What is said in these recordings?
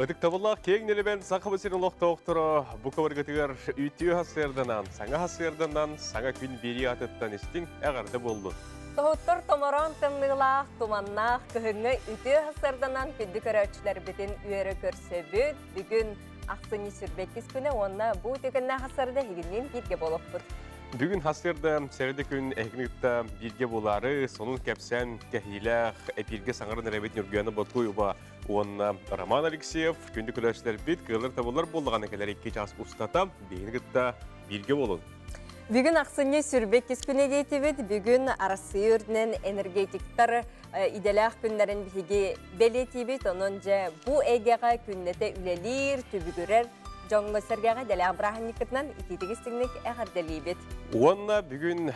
Ытыктабыллаах киэҥ нэлэмэн Саха сирин олохтоохторо бу кабаргытыгар үтүө хасыарданан, саҥа хасыарданан, саҥа күн биэрии атыттан истиҥ эҕэрдэ буоллун. Тоһуттар томороон тымныылаах, туманнаах кыһыҥҥы үтүө хасыарданан күндү көрөөччүлэрбитин үөрэ көрсөбүт. Бүгүн ахсынньы сүрбэккис күнэ уонна бу үтүкэннээх хасыарда эһигинниин бииргэ буолуохпут. Бүгүн хасыарда сэрэдэ күн эһигини кытта бииргэ буолаары, сонун кэпсээн кэһиилээх эпииргэ саҥаран эрэбит Ньургуяна Ботуева уонна Роман Алексеев күндү көрөөччүлэрбит кыаллар табыллар буоллаҕына кэлэр 2 чаас устата биһигини кытта бииргэ буолун. Бүгүн ахсынньы сүрбэккис күнэ диэтибит. Бүгүн Арассыыйа үрдүнэн энергетиктар идэлээх күннэрин биһиги бэлиэтиибит. Онон дьэ бу эйгэҕэ күннэтэ үлэлиир, түбүгүрэр дьоҥҥо-сэргэҕэ идэлээх бырааһынньыккытынан итиитик истиҥник эҕэрдэлиибит. Уонна бүгүн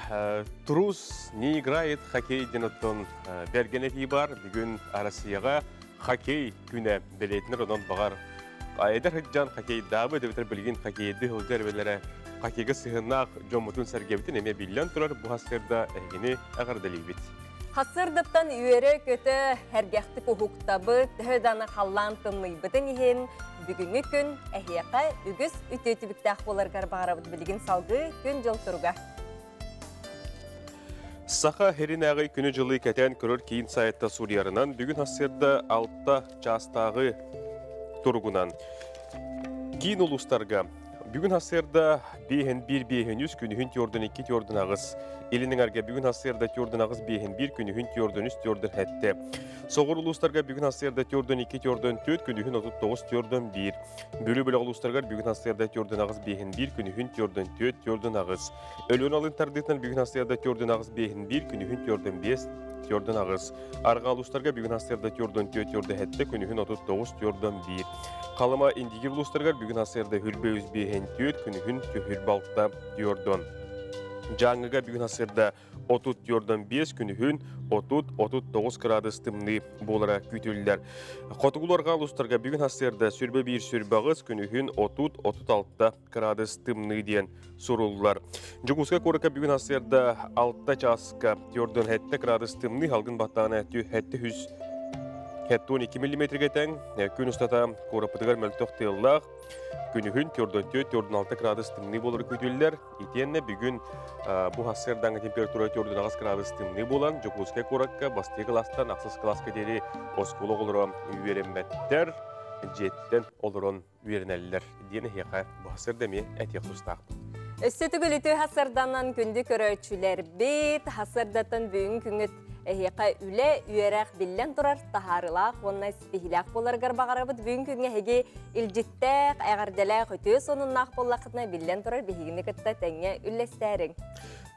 Трус не играет хоккей диэн оттон бэргэн этии бар. Бүгүн Россияҕа хоккей күнэ бэлиэтинэр онон баҕар эдэр сылдьан хоккейдаабыт эбэтэр билигин хоккейдыы сылдьар эбэлэрэ хоккейга сыһыаннаах дьоммутун сэргэбитин эмиэ биллэн турар бу хасырда эһигини эҕэрдэлиибит. Хасырдыттан үөрэ-көтө сэргэхтик уһуктабыт, төһө даҕаны халлаан тымныйбытын иһин бүгүҥҥү күн эһиэхэ үгүс үтүө түбүктээх буоларыгар баҕарабыт билигин салгыы күн-дьыл туруга. Саха сиринээҕи күнү-дьылы кэтээн көрөр киин сайтта суруйарынан, бүгүн сарсыарда 6 чаастааҕы туругунан киин улуустарга бүгүн сарсыарда биэһин биир биэһин үс күнүһүн түөрдүн икки түөрдүн аҕыс илин эҥэргэ бүгүн сарсыарда түөрдүн аҕыс биэһин биир күнүһүн түөрдүн үс түөрдүн сэттэ соҕуруу улуустарга бүгүн сарсыарда түөрдүн икки түөрдүн түөрт күнүһүн 39 түөрдүн биир Бүлүү бөлөх улуустарыгар бүгүн сарсыарда түөрдүн аҕыс биэһин биир күнүһүн түөрдүн түөрт түөрдүн аҕыс Өлүөн алын тардыытынан бүгүн сарсыарда түөрдүн аҕыс биэһин биир, күнүһүн түөрдүн биэс, түөрдүн аҕыс. Арҕаа улуустарга бүгүн сарсыарда түөрдүн түөрт түөрдүн сэттэ, күнүһүн 39 түөрдүн биир. Халыма Индигир улуустарыгар бүгүн сарсыарда хүрбэ үс биэһин түөрт, күнүһүн түһүрбэ алта түөрдүн. Дьааҥыга бүгүн сарсыарда 34 5 күнүһүн 30-39 кыраадыс тымныы буолара күүтүллэр. Хотугуларга улуустарга бүгүн сарсыарда сүрбэ биир сүрбэ аҕыс, күнүһүн 30-36 кыраадыс тымныы диэн суруллар. Дьокуускай куоракка бүгүн сарсыарда 6 чааска 47 градус тымныы халгын баттаана 700 12 миллиметрге тэҥ. Күн устата куораппытыгар мөлтөх тыаллаах. Күнүһүн 44-46 градус тымныы буолар күүтүллэр. Итиэннэ бүгүн бу сарсыардааҥы температура 48 градус тымныы буолан, Дьокуускай куоракка бастакы кылаастан ахсыс кылааска диэри оскуола оҕолоро үөрэммэттэр, дьиэттэн олорон үөрэнэллэр диэн эһиэхэ бу сарсыарда эмиэ этиэх тустаахпын. Өссө төгүл үтүө хасарданан күндү көрөөччүлэрбит, хасардаттан бүгүн күҥҥүт эһиэхэ үлэ, үөрэх биллэн турар таһаарылаах уонна ситиһиилээх буоларыгар баҕарабыт. Бүгүн күҥҥэ эһиги илдьиттээх, эҕэрдэлээх үтүө сонуннаах буоллаххытына биллэн турар биһигини кытта тэҥҥэ үллэстээриҥ.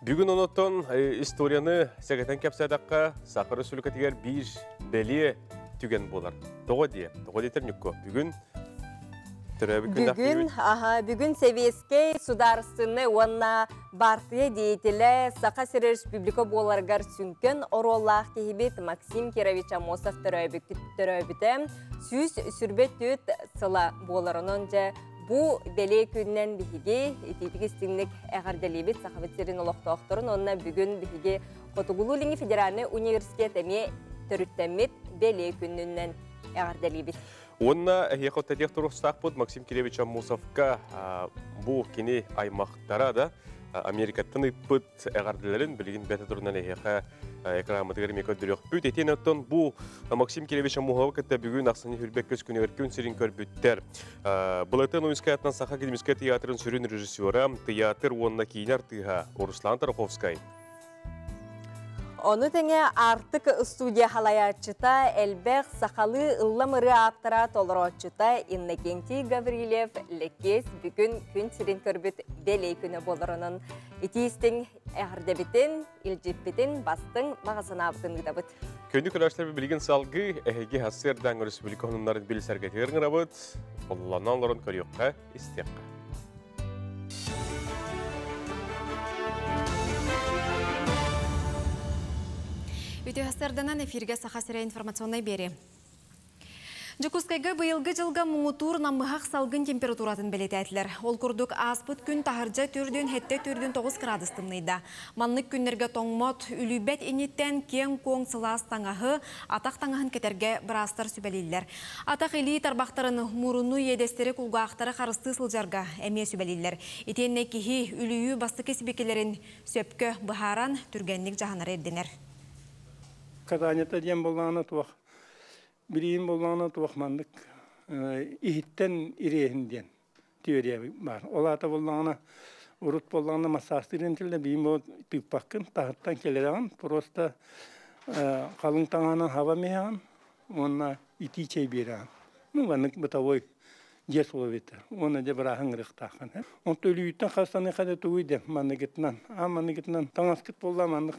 Бүгүн онотон историяны сэгэтэн кэпсээтэххэ, Саха Республикатыгар биир бэлиэ түгэн буолар. Тоҕо диэ? Тоҕо диэтэр Ньукко? Бүгүн төрөөбүт күннээх Бүгүн, аха, бүгүн Сэбиэскэй судаарыстыбаннай уонна баартыйа деятелэ Саха сирэ республика буоларыгар сүҥкэн оруоллаах киһибит Максим Кирович Аммосов төрөөбүтэ 124 сыла буолар. Онон дьэ бу бэлиэ күнүнэн биһиги итиитик истиҥник эҕэрдэлиибит Сахабыт сирин олохтоохторун уонна бүгүн биһиги Хотугулуу-Илиҥҥи федеральнай университет эмиэ төрүттэммит бэлиэ күнүнэн эҕэрдэлиибит. Уонна эһиэхэ этиэх туруохтаахпыт Максим Кирович Аммосовка бу кини аймахтара да Америкаттан ыыппыт эҕэрдэлэрин билигин бэтэ турунан эһиэхэ экранмытыгар эмиэ көрдөрүөхпүт. Итиэн оттон бу Максим Кирович Аммосовы кытта бүгүн ахсынньы хүрбэк көс күнүгэр күн сирин көрбүттэр. Былатын Ойуунскай Саха академическай театрын сүрүн режиссера, театр уонна киинэ артыыһа Руслан Тараховскай. Ону тэҥэ Аартык студия халайааччыта элбэх сахалыы ыллам ырыа ааптара толорооччута Иннокентий Гаврильев Леккес бүгүн күн сирин көрбүт бэлиэ күнэ буоларынан итиистиҥ эҕэрдэбитин, илдьиппитин, бастыҥ баҕа санаабытын ыытабыт. Күндү көрөөччүлэр билигин салгыы эһиги сарсыардаҥ республика сонуннарын билсэргэтигэр ыҥырабыт. Оллонон олорон көрүөххэ, истиэххэ. Үтүө сарсыарданан эфиргэ Саха сирэ информационнай биэрии. Дьокуускайга быйылгы дьылга муҥутуур намыһах салгын температуратын бэлиэтээтилэр. Ол курдук, ааспыт күн таһырдьа 4,7 49 кыраадыс тымныйда. Маннык күннэргэ тоҥмот, үлүйбэт инниттэн киэҥ-куоҥ сылаас таҥаһы, атах таҥаһын кэтэргэ быраастар сүбэлииллэр. Атах-илии тарбахтарын, муруну, иэдэстэри, кулгаахтары харыстыы сылдьарга эмиэ сүбэлииллэр. Итиэннэ киһи үлүйүү бастакы сибикилэрин сөпкө быһааран, түргэнник дьаһанара ирдэнэр. Катанията диэн буоллаҕына туох билиим буоллаҕына туох маннык иһиттэн ириэһин диэн теория баар. Ол аата буоллаҕына урут буоллаҕына массаастыырын тиллэ биим бу тыыппаккын таһыттан кэлэрэҕин просто халыҥ таҥаһынан хаба миһэҕин уонна итии чэй биэрэҕин. Ну маннык бытовой дьиэ условията уонна дьэ бырааһын ырыахтааххын. Онто өлүүттэн хастаныха да тугуй де манныгытынан а манныгытынан таҥаскыт буолла маннык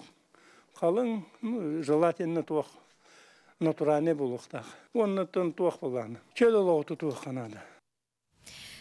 халыҥ, ну, желательно туох натуральный буолуохтаах. Уоннаттан туох буолааны. Чөл олоҕу тутуохха наада.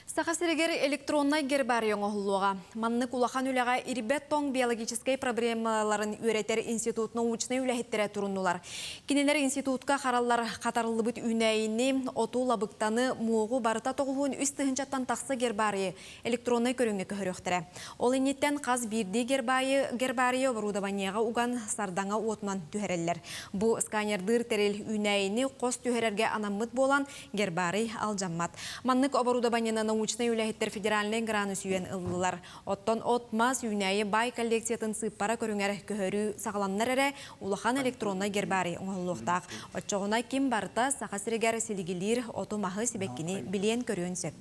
Саха сиригэр электроннай гербарий оҥоһуллуоҕа. Маннык улахан үлэҕэ ирбэт тоҥ биологическай проблемаларын үөрэтэр институт научнай үлэһиттэрэ туруннулар. Кинилэр институтка хараллар хатарыллыбыт үүнээйини, оту, лабыктаны, муоҕу барыта 93 тыһыынчаттан тахса гербарийы электроннай көрүҥҥэ көһөрүөхтэрэ. Ол инниттэн хас биирдии гербарийы оборудованиеҕа уган сардаҥа уотунан түһэрэллэр. Бу сканердыыр тэрил үүнээйини хос түһэрэргэ анаммыт буолан гербарий алдьаммат. Маннык оборудованиены научнай үлэһиттэр федеральнай граны сүүйэн ыллылар. Оттон от мас үүнээйи баай коллекциятын сыыппара көрүҥэр көһөрүү саҕаланнар эрэ улахан электроннай гербарий оҥоһуллуохтаах. Оччоҕуна ким барыта Саха сиригэр силигилиир оту маһы сибэккини билиэн көрүөн сөп.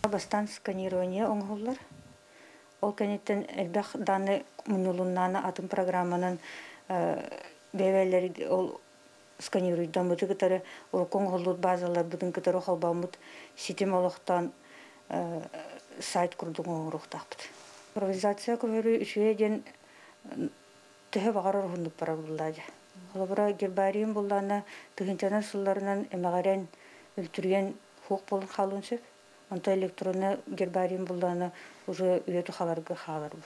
Бастаан сканирование оҥоһуллар. Ол кэнниттэн элбэх данные мунньулуннаана атын программанан бэйэлэри ол сканируйдаммыты кытары урукку оҥоһуллубут базаларбытын кытары холбооммут ситим олохтоон сайт курдук оҥоруохтаахпыт. Цифровизация көһөрүү үчүгэй диэн төһө баҕарар уһуннук барар буоллаа дьэ. Холобура гербариум буллаана тыһыынчанан сылларынан эмэҕирэн үлтүрүйэн суох буолан хаалыан сөп. Онто электронный гербариум буллаана уже үйэ тухаларга хаалар бу.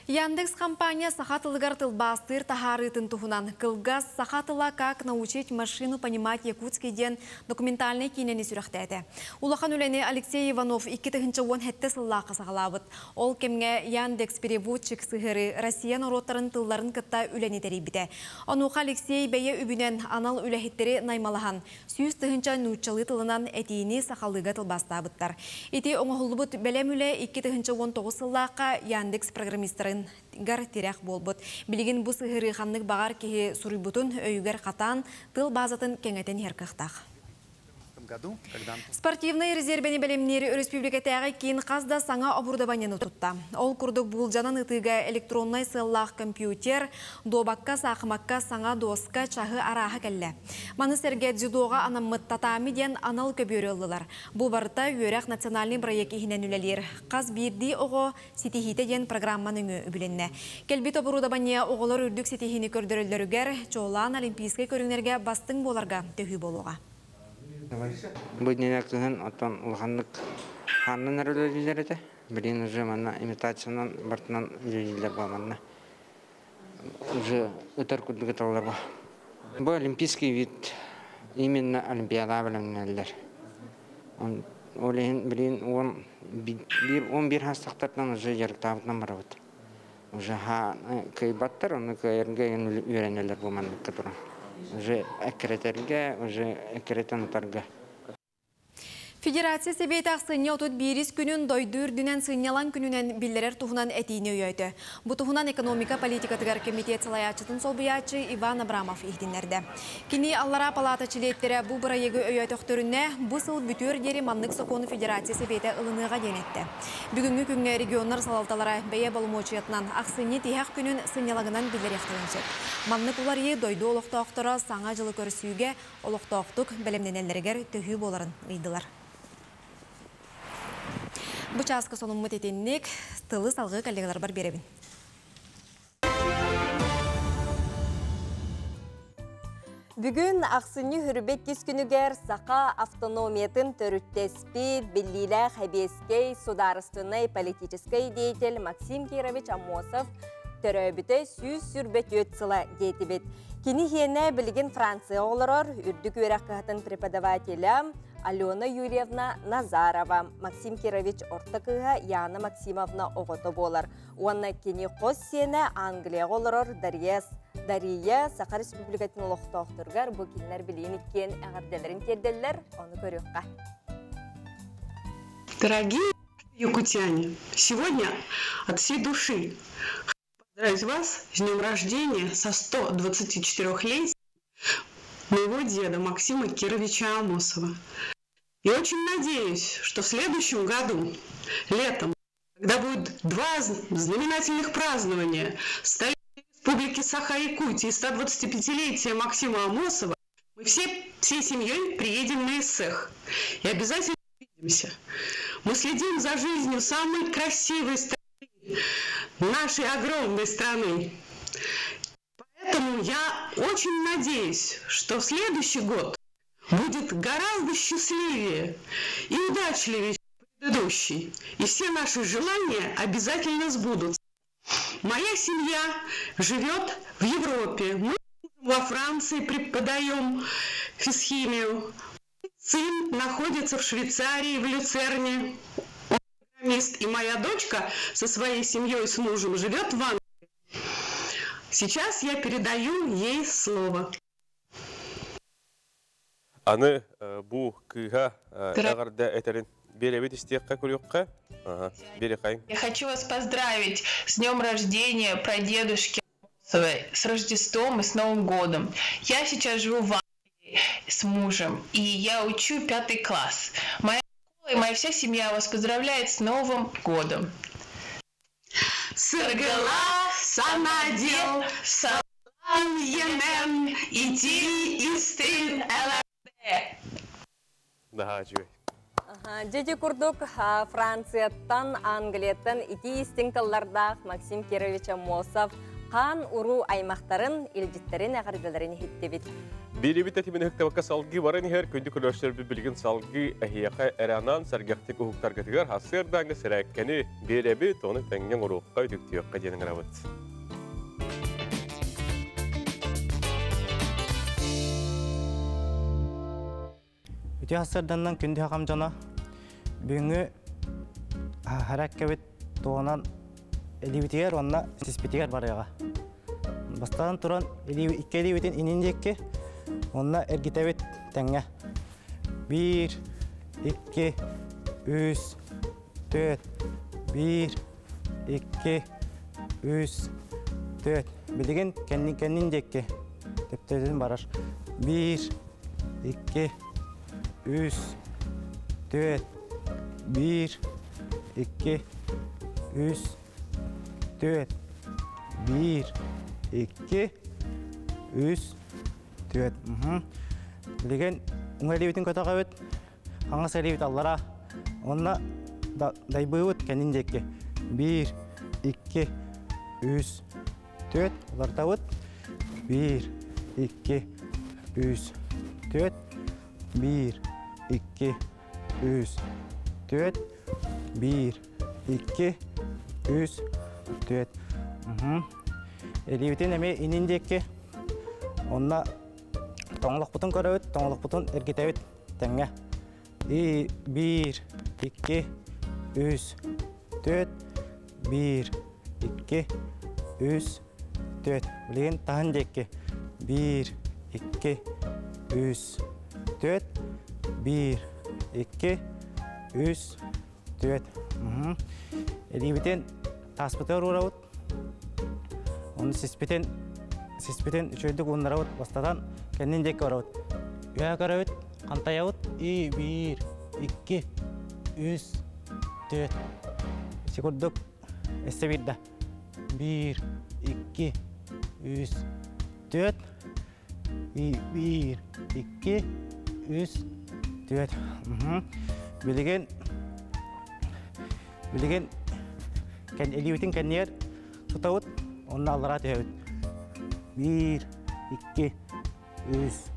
Яндекс компания саха тылыгар тылбаастыыр таһаарыытын туһунан кылгас «Саха тыла. Как научить машину понимать якутский» диэн документальнай киинэни сүрэхтээтэ. Улахан үлэни Алексей Иванов 2017 сыллаахха саҕалаабыт. Ол кэмҥэ Яндекс переводчик сыһыарыы Россия норуоттарын тылларын кытта үлэни тэрийбитэ. Онуоха Алексей бэйэ үбүнэн анал үлэһиттэри наймалаһан, 100 000 нууччалыы тылынан этиини сахалыыга тылбаастаабыттар. Ити оҥоһуллубут бэлэм үлэ 2019 сыллаахха Яндекс программистарыгар тирэх буолбут. Билигин бу сыһыарыы ханнык баҕар киһи суруйбутун өйүгэр хатаан тыл базатын кэҥэтэн иһэр кыахтаах. Году, когда Спортивнай резервэни бэлэмниир өрөспүүбүлүкэтээҕи киин хас да саҥа оборудованиены тутта. Ол курдук буулдьанан ытыыга электроннай сыаллаах компьютер, дуобакка, саахымакка саҥа доска, чаһы арааһа кэллэ. Маны сэргэ дзюдоҕа анаммыт татами диэн анал көбүөрү ыллылар. Бу барыта үөрэх национальный проект иһинэн үлэлиир. Хас биирдии оҕо ситиһиитэ диэн программа нөҥүө үбүлэннэ. Кэлбит оборудование оҕолор үрдүк ситиһиини көрдөрөллөрүгэр, чуолаан олимпийскай көрүҥнэргэ бастыҥ буоларга төһүү буолуоҕа. Бу иннинэ кыһын оттон улаханнык хааннан эрэ этэ. Билигин уже манна имитациянан бартынан үлэлииллэр бу манна. Уже ытар курдук ыталлар бу. Бу олимпийский вид, именно олимпиада бэлэмнэнэллэр. Ол иһин билигин 11 саастаахтартан уже дьарыктаабытынан барабыт. Уже кыайбаттар, ону кыайарга үөрэнэллэр бу манныкка туран. Уже эккирэтэргэ, уже эккирэтэн ытарга. Федерация Сэбиэтэ ахсынньы 31 күнүн дойду үрдүнэн сынньалаҥ күнүнэн биллэрэр туһунан этиини өйөөтө. Бу туһунан экономика политикатыгар комитет салайааччытын солбуйааччы Иван Абрамов иһитиннэрдэ. Кини аллараа палата чилиэттэрэ бу бырайыагы өйөөтөхтөрүнэ бу сыл бүтүөр диэри маннык сокуону Федерация Сэбиэтэ ылыныаҕа диэн эттэ. Бүгүҥҥү күҥҥэ регионнар салалталара бэйэ боломуочуйатынан ахсынньы тиһэх күнүн сынньалаҥынан биллэриэхтэрин сөп. Маннык уларыйыы дойду олохтоохторо саҥа дьылы көрсүүгэ олохтоохтук бэлэмнэнэллэригэр төһүү буоларын ыйдылар. Бу чааска сонуммут итинник, тылы салгыы коллегаларбар биэрэбин. Бүгүн ахсынньы 22 күнүгэр Саха автономиятын төрүттэспит, биллиилээх сэбиэскэй, судаарыстыбаннай политическай деятель Максим Кирович Аммосов Төрөөбүтэ 124 сыла диэтибит. Кини хиэнэ билигин Франция олорор, үрдүк үөрэх кыһатын преподавателя Алена Юрьевна Назарова, Максим Кирович орто кыыһа Яна Максимовна оҕото буолар. Уонна кини хос сиэнэ Англияҕа олорор Дарья Дария Саха Республикатын олохтоохторугар бу кинилэр билигин иккиэн эҕэрдэлэрин тиэрдэллэр, ону көрүөххэ. Дорогие якутяне, сегодня от всей души поздравить вас с днем рождения со 124-летием моего деда Максима Кировича Амосова. И очень надеюсь, что в следующем году, летом, когда будет два знаменательных празднования столетия Республики Саха-Якутии и 125-летия Максима Амосова, мы все, всей семьей приедем на Исех и обязательно увидимся. Мы следим за жизнью самой красивой страны, нашей огромной страны. Поэтому я очень надеюсь, что в следующий год будет гораздо счастливее и удачливее, чем предыдущий. И все наши желания обязательно сбудутся. Моя семья живет в Европе. Мы во Франции преподаем физхимию. Сын находится в Швейцарии, в Люцерне. Он программист. И моя дочка со своей семьей, с мужем живет в Англии. Сейчас я передаю ей слово. Аны бу кыыһа эҕэрдэ этэрин биэрэбит истиэххэ көрүөххэ. Биэрэхайын. Я хочу вас поздравить с днем рождения прадедушки с Рождеством и с Новым годом. Я сейчас живу в Англии с мужем, и я учу пятый класс. Моя школа и моя вся семья вас поздравляет с Новым годом. Сыргыла санадел, салам енем, ити истин ЛРД. Наһаа үчүгэй. Дьэ курдук Францияттан, Англияттан ити истиҥ тыллардаах Максим Кирович Аммосов хаан уруу аймахтарын, илдьиттэрин эҕэрдэлэрин иһиттибит. Биирибит этимин ыһыктабакка салгыы баран иһэр күндү көрөөччүлэрбит билигин салгыы эһиэхэ эранан сэргэхтик уһуктаргытыгар сарсыардааҥҥы сэрээккэни биэрэбит, ону тэҥҥэ оҥоруохха, үтүктүөххэ диэн ыҥырабыт. Үтүө сарсыарданнан күндү хахам дьоно бүгүҥҥү хараккабыт туһунан илиибитигэр уонна сиспитигэр барыаҕа. Бастаан туран икки илиибитин инин диэки уонна эргитэбит тэҥҥэ. Биир, икки, үс, түөрт, биир, икки, үс, түөрт. Билигин кэннин кэннин диэки төптөтүн барар. Биир, икки, үс, түөрт, биир, икки, үс, түөрт, биир, икки, үс, түөрт. Билигин уҥа илиибитин көтөҕөбүт, хаҥас илиибит аллара. Онно дайбыыбыт кэннин диэки. Биир, икки, үс, түөрт. Улартабыт. Биир, икки, үс, түөрт. Биир, икки, үс, түөрт. Биир, икки, үс, түөрт. Илиибитин эмиэ инин диэки. Онно тоҥолохпутун көрөбүт, тоҥолохпутун эргитэбит тэҥҥэ. И биир, икки, үс, түөрт, биир, икки, үс, түөрт. Билигин таһын диэки. Биир, икки, үс, түөрт, биир, икки, үс, түөрт. Илиибитин тааспытыгар уурабыт. Оны сиспитин сиспитин үчүгэйдик ууннарабыт. Бастатан кэннин диэки барабыт. Үөһэ көрөбүт, хантайабыт. И биир, икки, үс, түөрт. Ити курдук эссе биирдэ. Биир, икки, үс, түөрт. И биир, икки, үс, түөрт. Билигин билигин илиибитин кэннигэр тутабыт, онно аллараа түһэбит. Биир, икки, үс,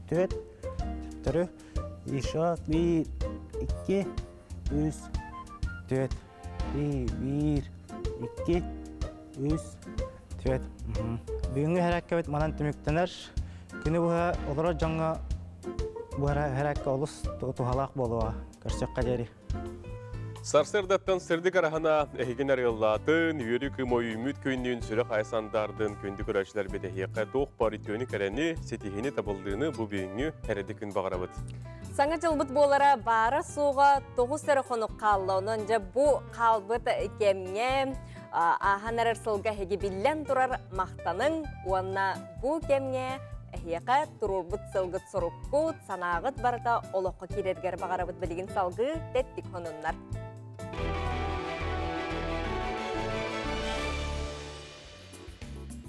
түөрт, төттөрү, еще биир, икки, үс, түөрт, биир, икки, үс, түөрт. Бүгүҥҥү хэрээккэбит манан түмүктэнэр. Күнү быһа олорор дьоҥҥо бу хэрээккэ олус туһалаах буолуоҕа. Көрсүөххэ диэри. Сарсыардаттан сырдык араһана эһигин арыаллаатын, үөрүү кыым ойүүмүт күннүүн сүрэх айсандаардын күндү көрөөччүлэр бэтэһиэххэ туох бар үтүөнү кэрэни, ситиһини табыллыыны бу бүгүҥҥү эрэди күн баҕарабыт. Саҥа дьылбыт буолара баара-суоҕа 9 эрэ хонук хаалла. Онон дьэ бу хаалбыт кэмҥэ ааһан эрэр сылга эһиги биллэн турар махтаныҥ уонна бу кэмҥэ эһиэхэ туруорбут сылгыт соруккут, санааҕыт барыта олоххо киирэргэр баҕарабыт билигин салгыы тэттик хонуннар.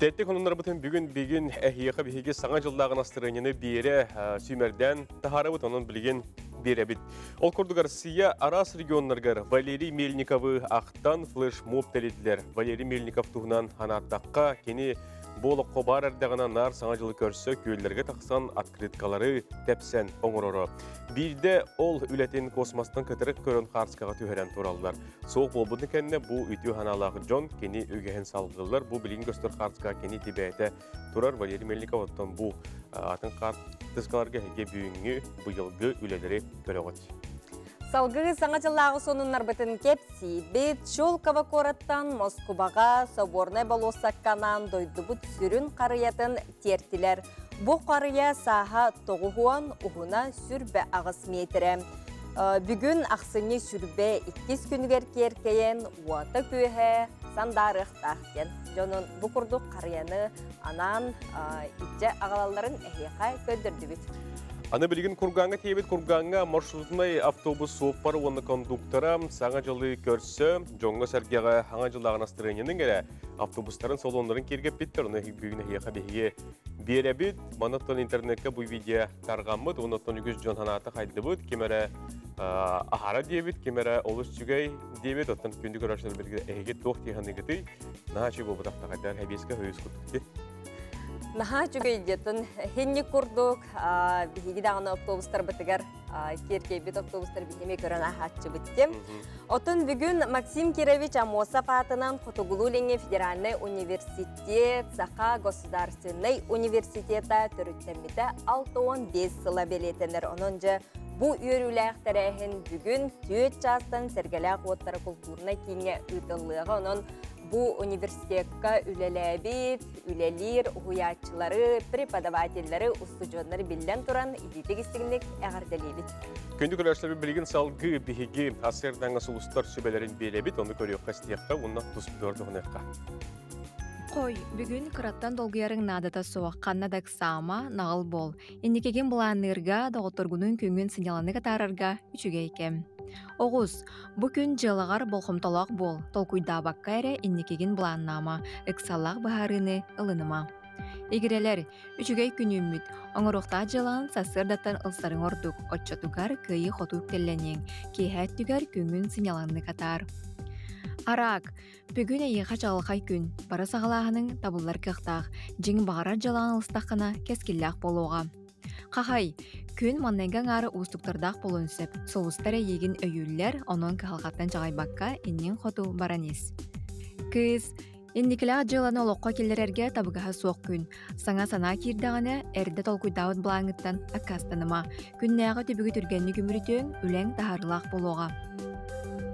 Тэттик хонуннарбытын бүгүн бүгүн эһиэхэ биһиги саҥа дьыллааҕы настырыанньаны биэрэ сүүмэрдээн таһаарабыт, онон билигин биэрэбит. Ол курдук Россия араас регионнарыгар Валерий Мельниковы ахтан флешмоб тэрийдилэр. Валерий Мельников туһунан санааттахха, кини Бу олоххо баар эрдэҕинэ наар Саҥа дьылы көрсө күөллэргэ тахсан открыткалары тэпсэн оҥороро. Биирдэ ол үлэтин космостан кытарык көрөн хаарскаҕа түһэрэн тураллар. Суох буолбутун кэннэ бу үтүө санаалаах дьон кини үгэһин салгыыллар. Бу билигин көстөр хаарска кини тибээтэ турар Валерий Мельников оттон бу атын хаартыскаларга эһиги бүгүҥҥү быйылгы үлэлэри көрөҕүт. Салгыы Саҥа дьыллааҕы сонуннарбытын кэпсиибит. Щелково куораттан Москубаҕа Соборнай болуоссакканаан дойдубут сүрүн харыйатын тиэртилэр. Бу харыйа сааһа тоҕуһуон, уһуна 28 миэтэрэ. Бүгүн ахсынньы сүрбэ иккис күнүгэр киэркэйэн, уота-күөһэ сандаарыахтаах диэн. Дьонун бу курдук харыйаны анаан иччэ аҕалалларын эһиэхэ көрдөрдүбүт. Аны билигин Кургаҥҥа тиийбит Кургаҥҥа маршрутнай автобус суоппара уонна кондуктора Саҥа дьылы көрсө дьоҥҥо-сэргэҕэ Саҥа дьыллааҕы настырыанньаның эрэ автобустарын салоннарын киэргэппиттэр. Ону бүгүн эһиэхэ биһиги биэрэбит. Манаттан интернеккэ бу видео тарҕаммыт. Оннуттан үгүс дьон санаата хайдыбыт. Ким эрэ аһара диэбит, ким эрэ олус үчүгэй диэбит. Оттон күндү көрөөччүлэрбитигэр эһиги туох дии саныыгытый? Наһаа үчүгэй буолбатахтаҕайдар. Хэбиэскэ хойус курдук. Наһаа үчүгэй диэтин хинник курдук биһиги даҕаны автобустарбытыгар киэркэйбит автобустар биһиги көрөн аһааччыбыт тем. Отон бүгүн Максим Кирович Амосов аатынан Хотугулуу-Илиҥҥи федеральнай университет Саха государственнай университета төрүттэммитэ 65 сыла бэлиэтэнэр. Онон дьэ бу үөрүүлээх тэрээһин бүгүн 4 чаастан Сэргэлээх уоттара култуурунай кииҥҥэ ыытыллыаҕа. Онон Бу университекка үлэлээбит, үлэлиир уһуйааччылары, преподавателлэри, устудьуоннары биллэн туран итиитик истиҥник эҕэрдэлиибит. Күндү көрөөччүлэрбит билигин салгыы биһиги АССР-даҥа сулустар сүбэлэрин биэрэбит, ону көрүөххэ истиэххэ уонна туспутугар туһаныахха. Хой, бүгүн кыраттан долгуйарыҥ наадата суох, ханна да ыксаама, наҕыл буол. Инникигин былаанныырга, доҕотторгунуун күҥҥүн сынньалаҥнык атаарарга үчүгэй кэм. Оҕус, Бу күн дьыалаҕар болҕомтолоох буол, толкуйдаабакка эрэ инникигин былааннаама, ыксаллаах быһаарыыны ылыныма. Игирэлэр, үчүгэй күн үүммүт, оҥоруохтаах дьыалаҕын сарсыардаттан ылсарыҥ ордук, оччотугар кыайыы-хотуу үктэллэниэҥ, киэһэ өттүгэр күҥҥүн сынньалаҥнык атаар. Араак, бүгүн эйиэхэ чаҕылхай күн, бары саҕалааһыныҥ табыллар кыахтаах, дьиҥ баҕарар дьыалаҕын ылыстаххына кэскиллээх буолуоҕа. Хахай, күн маҥнайгы аҥаара уустуктардаах буолуон сөп. Сулустар эйиигин өйүүллэр, онон кыһалҕаттан чаҕыйбакка инниҥ хоту баран ис. Кыыс, инникилээх дьыаланы олоххо киллэрэргэ табыгаһа суох күн. Саҥа санаа киирдэҕинэ, эрдэ толкуйдаабыт былааҥҥыттан аккаастаныма. Күннээҕи түбүгү түргэнник үмүрүтүөҥ, үлэҥ таһаарыылаах буолуоҕа.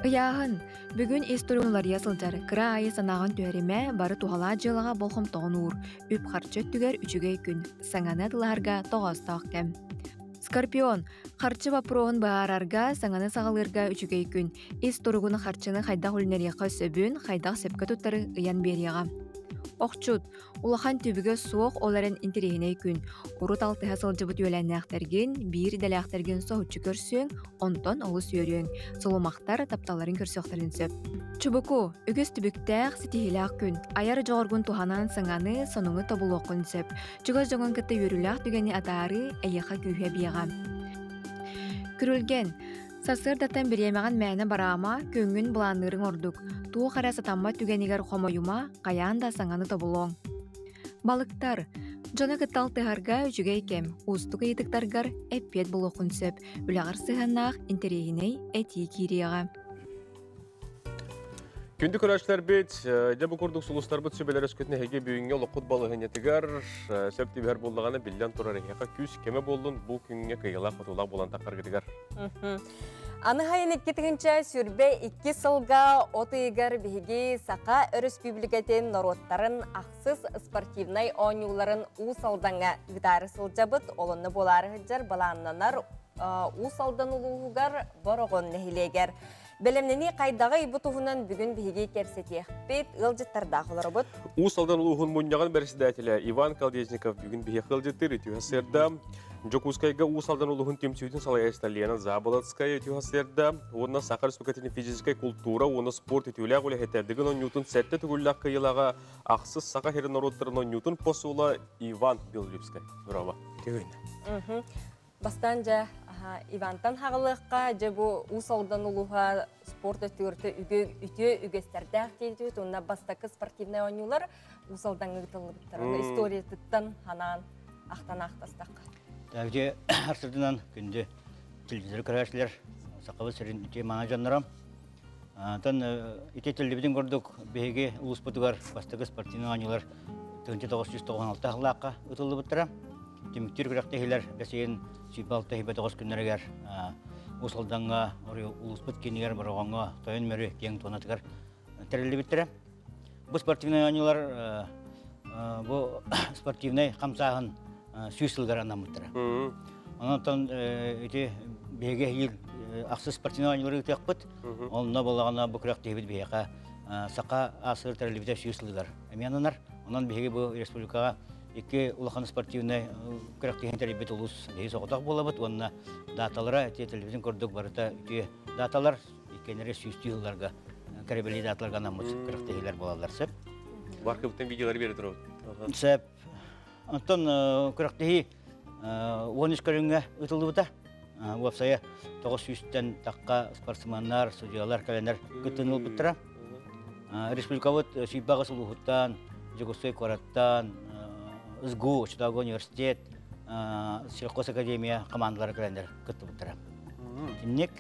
Ыйааһын. Бүгүн ис туругун уларыйа сылдьар. Кыра аайы санааҕын түһэримэ, бары туһалаах дьыалаҕа болҕомтоҕун уур. Үп-харчы өттүгэр үчүгэй күн. Саҥаны атылаһарга тоҕоостоох кэм. Скорпион. Харчы боппуруоһун быһаарарга, саҥаны саҕалыырга үчүгэй күн. Ис туругун харчыны хайдах үлүнэриэххэ сөбүн, хайдах сөпкө туттары ыйан биэриэҕэ. Охчут. Улахан түбүгэ суох, ол эрэн интэриэһинэй күн. Урут алтыһа сылдьыбыт үөлээннээхтэргин, биир идэлээхтэргин соһуччу көрсүөҥ, онтон олус үөрүөҥ. Сулумахтар тапталларын көрсүөхтэрин сөп. Чубуку, үгүс түбүктээх, ситиһиилээх күн. Айар дьоҕургун туһанан саҥаны, сонуну тобулуоххун сөп. Чугас дьоҥҥун кытта үөрүүлээх түгэни атаарыы эйиэхэ күүһэ эбиэҕэ. Күрүлгэн, сарсыардаттан бириэмэҕин мээнэ бараама, күҥҥүн былаанныырыҥ ордук. Туох эрэ сатаммат түгэнигэр хомойума, хайаан да саҥаны тобулуоҥ. Балыктар, дьону кытта алтыһарга үчүгэй кэм, уустук ыйытыктаргар эппиэт булуоххун сөп. Үлэҕэр сыһыаннаах интэриэһинэй этии киириэҕэ. Күндү көрөөччүлэрбит, дьэ бу курдук сулустарбыт сүбэлэр өскөтүн эһиги бүгүҥҥү олоххут балаһыанньатыгар сөп түбэһэр буоллаҕына биллэн турар эһиэхэ күүс кэмэ буоллун бу күҥҥэ кыайыылаах-хотуулаах буолан таххаргытыгар. Аны хайын 2022 сылга от ыйыгар биһиги Саха Өрөспүүбүлүкэтин норуоттарын ахсыс спортивнай оонньууларын Уус Алдаҥҥа ыытаары сылдьабыт. Олонно буолаары сылдьар балааннанар Уус Алдан улууһугар Бороҕон нэһилиэгэр. Бэлэмнэнии хайдаҕый бу туһунан бүгүн биһиги кэпсэтиэхпит, ыалдьыттардаах олоробут. Уус Алдан улууһун мунньаҕын бэрэссэдээтэлэ Иван Колодезников бүгүн биһиэхэ ыалдьыттыыр үтүө сарсыарда. Дьокуускайга Уус Алдан улууһун түмсүүтүн салайааччыта Лена Заболоцкая үтүө сарсыарда уонна Саха Республикатын физическэй култуура уонна спорт үтүөлээх үлэһитэ Дыгын оонньуутун сэттэ төгүллээх кыайыылааҕа ахсыс Саха сирин норуоттарын оонньуутун посола Иван Белолюбскай. Браво. Үтүө Бастаан дьэ Ивантан хаҕылыахха, дьэ бу Уус Алдан улууһа спорт өттүгэр үтүө үгэстэрдээх диэбитибит уонна бастакы спортивнай оонньуулар Уус Алдаҥҥа ыытыллыбыттара. Историятыттан ханаан ахтан аахтастахха. Үтүө арсырдынан күндү телевизор көрөөччүлэр, Сахабыт сирин үтүө мааны дьонноро. Онтон ити телевизор курдук биһиги улууспутугар бастакы спортивнай оонньуулар 1996 сыллаахха ыытыллыбыттара. Түмүктүүр күрэхтэһиилэр бэс ыйын 26 күннэригэр Уус Алдаҥҥа, улууспут киинигэр Бороҕоҥҥо Тойон Мөрү киэҥ туонатыгар тэриллибиттэрэ. Бу спортивнай оонньуулар бу спортивнай хамсааһын сүүс сылыгар анаммыттара. Онон ити биһиги эһиил ахсыс спортивнай оонньуулары ыытыахпыт. Онно буоллаҕына бу күрэхтэһиибит биһиэхэ Саха АССР тэриллибитэ сүүс сылыгар эмиэ ананар. Онон биһиги бу республикаҕа икки улахан спортивнай күрэхтэһиини тэрийбит улуус биһиги соҕотох буолабыт уонна даталара ити телевизор курдук барыта үтүө даталар иккиэннэри сүүстүү сылларга кэрэбили даталарга анаммыт күрэхтэһиилэр буолаллар сөп. Баркыбыттан видеолары бере турабыт. Сөп. Онтон күрэхтэһии 13 көрүҥҥэ ыытыллыбыта. Уопсайа 900-тэн тахха спортсменнар, судьуйалар кэлэннэр кыттыыны ылбыттара. Республикабыт сүүрбэҕис улууһуттан, Дьокуускай куораттан, СГУ, Читаго университет, Сельхоз академия командалара кэлэннэр кыттыбыттара. Инник,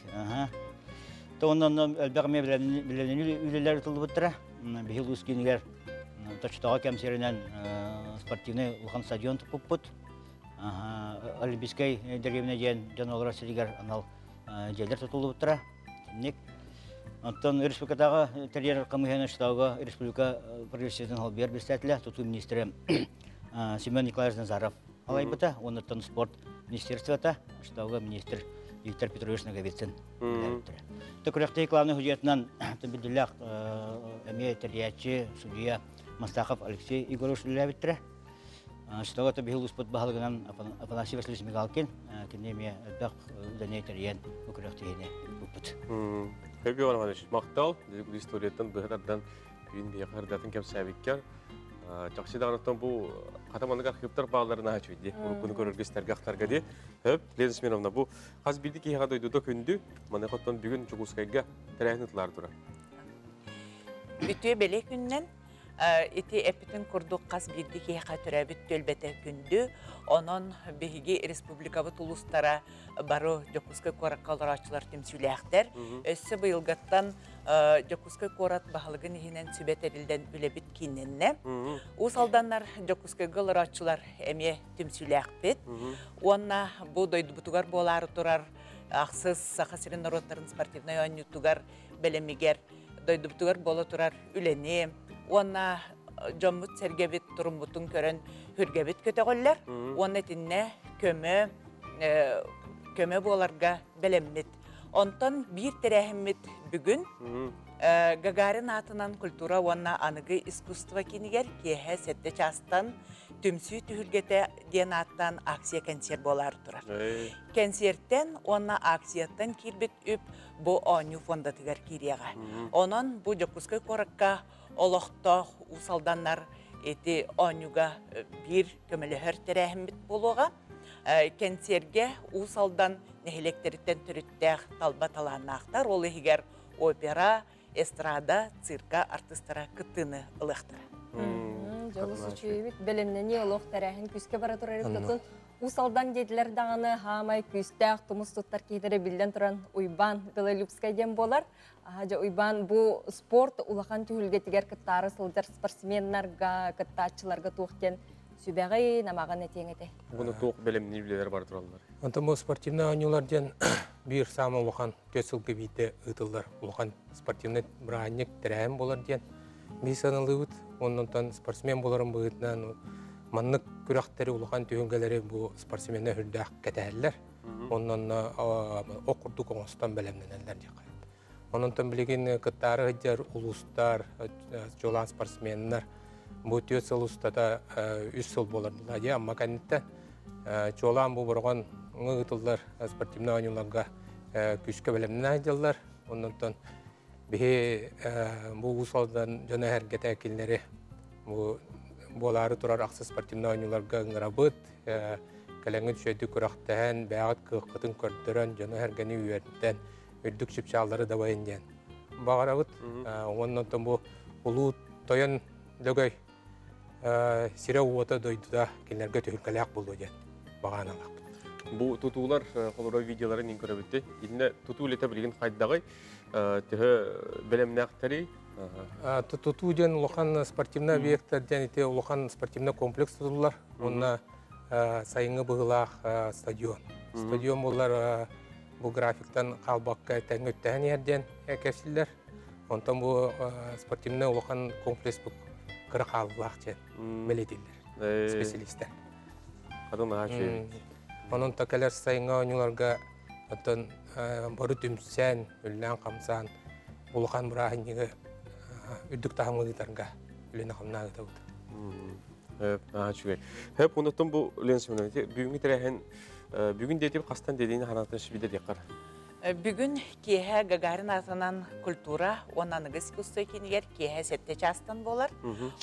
Онон элбэх эмиэ билэлэни үлэлэр ытыллыбыттара. Биһи улуус киинигэр Точтоҕо кэм сиринэн спортивный улахан стадион туппуппут. Олимпийскай дэриэбинэ диэн дьон олорор сиригэр анал дьиэлэр тутуллубуттара. Итинник. Оттон республикатааҕы тэрийэр хамыыһыйаны штабга республика правительствотын холбуйар председателэ, тутуу министрэ Семен Николаевич Назаров алайбыта. Оннуттан спорт министерствота, штабга министр Виктор Петрович Ноговицын үлэлээбиттэрэ. Күрэхтэһии главный судьуйатынан биллилээх эмиэ тэрийээччи, судьуйа Мастахов Алексей Егорович үлэлээбиттэрэ. Штабата биһи улууспут баһылыгынан Афанасий Васильевич Мигалкин кини эмиэ элбэх үлэни тэрийэн бу күрэхтэһиини ыыппыт. Хэби Иван Иванович, махтал. Историяттан быһа тардан күн биһиэхэ ырдатын кэпсээбиккэр. Чахчы даҕаныттан бу хата маннык архивтар баалларын аһа үчүгэй дии. Уруккуну көрөргө истэргэ ахтарга дии. Хөп, Лена Смирновна, бу хас биирдии киһиэхэ дойдута күндү. Маныаха оттон бүгүн Дьокуускайга тэрээһин ыытылаары турар. Үтүө бэлиэ күнүнэн Ити эппитин курдук хас биирдии киһиэхэ төрөөбүт түөлбэтэ күндү. Онон биһиги республикабыт улуустара бары Дьокуускай куоракка олорооччулар түмсүүлээхтэр. Өссө быйылгаттан Дьокуускай куорат баһылыгын иһинэн сүбэ тэриллэн үлэбит кииннэннэ. Уус Алданнар Дьокуускайга олорооччулар эмиэ түмсүүлээхпит. Уонна бу дойдубутугар буолаары турар ахсыс Саха сирин норуоттарын спортивнай оонньуутугар бэлэмигэр дойдубутугар буола турар үлэни уонна дьоммут-сэргэбит туруммутун көрөн хүргэбит көтөҕөллөр уонна итиннэ көмө көмө буоларга бэлэммит. Онтон биир тэрээһиммит бүгүн Гагарин аатынан культура уонна аныгы искусство киинигэр киэһэ сэттэ чаастан түмсүү түһүлгэтэ диэн ааттаан акция кэнсиэр буолаары турар. Кэнсиэртэн уонна акцияттан киирбит үп бу оонньуу фондатыгар киириэҕэ. Онон бу Дьокуускай куоракка олохтоох Уус Алданнар ити оонньууга биир көмөлөһөр тэрээһиммит буолуоҕа. Кэнсиэргэ Уус Алдан нэһилиэктэриттэн төрүттээх талба талааннаахтар, ол иһигэр опера, эстрада, цирка артыыстара кыттыыны ылыахтара. Дьолус үчүгэйбит бэлэмнэнии олох тэрээһин күүскэ бара турар эбит. Уус Алдан диэтилэр даҕаны хаамай күүстээх тумус туттар киһилэрэ биллэн туран Уйбаан Белолюбскай диэн буолар. Дьэ Уйбаан, бу спорт улахан түһүлгэтигэр кыттаары сылдьар спортсменнарга, кыттааччыларга туох диэн сүбэҕин, амаҕын этиэҥ этэй? Буну туох бэлэмниир үлэлэр бара тураллар? Онтон бу спортивнай оонньуулар диэн биир саамай улахан 4 сылга биирдэ ыытыллар улахан спортивнай бырааһынньык тэрээһин буолар диэн биир сыаналыыбыт. Оннунтан спортсмен буоларын быһыытынан маннык күрэхтэри, улахан түһүлгэлэри бу спортсменнар үрдээх кэтэһэллэр. Оннон ок курдук оҥостон бэлэмнэнэллэр диэххэ. Ононтон билигин кыттаары сылдьар улуустар, чуолаан спортсменнар бу 4 сыл устата 3 сыл буолар дии Амма кэнниттэн чуолаан бу Бороҕон ыытыллар спортивнай оонньууларга күүскэ бэлэмнэнэ сылдьаллар. Оннонтон биһи бу Уус Алдан дьоно эргэтэ кинилэри бу буолаары турар ахсыс спортивнай оонньууларга ыҥырабыт. Кэлэҥҥит үчүгэйдик күрэхтэһэн, бэйэҕит кыаххытын көрдөрөн, дьону эргэни үөрдэн, үрдүк чыпчааллары дабайын диэн баҕарабыт. Оннонтон бу улуу тойон Лөгөй сирэ уота дойдута кинилэргэ түһүлгэлээх буолуо диэн баҕаан алаахпыт. Бу тутуулар холоро видеоларын ин көрөбүттэ. Инне тутуу үлэтэ билигин хайдаҕый, төһө бэлэмнээхтэрий? Тутуу диэн улахан спортивный объекттар диэн ити улахан спортивный комплекс тутуллар. Онно сайыҥҥы быһыылаах стадион. Стадион буллар бу графиктан хаалбакка тэҥҥэ үттэһэн иһэр диэн кэпсииллэр. Онтон бу спортивный улахан комплекс бу кыра хааллаах диэн бэлиэтииллэр специалистер. Хатын аһа. Онон та кэлэр сайыҥҥы оонньууларга оттон бары түмсэн, үллээн хамсаан улахан бырааһынньыгы үрдүк таһымҥа ыытарга үлэни хамнаа ыытабыт. Үчүгэй. Хөп, онуттан бу Лен Семенович, бүгүҥҥү тэрээһин бүгүн диэтип хастан диэдиини ханаатын шибиде диэккар. Бүгүн киэһэ Гагарин аатынан культура уонна аныгы искусство киинигэр киэһэ 7 чаастан буолар.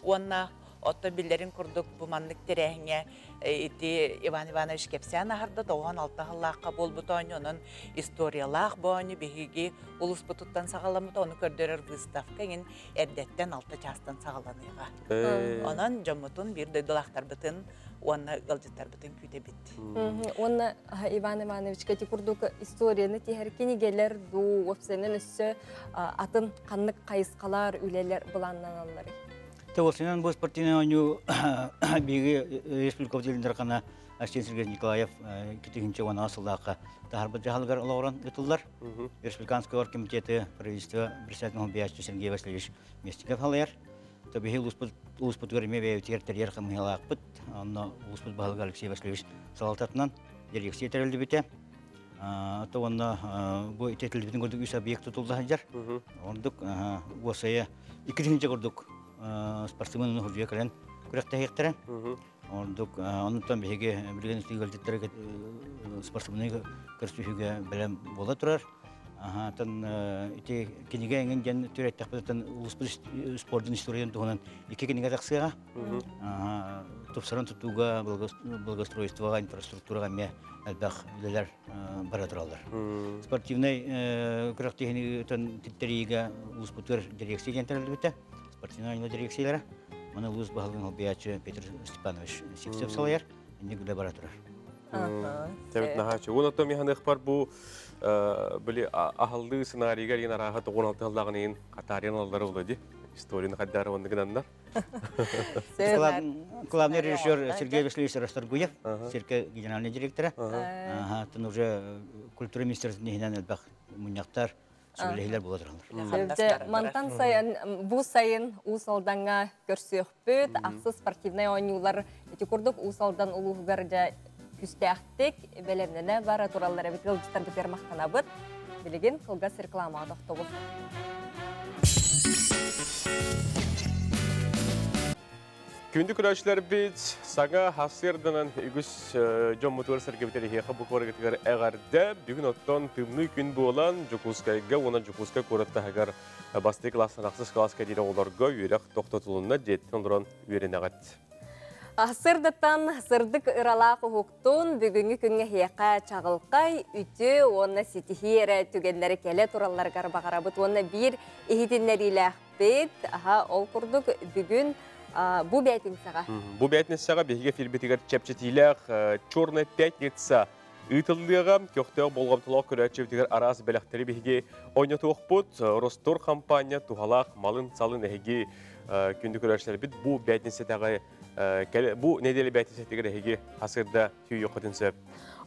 Уонна отто биллэрин курдук бу маннык тэрээһиҥҥэ ити Иван Иванович кэпсээн аһарда 96 сыллаахха буолбут оонньуу, онон историялаах бу оонньуу биһиги улууспутуттан саҕаламмыта, ону көрдөрөр выставка иҥин эрдэттэн 6 чаастан саҕаланыаҕа. Онон дьоммутун, биир дойдулаахтарбытын уонна ыалдьыттарбытын күүтэбит. Уонна Иван Ивановичка ити курдук историяны тиһэр кинигэлэр дуу, уопсайынан өссө атын ханнык хайысхалар, үлэлэр былааннаналлар? Тывылсынан бу спортивный оонньуу биһиги республика директорына Арсений Сергеевич Николаев 2010 сыллаахха таһаарбыт дьаһалыгар олоҕуран ыытыллар. Республиканский оргкомитеты правительства председатель Бияччы Сергей Васильевич Местников халайар. То биһи улууспутугар эме бэйэбитигэр тэрийэр хамыыһалаахпыт. Онно улууспут баһылыга Алексей Васильевич салалтатынан дирекция тэриллибитэ. То онно бу итетилбитин курдук үс объект тутулла сылдьар. Ордук уосая 2 тыһыынча курдук спортсмен хурдуя кэлэн күрэхтэһиэхтэрэ. Ордук оннуттан биһиги билигин ыалдьыттары спортсмены көрсүһүүгэ бэлэм буола турар. Тан ити кинигэ эҥин диэн түрэттэхпитин улууспут спордун историятын туһунан икки кинигэ тахсыаҕа. Тупсаран тутууга, благоустройствоға, инфраструктураға эмиэ элбэх үлэлэр бара тураллар. Спортивный күрэхтэһиини титтэриигэ улууспутугар дирекция диэн тэриллибитэ. Спортивный дирекциялара. Маны улуус баһылыгын солбуйааччы Петр Степанович Сивцев салайар. Инник үлэ бара турар. Тэбит наһаачы. Уон оттон миханыхпар бу били аһаллыы сценарийгар ен араха 96 сыллааҕын Катарин аллары улади. Историяны хайдары онныгынаннар. Главный режиссер Сергей Васильевич Расторгуев, цирка генеральный директора. Тын уже культура министерствотын иһинэн элбэх мунньахтар, сүбэлэһиилэр буола тураллар. Мантан сайын, бу сайын Уус Алдаҥҥа көрсүөхпүт, ахсыс спортивнай оонньуулар ити курдук Уус Алдан улууһугар дьэ күүстээхтик бэлэмнэнэ бара тураллар эбит, ыалдьыттарбытыгар махтанабыт. Билигин кылгас рекламаҕа тохтобул. Күндү көрөөччүлэрбит, саҥа сарсыарданан үгүс дьоммутугар сэргэбитер иһиэхэ бу куорагытыгар эҕэрдэ. Бүгүн оттон тымныы күн буолан Дьокуускайга уонна Дьокуускай куорат таһыгар бастакы класстан ахсыс класска диэри оҕолорго үөрэх тохтотулунна, дьиэттэн олорон үөрэнэҕит. Сырдыттан сырдык ыралаах уһуктун, бүгүҥҥү күҥҥэ эһиэхэ чаҕылхай, үтүө уонна ситиһии эрэ түгэннэри кэлэ туралларыгар баҕарабыт уонна биир иһитиннэриилээхпит. Аха, ол курдук бүгүн Бу бээтинсэҕэ. Бу бээтинсэҕэ биһиги эфирбитигэр чэпчэтиилээх Черная пятница ыытыллыаҕа. Көхтөөх болҕомтолоох көрөөччүбүтүгэр араас бэлэхтэри биһиги ойнотуохпут. Ростор компания туһалаах малын-салын эһиги күндү көрөөччүлэрбит бу бээтинсэтэҕи бу нэдиэлэ бээтинсэтигэр эһиги хасырда түүйүөххүтүн сөп.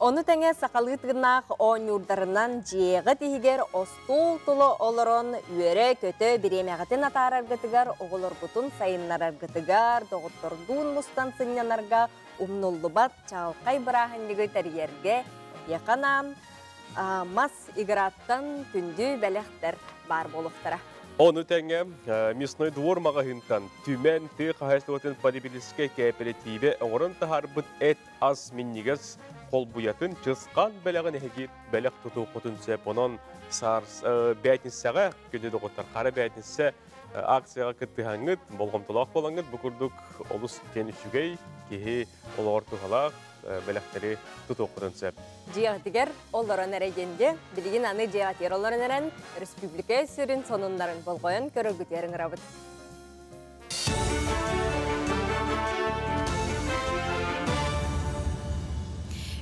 Ону тэҥэ сахалыы тыыннаах оонньуурдарынан дьиэҕит иһигэр остуол тула олорон үөрэ-көтө бириэмэҕитин атаараргытыгар, оҕолоргутун сайыннараргытыгар, доҕоттордуун мустан сынньанарга умнуллубат чаҕылхай бырааһынньыгы тэрийэргэ эһиэхэ анаан мас играттан күндү бэлэхтэр баар буолуохтара. Ону тэҥэ Мясной двор маҕаһыынтан Түмэн тыа хаһаайыстыбатын потребительскай кээпэрэтиибэ оҥорон таһаарбыт эт ас минньигэс холбуйатын чысхаан бэлэҕин эһиги бэлэх тутуоххутун сөп. Онон саарс бээтинсэҕэ күндү доҕоттор хара бээтинсэ акцияҕа кыттыһаҥҥыт, болҕомтолоох буолаҥҥыт бу курдук олус диэн үчүгэй киһи олоҕор туһалаах бэлэхтэри тутуоххутун сөп. Дьиэҕитигэр олорон эрэ диэнде, билигин аны дьиэҕитигэр олорон эрэн республика сүрүн сонуннарын болҕойон көрөргүтүгэр ыҥырабыт.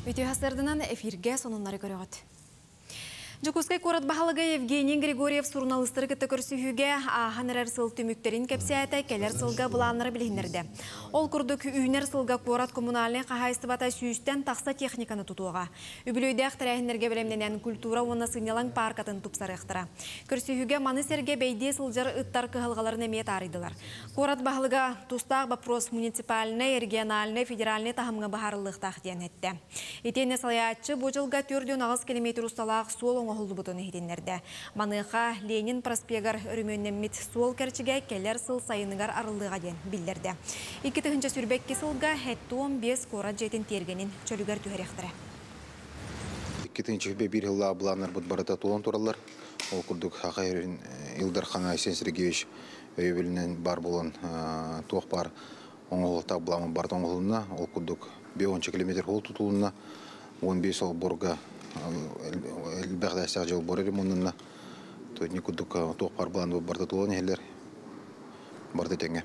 Үтүө хасырдынан эфирге сонуннары көрөҕүт. Дьокуускай куорат баһылыга Евгений Григорьев суруналыыстары кытта көрсүһүүгэ ааһан эрэр сыл түмүктэрин кэпсээтэ, кэлэр сылга былааннары билиһиннэрдэ. Ол курдук, үүнэр сылга куорат коммунальнай хаһаайыстыбата сүүстэн тахса техниканы тутуоҕа. Үбүлүөйдээх тэрээһиннэргэ бэлэмнэнэн культура уонна сынньалаҥ пааркатын тупсарыахтара. Көрсүһүүгэ маны сэргэ бэйдиэ сылдьар ыттар кыһалҕаларын эмиэ таарыйдылар. Куорат баһылыга тустаах боппуруос муниципальнай, региональнай, федеральнай таһымҥа быһаарыллыахтаах диэн эттэ. Итиэннэ салайааччы бу дьылга 48 километр усталаах суол оҥоһуллубутун иһитиннэрдэ. Маныаха Ленин проспегар өрөмүөннэммит суол кэрчигэ кэлэр сыл сайыныгар арыллыаҕа диэн биллэрдэ. 2022 сылга 75 куорат дьиэтин тиэргэнин чөлүгэр түһэриэхтэрэ. 2021 сыллаах былааннарбыт барыта туолан тураллар. Ол курдук Саха сирин Ил Дархана Айсен Сергеевич өйөбүлүнэн бар буолан туох баар оҥоһултаах былааммыт барыта оҥоһулунна. Ол курдук 50 километр суол тутулунна, 15 олбуорга элбэх дэстээх дьыл олбуор ремоннанна. Итини курдук туох баар былааннарбыт барыта туолан иһэллэр. Барыта тэҥҥэ.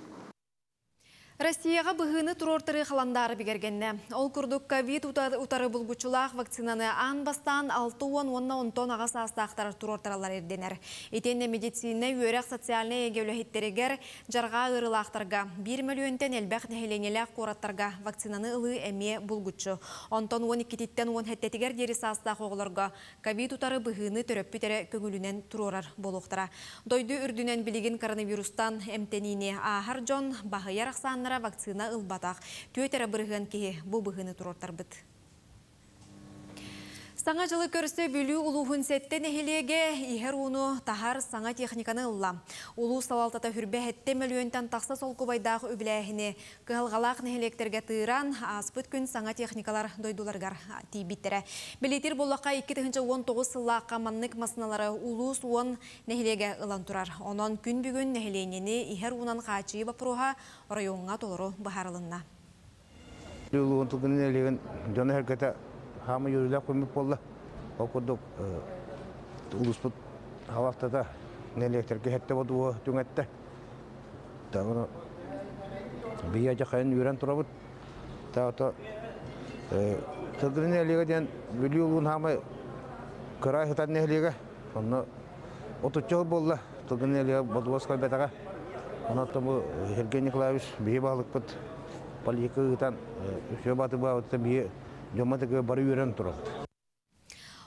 Россияҕа быһыыны туруортарыы халандаары бигэргэннэ. Ол курдук ковид утары булгуччулаах вакцинаны аан бастаан 60 уонна онтон аҕа саастаахтар туруортараллар ирдэнэр. Итиэннэ медицина, үөрэх, социальнай эйгэ үлэһиттэригэр, дьарҕаа ыарыылаахтарга, биир мөлүйүөнтэн элбэх нэһилиэнньэлээх куораттарга вакцинаны ылыы эмиэ булгуччу. Онтон 12-титтэн 17-тигэр диэри саастаах оҕолорго Ковид утары быһыыны төрөппүт эрэ көҥүлүнэн туруорар буолуохтара. Дойду үрдүнэн билигин коронавирустан эмтэниини ааһар дьон баһыйар ахсааннара вакцина ылбатах. Түөрт эрэ бырыһыан киһи бу быһыыны туруортарбыт. Саҥа дьылы көрсө Бүлүү улууһун сэттэ нэһилиэгэ иһэр ууну таһар саҥа техниканы ылла. Улуус салалтата хүрбэ сэттэ мөлүйүөнтэн тахса солкуобайдаах үбүлээһини Кыһалҕалаах нэһилиэктэргэ тыыран, ааспыт күн саҥа техникалар дойдуларыгар тиийбиттэрэ. Бэлиэтиир буоллахха, 2019 сыллаахха маннык массыыналары улуус уон нэһилиэгэ ылан турар. Онон күн бүгүн нэһилиэнньэни иһэр уунан хааччыйыы боппуруоһа оройуоҥҥа толору быһаарылынна. Улууһун Тылгын нэһилиэгин дьоно-сэргэтэ хаама үөрүүлээх күммүт буолла. Ол курдук улууспут салалтата нэһилиэктэргэ сэттэ бодуоһу түҥэттэ. Тагыны бийа дьахайын үөрэн турабыт. Таата Тылгыны нэһилиэгэ диэн Бүлүү улуун хаамай кыраай сытар нэһилиэгэ. Онно отучча сыл буолла Тылгыны нэһилиэгэ бодуос кэлбэтэҕэ. Онон бу Сергей Николаевич биһи баһылыкпыт политика ыытан үсүө баатыбаабыттан биһи дьоммут бары үөрэн турабыт.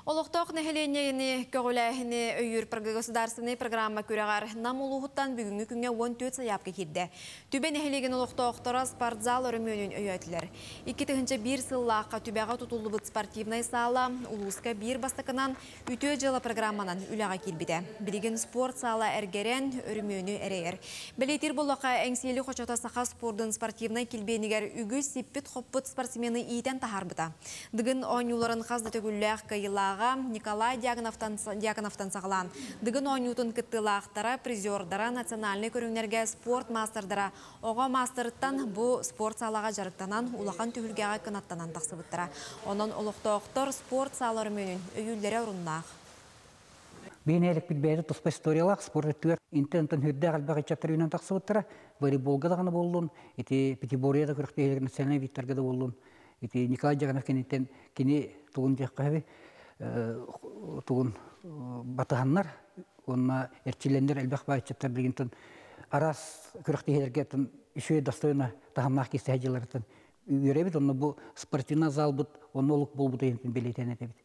Олохтоох нэһилиэнньэни көҕүлээһини өйүүр государственнай программа күрэҕэр Нам улууһуттан бүгүҥҥү күҥҥэ 14 сайаапка киирдэ. Түбэ нэһилиэгин олохтоохторо спортзал өрөмүөнүн өйөөтүлэр. 2001 сыллаахха Түбэҕэ тутуллубут спортивнай саала улууска биир бастакынан Үтүө дьыала программанан үлэҕэ киирбитэ. Билигин спорт саала эргэрэн, өрөмүөнү эрэйэр. Бэлиэтиир буоллахха, Эҥсиэли хочото саха спордун спортивнай килбиэнигэр үгүс сиппит-хоппут спортсмены иитэн таһаарбыта. Дыгын оонньууларын хас да төгүллээх кыайыылааҕа Николай Дьяконовтан, Дьяконовтан саҕалаан, Дыгын оонньуутун кыттыылаахтара, призердара, национальнай көрүҥнэргэ спорт маастардара оҕо маастарыттан бу спорт саалаҕа дьарыктанан, улахан түһүлгэҕэ кынаттанан тахсыбыттара. Онон олохтоохтор спорт саала өрөмүөнүн өйүүллэрэ оруннаах. Биһи нэһилиэкпит бэйэтэ туспа историялаах спорт өттүгэр интэн-онтон сүрдээх элбэх ыччаттар үүнэн тахсыбыттара. Волейболга даҕаны буоллун, ити пятиборье да күрэхтэһиилэр национальнай видтарга да буоллун, ити Николай Дьаганов кэнниттэн кини тугун диэххэ тугун батыһаннар уонна эрчиллэннэр элбэх баай ыччаттар билигин араас күрэхтэһиилэргэ үчүгэй достойно таһымнаах киирсэ дьылларыттан үөрэбит онно бу спортивный залбыт онно олук буолбута бэлиэтээн этэбит.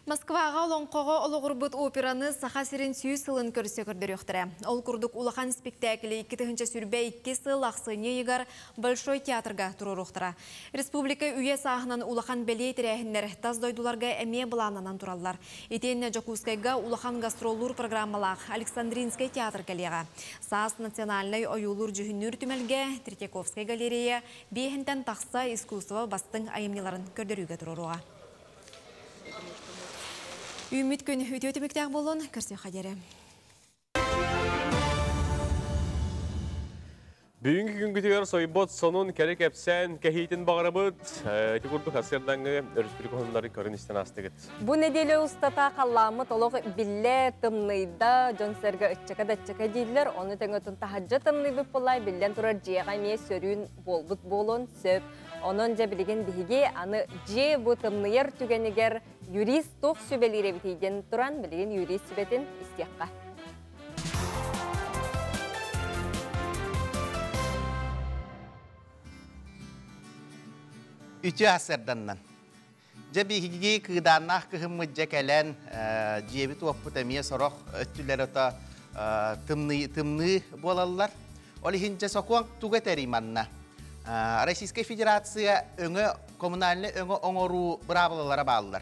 Москваҕа олоҥхоҕо олоҕурбут операны Саха сирин 100 сылын көрсө көрдөрүөхтэрэ. Ол курдук улахан спектакли 2022 сыл ахсынньы ыйыгар Большой театрга туруоруохтара. Республика үйэ сааһынан улахан бэлиэ тэрээһиннэр тас дойдуларга эмиэ былааннанан тураллар. Итиэннэ Дьокуускайга улахан гастроллуур программалаах Александринскай театр кэлиэҕэ. Саас национальнай ойуулуур-дьүһүннүүр түмэлгэ Третьяковскай галерея биэһинтэн тахса искусство бастыҥ айымньыларын көрдөрүүгэ туруоруоҕа. Үүммүт күн үтүө түмүктээх буолуон көрсүөххэ диэри. Бүгүнкү күнгүтүгэр сойбот сонун кэрэ кэпсээн кэһиитин баҕарабыт. Ити курдук сарсыардааҥҥы өрөспүүбүлүкэ сонуннарын көрөн истэн аастыгыт. Бу нэдиэлэ устата халлааммыт олох биллэ тымныйда, дьон-сэргэ ыччака да ыччака дииллэр, ону тэҥэ отун таһырдьа тымныйбыт буоллай, биллэн турар дьиэҕэ эмиэ сөрүүн буолбут буолуон сөп. Онон дьэ билигин биһиги аны дьиэ бу тымныйар түгэнигэр юрист туох сүбэлиир эбитий диэн туран билигин юрист сүбэтин истиэххэ. Үтүө сарсыарданнан. Дьэ биһиги кыыдааннаах кыһыммыт дьэ кэлэн дьиэбит уоппут эмиэ сорох өттүлэр ото тымныы тымныы буолаллар. Ол иһин дьэ сокуон тугу этэрий манна? Российскай Федерация өҥө коммунальнай өҥө оҥоруу быраабылалара бааллар.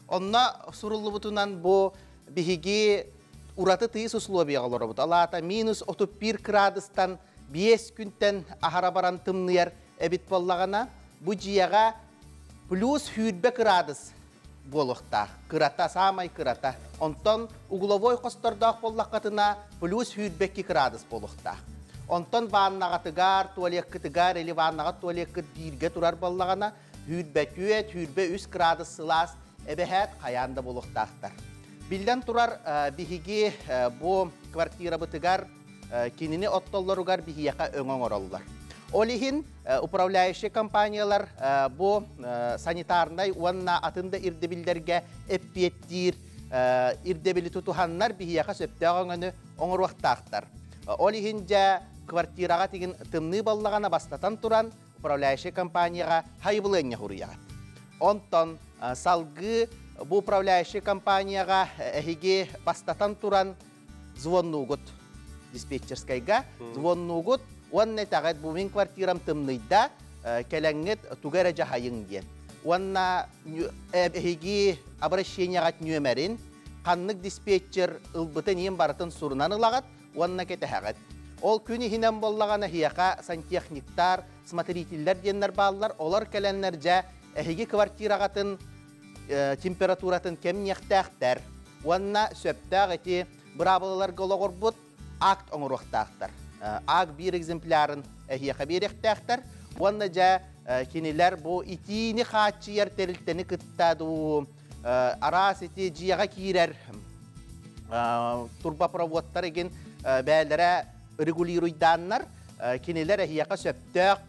Онно суруллубутунан бу биһиги ураты тыйыс условияҕа олоробут. Алаата минус 31 кыраадыстан 5 күнтэн аһара баран тымныйар эбит буоллаҕына, бу дьиэҕэ плюс 20 кыраадыс буолуохтаах. Кырата, саамай кырата. Онтон угловой хостордоох буоллаххытына плюс 22 кыраадыс буолуохтаах. Онтон ваннаҕатыгар, туалеккытыгар или ваннаҕа туалеккыт бииргэ турар буоллаҕына, 24, 23 кыраадыс сылаас эбэһээт хайаан да буолуохтаахтар. Биллэн турар, биһиги бу квартирабытыгар кинини оттоллоругар биһиэхэ өҥө оҥороллор. Ол иһин управляющай компаниялар бу санитарнай уонна атын да ирдэбиллэргэ эппиэттиир ирдэбили тутуһаннар биһиэхэ сөптөөх өҥөнү оҥоруохтаахтар. Ол иһин дьэ квартираҕа тигин тымныы баллаҕана бастатан туран управляющай компанияҕа хайыбылыанньа хуруйаҕыт. Онтон салгыы бу управляющай компанияҕа эһиги бастатан туран звоннуугут диспетчерскайга звоннуугут уонна этэҕит бу мин квартирам тымныйда кэлэҥҥит тугу эрэ дьаһайыҥ диэн. Уонна эһиги обращениеҕат нүөмэрин ханнык диспетчер ылбытын иин барытын сурунан ылаҕыт уонна кэтэһэҕит. Ол күн иһинэн буоллаҕына эһиэхэ сантехниктар, смотрителлэр диэннэр бааллар, олор кэлэннэр дьэ эһиги квартираҕытын температуратын кэмниэхтээхтэр уонна сөптөөх ити быраабылаларга олоҕурбут акт оҥоруохтаахтар. Акт биир экземплярын эһиэхэ биэриэхтээхтэр уонна дьэ кинилэр бу итиини хааччыйар тэрилтэни кытта дуу араас ити дьиэҕэ киирэр турбопроводтар игин бээлэрэ регулируйдааннар кинилэр эһиэхэ сөптөөх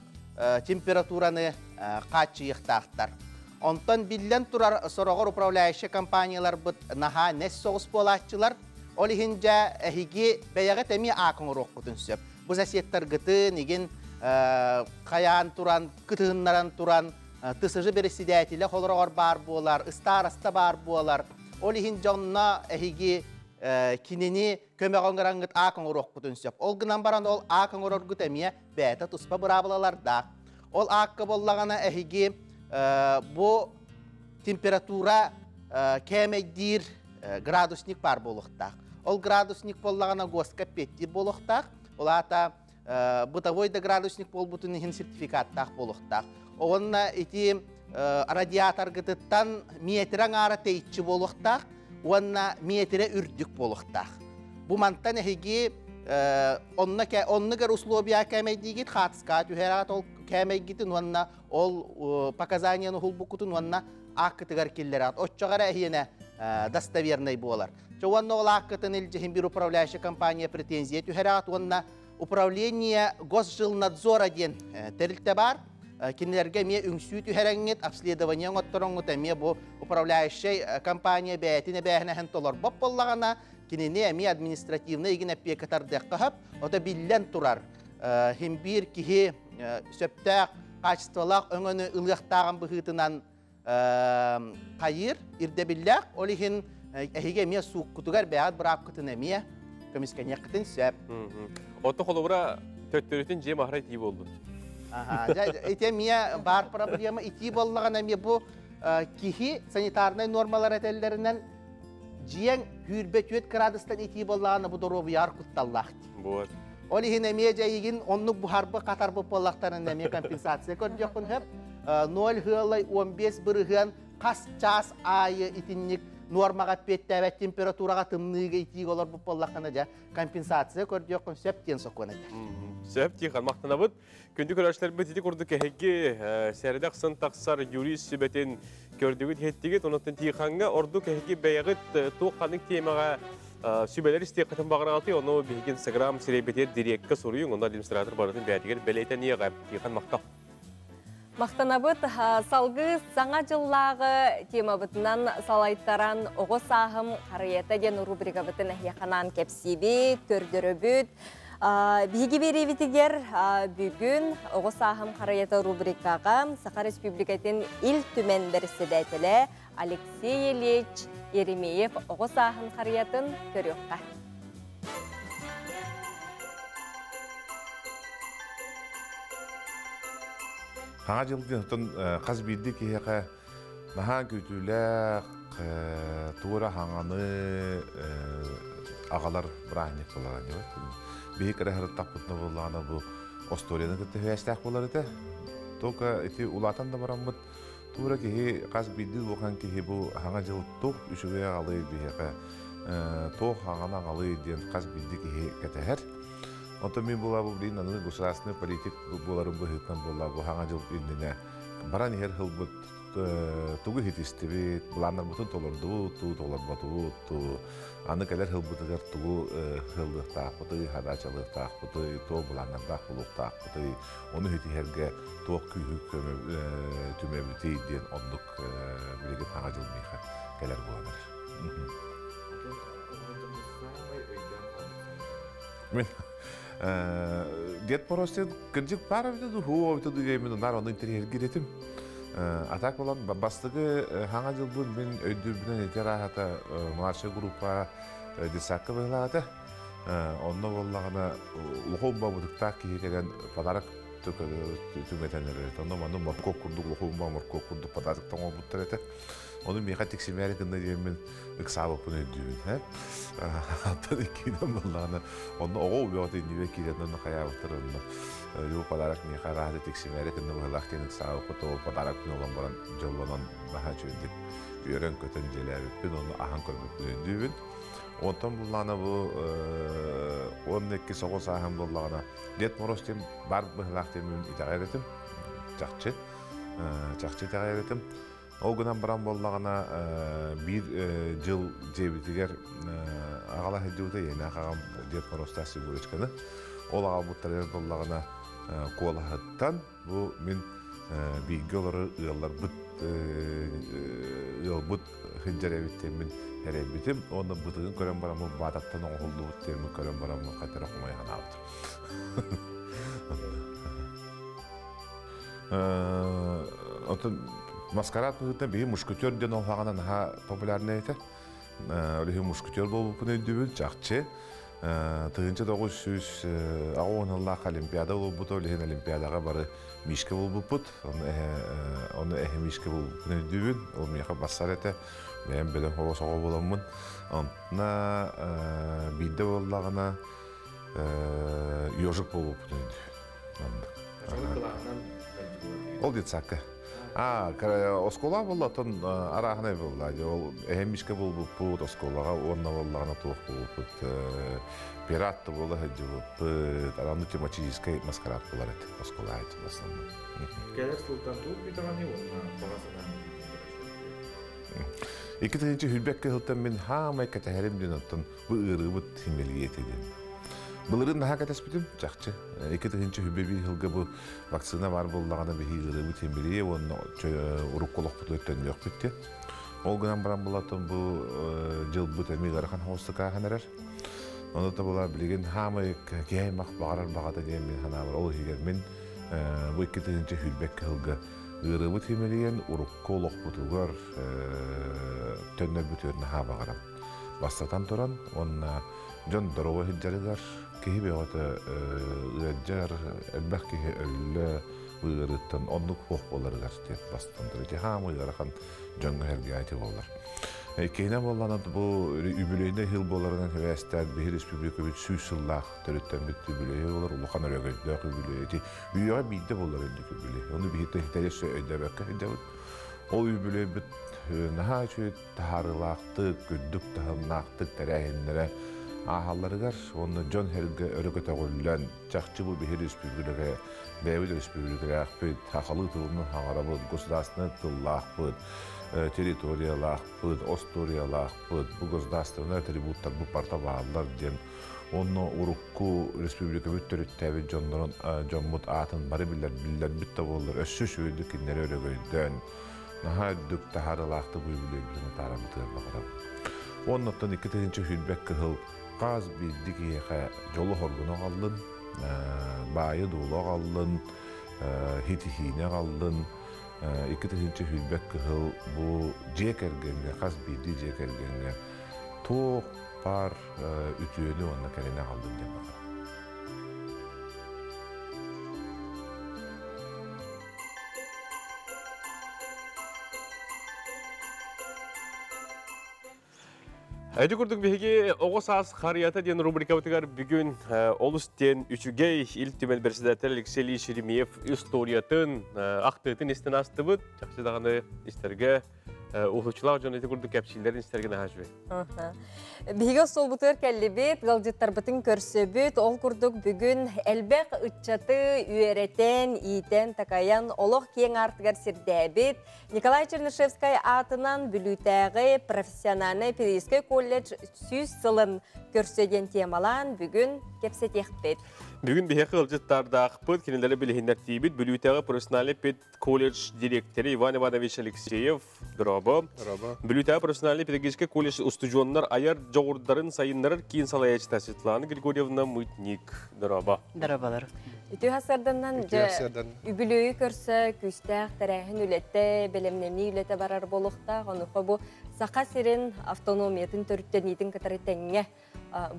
температураны хааччыйыахтаахтар. Онтон биллэн турар сороҕор управляющай компанияларбыт наһаа нэс соҕус буолааччылар. Ол иһин дьэ эһиги бэйэҕит эмиэ аак оҥоруоххутун сөп. Бу соседтаргытын игин хайаан туран, кытыһыннаран туран ТСЖ председателэ холороҕор баар буолар, ыстаараста баар буолар. Ол иһин дьонно эһиги кинини көмөҕө ыҥыраҥҥыт аак оҥоруоххутун сөп. Ол гынан баран ол аак оҥороргут эмиэ бэйэтэ туспа быраабылалардаах. Ол аакка буоллаҕына эһиги бу температура кээмэйдиир градусник баар буолуохтаах. Ол градусник буоллаҕына ГОСТка эппиэттиир буолуохтаах. Ол аата бытовой да градусник буолбутун иһин сертификаттаах буолуохтаах. Уонна ити радиаторгытыттан метрэ аҥаара тэйиччи буолуохтаах уонна метрэ үрдүк буолуохтаах. Бу мантан эһиги онно оннугар условия кээмэйдиигит хаатыскаҕа түһэрээт ол кээмэйгитин уонна ол показанияны уһулбуккутун уонна ааккытыгар киллэрээт оччоҕо эрэ эһиэнэ достовернай буолар. Чоуанна олааккытын илдьиһин бир управляющая компания претензия түһэрэҕит уонна управление госжилнадзора диэн тэрилтэ баар. Кинилэргэ эмиэ үҥсүү түһэрэҥҥит, обследование оҥоттороҥҥут эмиэ бу управляющай компания бэйэтин эбээһинэһин толорбот буоллаҕына, кинини эмиэ административнай игин эппиэккэ тардыахха сөп. Ото биллэн турар, хим биир киһи сөптөөх качестволаах өҥөнү ылыахтааҕын быһыытынан хайыыр ирдэбиллээх, ол иһин эһиги эмиэ сууккутугар бэйэҕит быраапкытын эмиэ көмүскэниэххитин сөп. Ото холобура төттөрүтүн дьиэ маһара итии буоллун. Ити эмиэ баар проблема итии буоллаҕына эмиэ бу киһи санитарнай нуормалар этэллэринэн дьиэҥ сүүрбэ түөрт градустан итии буоллаҕына бу доруобуйаҕар кутталлаах. Вот. Ол иһин эмиэ дьэйигин оннук буһарбы хатарбыт буоллахтарына эмиэ компенсация көрдүөххүн сөп. 0 ыалай 15 бырыһыан хас чаас аайы итинник нуормаҕа эппиэттээбэт температураҕа тымныыга итиигэ олорбут буоллаххына дьэ компенсация көрдүөххүн сөп диэн сокуон этэр. Сөп Тихон махтанабыт. Күндү көрөөччүлэрбит ити курдук эһиги сэрэдэх сын тахсар юрист сүбэтин көрдүгүт иһиттигит. Онон Тихоҥҥа ордук эһиги бэйэҕит туох ханнык темаҕа сүбэлэр истиэххитин баҕараҕытый, ону биһиги Инстаграм сирэйбитигэр дирекка суруйуҥ, онно администратор барытын бэйэтигэр бэлиэтэниэҕэ. Тихон махтал. Махтанабыт салгыы саҥа дьыллааҕы темабытынан салайтаран оҕо сааһым харыйата диэн рубрикабытын эһиэхэ кэпсиибит, көрдөрөбүт. Биһиги биэриибитигэр бүгүн оҕо сааһым харыйата рубрикаҕа Саха Республикатын Ил Түмэн бэрэссэдээтэлэ Алексей Ильич Еремеев оҕо сааһын харыйатын көрүөххэ. Хаҥа дьылдын отон хас биирдии киһиэхэ наһаа күүтүүлээх туора хаҥаны аҕалар бырааһынньык буолар. Биһи кыра сырыттахпытына буоллаҕына бу остуоруйаны кытта сибээстээх буолар этэ. Только ити улаатан да бараммыт Тура киһи хас биирдии улахан киһи бу хаҥа дьыл туох үчүгэй аҕалый биһиэхэ туох хаҥаны аҕалый диэн хас биирдии киһи кэтэһэр. Онтон мин буолаа бу билигин аны государственный политик буоларым быһыытынан буолла бу хаҥа дьыл иннинэ баран иһэр сылбыт тугу иһитистибит, былааннарбытын толордубут, туу толорботубут, туу аны кэлэр сылбытыгар тугу сыллыахтаахпытый, хадаачалыахтаахпытый, туох былааннардаах буолуохтаахпытый, ону иһитиһэргэ туох күүһү түмэбитий диэн оннук билигин хаҥа дьыл миэхэ кэлэр буолан эрэр. Мин Дед Мороз кырдьык баар эбитэ дуу, һуу эбитэ дуу диэммин наар ону интэриэһиргиир этим. А так болан бастакы хаҥа дьылбын мин өйдүүрбүнэн ити арааһата младшая группа детсадка быһылаах этэ. Онно буоллаҕына улахан бабытыктаах киһи кэлэн подарок түҥэтэн эрэр. Онно манна моркуоп курдук улахан моркуоп курдук подарок оҥорбуттар этэ. Ону миэхэ тиксимээри гынна диэммин ыксаабыппын өйдүүбүн. Аттан иккиинэн буоллаҕына онно оҕо убиоҕа иннибэ киирэн онно хайаабыттар онно юу подарок миэхэ арааһы тиксимээри гынна быһылаах диэн ыксаабыппыт ол подарокпын ылан баран дьоллонон наһаа үчүгэйдик үөрэн-көтөн дьиэлээбиппин онно аһан көрбүппүн өйдүүбүн. Онтон буллаҕына бу 12 соҕус ааһан буоллаҕына Дед Мороз диэн бар быһылаах диэн итэҕэйэр этим. Чахчы. Чахчы итэҕэйэр этим. Ол гынан баран буоллаҕына биир дьыл дьиэбитигэр аҕала сылдьыбыта ийэлээх аҕам Дед Морозтаах Снегурочканы. Ол аҕалбыттарыгар буоллаҕына куолаһыттан бу мин бииргэ олорор ыалларбыт ыалбыт сылдьар эбит диэммин эрэйбитим уонна бытыгын көрөн бараммын баататтан оҥоһуллубут диэммин көрөн бараммын хайтара хомойо санаабытым. Оттон маскарад быһыытынан биһи мушкетер диэн ол хаҕана наһаа популярнай этэ. Ол иһин мушкетер буолбуппун өйдүүбүн чахчы. 1980 сыллаах Олимпиада буолбута, ол иһин Олимпиадаҕа бары мишка буолбуппут. Ону эһэ мишка буолбуппун өйдүүбүн. Ол миэхэ бассар этэ. Бэйэм бөдөҥ холос оҕо буоламмын. Онно биирдэ буоллаҕына ежик буолбуппун өйдүүбүн. Ол детсадка. А, оскуола буолла, оттон арааһынай буолла. Ол эһэммишке буолбуппут, оскуолаҕа уонна буоллаҕына туох буолбуппут, пират да буола сылдьыбыппыт, аны тематическай маскарад буолар этэ оскуола в основном. Кэлэр сылтан туох бүтэҕиний уонна баҕа санааҥ? 2 тыһыынча 22 сылтан мин хаамай кэтэһэрим диэн оттон бу ыарыыбыт химэлиэти диэн. Былырын наһаа кэтэспитим, чахчы. 2021 сылга бу вакцина бар буоллаҕына биһи ыарыыбыт химэлиэ уонна урукку олохпутугар төннүөхпүт диэн. Ол гынан баран булатын бу дьылбыт эми ыарахан хоҕустук ааһан эрэр. Ону та була билигин хаамай киһи аймах баҕарар баҕата диэн мин санаабар ол иһигэр мин бу 2022 сылга ыарыыбыт химэлиэн урукку олохпутугар төннөрбүтүгэр наһаа баҕарам. Бастатан туран, онна дьон доруобай сылдьарыгар киһи бөҕөтө ыалдьар, элбэх киһи өллө ыарыыттан оннук хуох буоларыгар диэн бастатан турар. Ити хаамай ыарахан дьоҥҥо сэргээти буолар. Киһинэн буолланат бу үбүлүөйнэй сыл буоларынан сибээстээн биһи республикабыт 100 сыллаах төрүттэммит үбүлүөйэ буолар, улахан өрөгөйдөөх үбүлүөй. Ити үйэҕэ биирдэ буолар үрдүк үбүлүөй. Ону биһи тэһитэрис өйдөбөккө сылдьабыт. Ол үбүлүөйбүт наһаа үчүгэй таһаарыылаахтык, үрдүк таһымнаахтык тэрээһиннэрэ ааһалларыгар, уонна дьон сэргэ өрө көтөҕүллэн, чахчы бу биһи республика, бэйэбит республикалаахпыт, сахалыы тылынан хаҥарабыт, государственнай тыллаахпыт, территориялаахпыт, историялаахпыт, бу государственнай атрибуттар бу барыта бааллар диэн, онно урукку республикабыт төрүттээбит дьоннорун дьоммут аатын бары билэр биллэрбит да буоллар, өссө үчүгэйдик кинилэри өрөгөйдөөн, наһаа үрдүк таһаарыылаахтык үбүлүөйбүтүн атаарабытыгар баҕарабыт. Оннуттан 2022 сыл хас биирдии киһиэхэ дьолу хоргуну аҕаллын, баайы дуулу аҕаллын, ситиһиини аҕаллын, 2022 сыл бу дьиэ кэргэҥҥэ, хас биирдии дьиэ кэргэҥҥэ туох баар үтүөнү уонна кэрэни аҕаллын диэн баҕарабын. Эти курдук биһиги оҕо саас харыйата диэн рубрикабытыгар бүгүн олус диэн үчүгэй Ил Түмэн председатель Алексей Ильич Еремеев историятын, ахтыытын истэн астыбыт. Чахчы даҕаны истэргэ уһулуччулаах дьон ити курдук кэпсииллэрин истэргэ наһаа үчүгэй. Биһиги остуолбутугар кэллибит, ыалдьыттарбытын көрсөбүт. Ол курдук бүгүн элбэх ыччаты үөрэтэн, иитэн, такайан, олох киэҥ аартыгар сирдээбит Николай Чернышевскай аатынан Бүлүүтээҕи профессиональнай педагогическай колледж 100 сылын көрсө диэн темалаан бүгүн кэпсэтиэхпит. Бүгүн биһиэхэ ыалдьыттардаахпыт, кинилэри билиһиннэртиибит Бүлүүтээҕи профессиональный педколледж директора Иван Иванович Алексеев. Дорообо. Дорообо. Бүлүүтээҕи профессиональный педагогическай колледж устудьуоннар айар дьоҕурдарын сайыннарар киин салайааччыта Светлана Григорьевна Мытник. Дорообо. Дорооболор. Үтүө сарсыарданнан Үтүө сарсыардан. Үбүлүөйү көрсө күүстээх тэрээһин үлэтэ, бэлэмнэнии үлэтэ барар буолуохтаах. Онуоха бу Саха сирин автономиятын төрүттэниитин кытары тэҥҥэ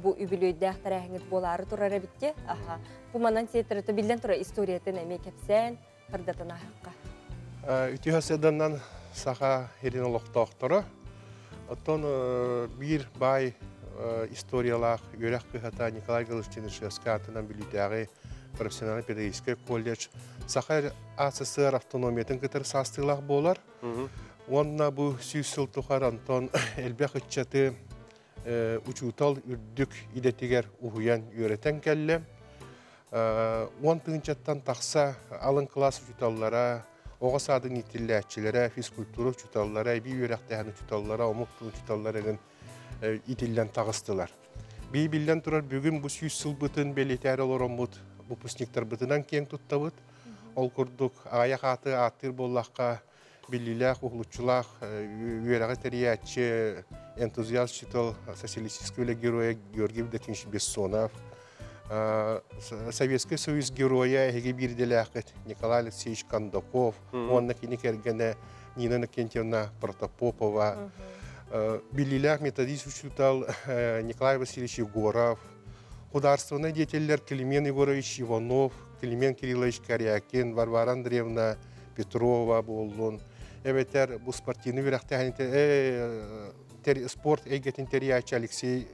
бу үбүлүөйдээх тэрээһиҥит буолаары турар эбитти. Аха. Бу манан сиэттерете биллэн турар историятын эмиэ кэпсээн сырдатан ааһыахха. Үтүө сарсыарданнан Саха сирин олохтоохторо. Оттон биир баай историялаах үөрэх кыһата Николай Гаврилович Чернышевскай аатынан Бүлүүтээҕи профессиональный педагогическай колледж Саха АССР автономиятын кытары саастыылаах буолар. Уонна бу 100 сыл тухары онтон элбэх ыччаты учуутал үрдүк идэтигэр уһуйан үөрэтэн кэллэ. 10 тыһыынчаттан тахса алын кылаас учууталлара, оҕо саадын иитиллээччилэрэ, физкультура учууталлара, эбии үөрэхтээһин учууталлара, омук тылын учууталларын иитиллэн таҕыстылар. Бии биллэн турар бүгүн бу 100 сылбытын бэлиэтээр олороммут выпускниктарбытынан киэҥ туттабыт. Ол курдук аҕыйах ааты ааттыыр буоллахха биллиилээх, уһулуччулаах үөрэҕи тэрийээччи, энтузиаст учитель, социалистическай үлэ героя Георгий Евдокимович Бессонов, Советский Союз героя эһиги биирдэлээххит Николай Алексеевич Кондаков, уонна кини кэргэнэ Нина Иннокентьевна Протопопова, биллиилээх методист учуутал Николай Васильевич Егоров, художественный деятельлэр Климент Егорович Иванов, Климент Кириллович Корякин, Варвара Андреевна Петрова буоллун, эбэтэр бу спортивный үөрэхтээһин спорт эйгэтин тэрийээччи Алексей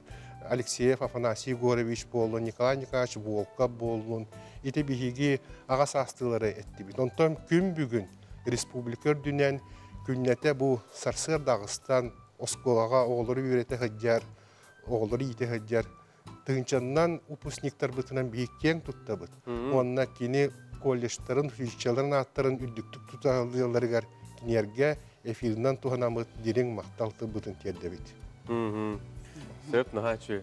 Алексеев Афанасий Егорович буоллун, Николай Николаевич Волков буоллун, ити биһиги аҕа саастыылары эттибит. Онтон күн бүгүн республика үрдүнэн күннэтэ бу сарсыардааҕыстан оскуолаҕа оҕолору үөрэтэ сылдьар, оҕолору иитэ сылдьар тыһыынчаннан выпускниктарбытынан биһиги киэҥ туттабыт. Уонна кини колледжтарын, училищеларын ааттарын үрдүктүк туталларыгар кинилэргэ Эфиринэн туһанаммыт дириҥ махтал тылбытын тиэрдэбит. Сөп, наһаа үчүгэй.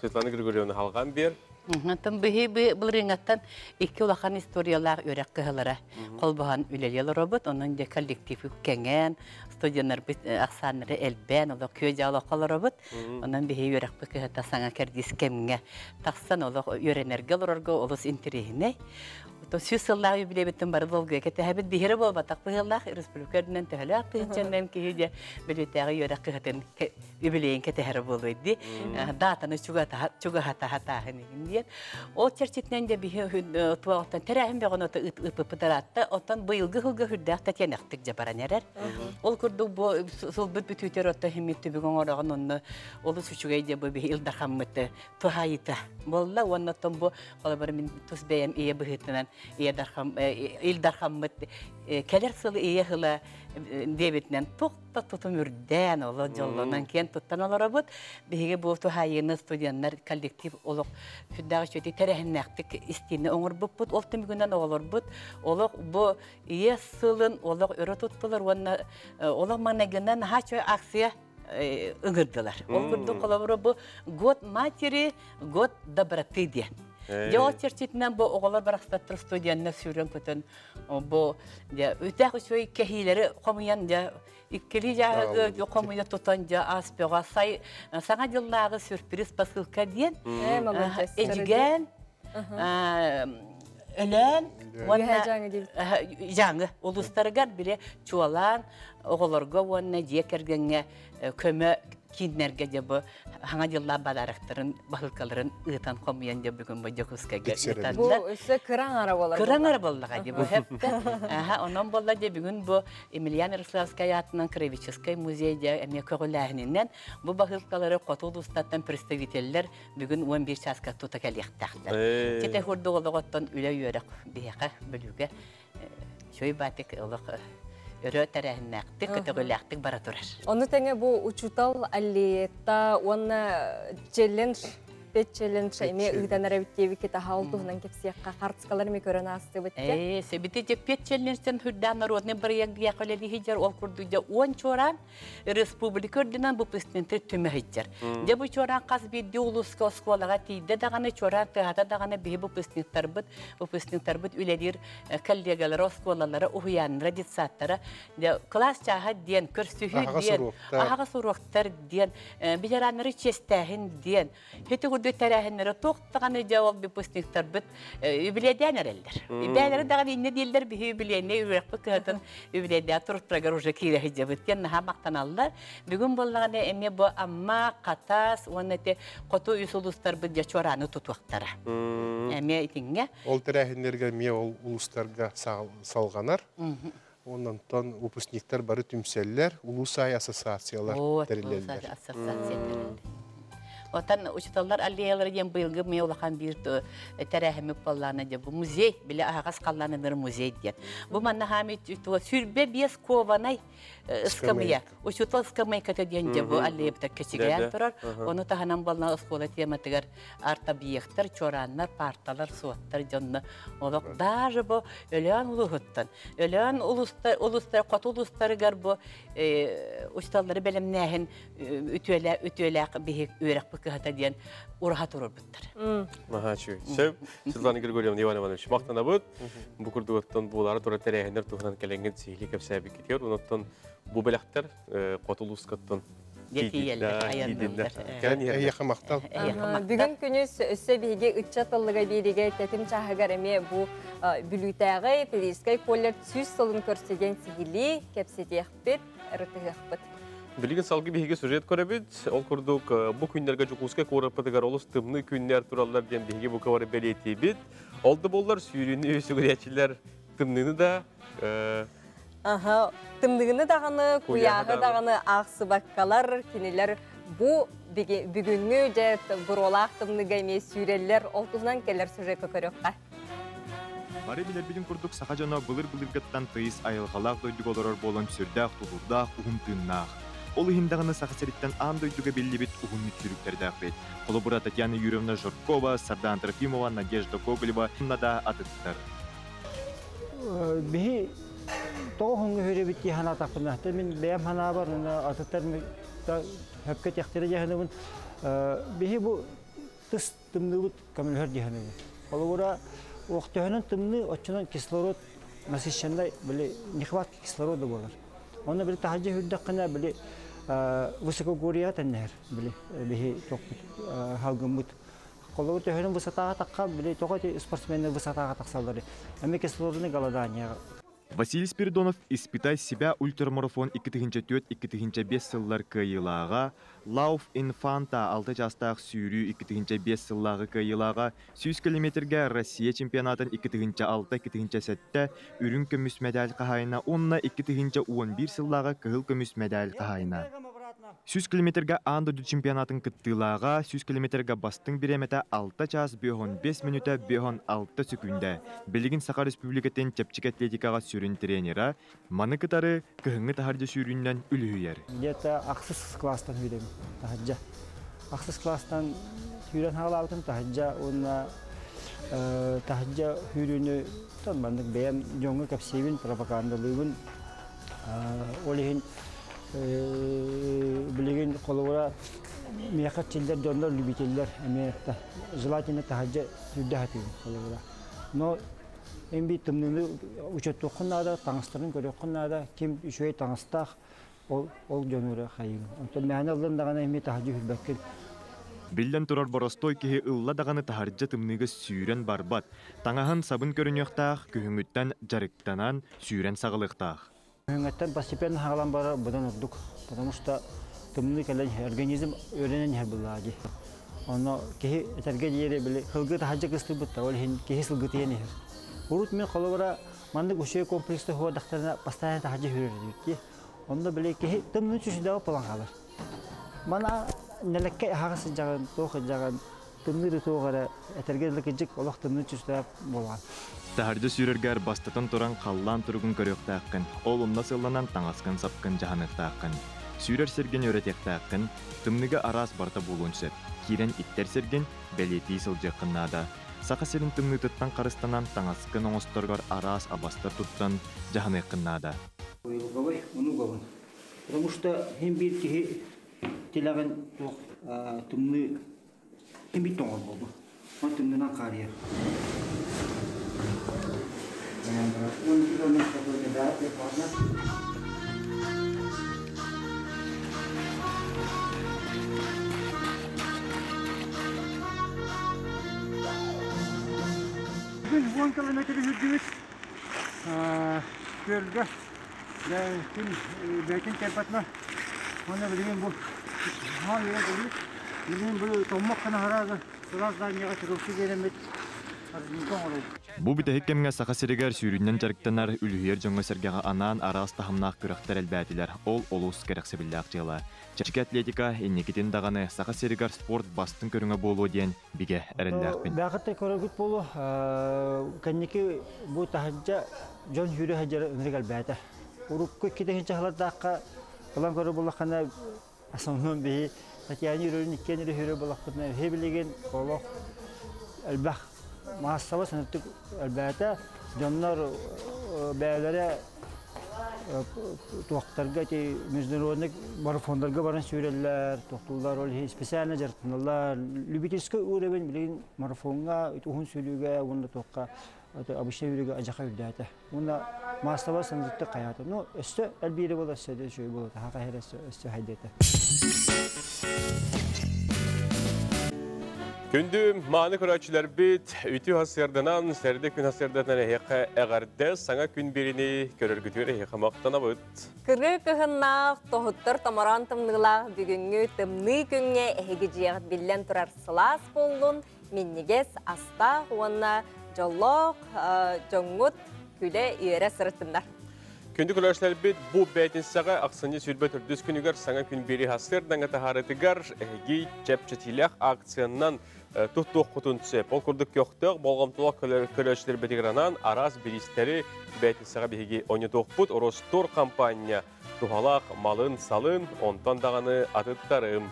Светлана Григорьевна халҕан биэр. Оттон биһи былырыыҥҥаттан икки улахан историялаах үөрэх кыһалара холбоһон үлэлии олоробут. Онон дьэ коллектив кэҥээн, студеннарбыт ахсааннара элбээн, олох күө-дьаа олоххо олоробут. Онон биһи үөрэхпит кыһата саҥа кэрдиис кэмҥэ тахсан олох үөрэнэргэ олорорго олус интэриэһинэй. 100 сыллаах юбилейбиттэн бары долгуйа кэтэһэбит. Биһири буолбатах быһыылаах республика үрдүнэн төһөлөөх тыһыынчаннан киһи дьэ Бүлүүтээҕи үөрэх кыһатын юбилейин кэтэһэрэ буолуой дии. Даатаны чугаһатаһатааһын иһин диэн. Ол чэрчитинэн дьэ биһи туоҕуттан тэрээһин бөҕөнү ыыппыппыт ыраатта. Оттон быйылгы сылга үрдээх тэтиэнэхтик дьэ баран эрэр. Ол курдук бу сылбыт бүтүүтэр отто химмит түбүк оҥороҕун онно олус үчүгэй дьэ бу биһи Ил Дархаммыт туһаайыта буолла уонна оттон бу холобур мин тус бэйэм ийэ быһыытынан ийэ дархам Ил Дархаммыт кэлэр сыл ийэ сыла диэбитинэн туох да тутум үрдээн олох дьоллонон киэн туттан олоробут. Биһиги бу туһаайыыны студеннар коллектив олох сүрдээх үчүгэй тэрээһиннээхтик истиини оҥорбуппут. Ол түмүгүнэн оҕолорбут олох бу ийэ сылын олох өрө туттулар уонна олох маҥнайгынан наһаа үчүгэй акция ыҥырдылар. Ол курдук холобура бу год матери, год доброты диэн. Дьэ ол чэрчитинэн бу оҕолор барахсаттар студеннар сүүрэн көтөн бу дьэ үтээх үчүгэй кэһиилэри хомуйан дьэ иккилии дьааһыгы хомуйа тутан дьэ ас бөҕө сай саҥа дьыллааҕы сюрприз посылка диэн Эдьигээн Өлөөн уонна Дьааҥы улуустарыгар били чуолаан оҕолорго уонна дьиэ кэргэҥҥэ көмө кииннэргэ дьэ бу хаҥа дьыллаах бадарактарын баһылкаларын ыытан хомуйан дьэ бүгүн бу Дьокуускайга ыытаннар. Бу өссө кыра аҥара буолар. Кыра аҥара буоллаҕа дии бу хэптэ. Аха онон буолла дьэ бүгүн бу Емельян Ярославскай аатынан краеведческай музей дьэ эмиэ көҕүлээһининэн бу баһыылкалары хоту улуустартан представителлэр бүгүн 11 чааска тута кэлиэхтээхтэр. Чите курдук олоҕоттон үлэ-үөрэх биһиэхэ Бүлүүгэ үчүгэй баатык олох өрө тэрээһиннээхтик, көтөҕүлээхтик бара турар. Ону тэҥэ бу учуутал аллеята уонна челлендж пет челлендж эмиэ ыытан эрэбит диэбиккит аха ол туһунан кэпсиэххэ хартыскалар эмиэ көрөн аастыбыт Ээ, себити те пет челленджтен хүрдээн народный бырайыак диэхэ үлэлиһи ол курдук дьэ уон чуораан республика үрдүнэн выпускниктар түмэ сылдьар. Дьэ бу чуораан хас биирдии улууска оскуолаҕа тиийдэ даҕаны чуораан тыаһата даҕаны биһи выпускниктарбыт выпускниктарбыт үлэлиир коллегалара, оскуолалара, уһуйааннара, детсадтара дьэ кылаас чааһа диэн, көрсүһүү диэн, аһаҕас уруоктар диэн, ветераннары чиэстээһин диэн Ити курдук тэрээһиннэри туох даҕаны дьэ ол выпускниктарбыт юбилейдээн эрэллэр. Бэйэлэрэ даҕаны иннэ дииллэр биһи юбилейнэй үөрэхпит кыһатын юбилейдээх туруктарыгар уже киирэ сылдьабыт диэн наһаа махтаналлар. Бүгүн буоллаҕына эмиэ бу Амма, Хатас уонна ити хоту үс улуустарбыт дьэ чуорааны тутуохтара. Эмиэ итинҥэ. Ол тэрээһиннэргэ эмиэ ол улуустарга салҕанар. Онтон выпускниктар бары түмсэллэр, улуус аайы ассоциациялар тэриллэллэр. Ассоциация тэриллэр. Отан учууталлар аллеялара диэн быйылгы мэ улахан биир тэрээһиммит буоллаана дьэ бу музей, били аһаҕас халлааныныр музей диэн. Бу манна хаами 25 кованай ыскамыйа, учуутал ыскамыйката диэн дьэ бу аллеябыта кэчигээн турар. Ону таһынан буолла оскуола тематыгар арт-объектар, чуорааннар, парталар, суоттар дьонно олох даже бу Өлөөн улууһуттан Өлөөн улуустар, улуустар, хоту улуустарыгар бу учууталлары бэлэмнээһин үтүөлээх үтүөлээх биһик үөрэхпит кыһата диэн ураһа туруорбуттар. Наһаа үчүгэй. Сөп. Светлана Григорьевна, Иван Иванович, махтанабыт. Бу курдук оттон буолаары турар тэрээһиннэр туһунан кэлэҥҥит сиһилии кэпсээбиккитигэр, онон бу бэлэхтэр хоту улуускаттан Эйиэхэ махтал. Бүгүн күнүс өссө биһиги ыччат ыллыга биэригэ тэтим чааһыгар эмиэ бу Бүлүүтээҕи педагогическай колледж 100 сылын көрсө диэн сиһилии кэпсэтиэхпит, ырытыһыахпыт. Билигин салгыы биһиги сюжет көрөбүт. Ол курдук бу күннэргэ Дьокуускай куораппытыгар олус тымныы күннэр тураллар диэн биһиги бука бары бэлиэтиибит. Ол да буоллар сүүрүүнү сүгүрүйээччилэр тымныыны да Аха, тымныгыны даҕаны, куйааһы даҕаны аахсыбаккалар, кинилэр бу бүгүҥҥү дьэ буруолаах тымныга эмиэ сүүрэллэр. Ол туһунан кэлэр сюжекка көрүөххэ. Бары билэрбитин курдук саха дьоно былыр-былыргыттан тыйыс айылҕалаах дойдуга олорор буолан сүрдээх тулуурдаах, уһун тыыннаах. Ол иһин даҕаны Саха сириттэн аан дойдуга биллибит уһун мүччүрүктэрдээхпит. Холобура, Татьяна Юрьевна Жиркова, Сардаана Трофимова, Надежда Гоголева уонна да атыттар. Биһи Тоҕо уһуҥҥа үһүрүбүт дии санаатахпына, мин бэйэм санаабар атыттар хөпкө тиэхтэрэ дии саныыбын. Биһи бу тыс тымныыбыт көмөлөһөр дии саныыбын. Холобура, уохтөһөнөн тымныы, оччонон кислород насыщенный, били нехватка кислорода буолар. Онно били таһырдьа үрдэххинэ, били высокогорьеҕа тэннэһэр, били биһи тохпут халгыммыт. Холобур, төһөнөн высотаҕа тахха, били тоҕо ити спортсменнар высотаҕа тахсаллар, эмиэ кислородный голодание. Василий Спиридонов «Испытай себя» ультрамарафон 2004-2005 сыллар кыайыылааҕа, Лауф Инфанта алта чаастаах сүүрүү 2005 сыллааҕы кыайыылааҕа, 100 километрга Россия чемпионатын 2006-2007 үрүҥ көмүс мэдээл хаһаайына уонна 2011 сыллааҕы кыһыл көмүс мэдээл хаһаайына. 100 километрга аан дойду чемпионатын кыттыылааҕа, 100 километрга бастыҥ бириэмэтэ 6 чаас 55 мүнүүтэ 56 сөкүүндэ. Билигин Саха Республикатын чэпчэки атлетикаҕа сүрүн тренера, маны кытары кыһыҥҥы таһырдьа сүүрүүнэн үлүһүйэр. Где-то ахсыс класстан сүүрэбин таһырдьа. Ахсыс класстан сүүрэн хаалаабытым таһырдьа уонна таһырдьа сүүрүүнү маннык бэйэм дьоҥҥо кэпсиибин, пропагандалыыбын. Ол иһин билигин холобура миэхэ чиллэр дьоннор любителлэр эмиэ желательно таһырдьа сүүрдэ сатыыбын холобура. Но эн биир тымныыны учуоттуоххун наада, таҥастарын көрүөххүн наада, ким үчүгэй таҥастаах ол ол дьону эрэ хайыыгын. Онтон мээнэ ыллын даҕаны эмиэ таһырдьа үрбэккин. Биллэн турар боростуой киһи ылла даҕаны таһырдьа тымныыга сүүрэн барбат. Таҥаһын сабын көрүнүөхтээх, күһүҥҥүттэн дьарыктанан, сүүрэн саҕалыахтаах. Күһүҥҥэттэн постепенно хаалан барар быдан ордук, потому что тымныы кэлэн организм үөрэнэн иһэр былаа дии. Онно киһи этэргэ диэри били сылгы таһырдьа кыстыырбыт да, ол иһин киһи сылгытыйан иһэр. Урут мин холобура маннык үчүгэй комплекста хуодахтарына постоянно таһырдьа сүүрэр этибит дии. Онно били киһи тымныы сүсүдэҕэ буолан хаалар. Мана нэлэккэ аһаҕас сылдьаҕын, туох сылдьаҕын, тымныы да туох эрэ этэргэ дылы кырдьык олох тымныы түстээх буолаҕын. Таһырдьа сүүрэргэр бастатан туран халлаан туругун көрүөхтээххин, ол онно сыалланан таҥаскын-сапкын дьаһаныахтааххын. Сүүрэр сиргин үөрэтиэхтээххин, тымныыга араас барыта буолуон сөп. Киирэн иттэр сиргин бэлиэтии сылдьыаххын наада. Саха сирин тымныытыттан харыстанан таҥаскын оҥосторгор араас абастар туттан дьаһаныаххын наада. Уйулҕабай онугабын. Потому что хин биир киһи тилэҕин туох тымныы Ким бит тоҥор буолду. Он тымнынан хаарыйар. Бүгүн 10 километр үрдүбүт күөлгэ күн бэйтин кэлбэтмэ уонна билигин бу билигин бу томмох ханаһараагы сылаас зданияҕа чурапчы биэрэммит разминка оҥоробут. Бу бүтэһик кэмҥэ Саха сиригэр сүүрүүнэн дьарыктанар, үлүһүйэр дьоҥҥо-сэргэҕэ анаан араас таһымнаах күрэхтэр элбээтилэр. Ол олус кэрэхсэбиллээх дьыала. Чэпчэки атлетика инникитин даҕаны Саха сиригэр спорт бастыҥ көрүҥэ буолуо диэн бигэ эрэллээхпин. Бэҕэттэ көрөргүт буолуо, кэнники бу таһырдьа дьон сүүрэ сылдьара ынырык элбээтэ. Урукку икки чаһылардаахха ылан көрөр буоллаххына, основном биһи Татьяна Юрьевна иккиэн эрэ сүүрэр буоллахпытына, эһи билигин олох элбэх маассабай санаттык элбээтэ. Дьоннор бэйэлэрэ туохтарга ити международный марафоннарга баран сүүрэллэр, тохтууллар, ол иһин специально дьарыктаналлар. Любительскай уровень билигин марафоҥҥа, уһун сүүрүүгэ уонна туохха обычный сүүрүүгэ адьаха үрдээтэ. Уонна маассабай санаттык хайаата. Ну, өссө элбиирэ буолар, өссө да үчүгэй буолар, хаха өссө хайдыата. Күндү мааны көрөөччүлэрбит, үтүө сарсыарданан, сэрдэ күн сарсыарданан эһиэхэ эҕэрдэ, саҥа күн бириини көрөргүтүгэр эһиэхэ махтанабыт. Кырыы кыһыннаах, тоһуттар томороон тымныылаах бүгүҥҥү тымныы күҥҥэ эһиги дьиэҕит биллэн турар сылаас буоллун, минньигэс астаах уонна дьоллоох дьоҥҥут күлэ-үөрэ сырыттыннар. Күндү көрөөччүлэрбит, бу бээтинсэҕэ ахсынньы 24 күнүгэр саҥа күн биэри сарсыардаҥҥа таһаарытыгар эһиги чэпчэтиилээх акциянан туттуоххутун сөп. Ол курдук көхтөөх, болҕомтолоох көрөөччүлэрбитигэр анаан араас бириистэри бээтинсэҕэ биһиги ойнотуохпут. Ростор компания туһалаах малын-салын, онтон даҕаны атыттарым.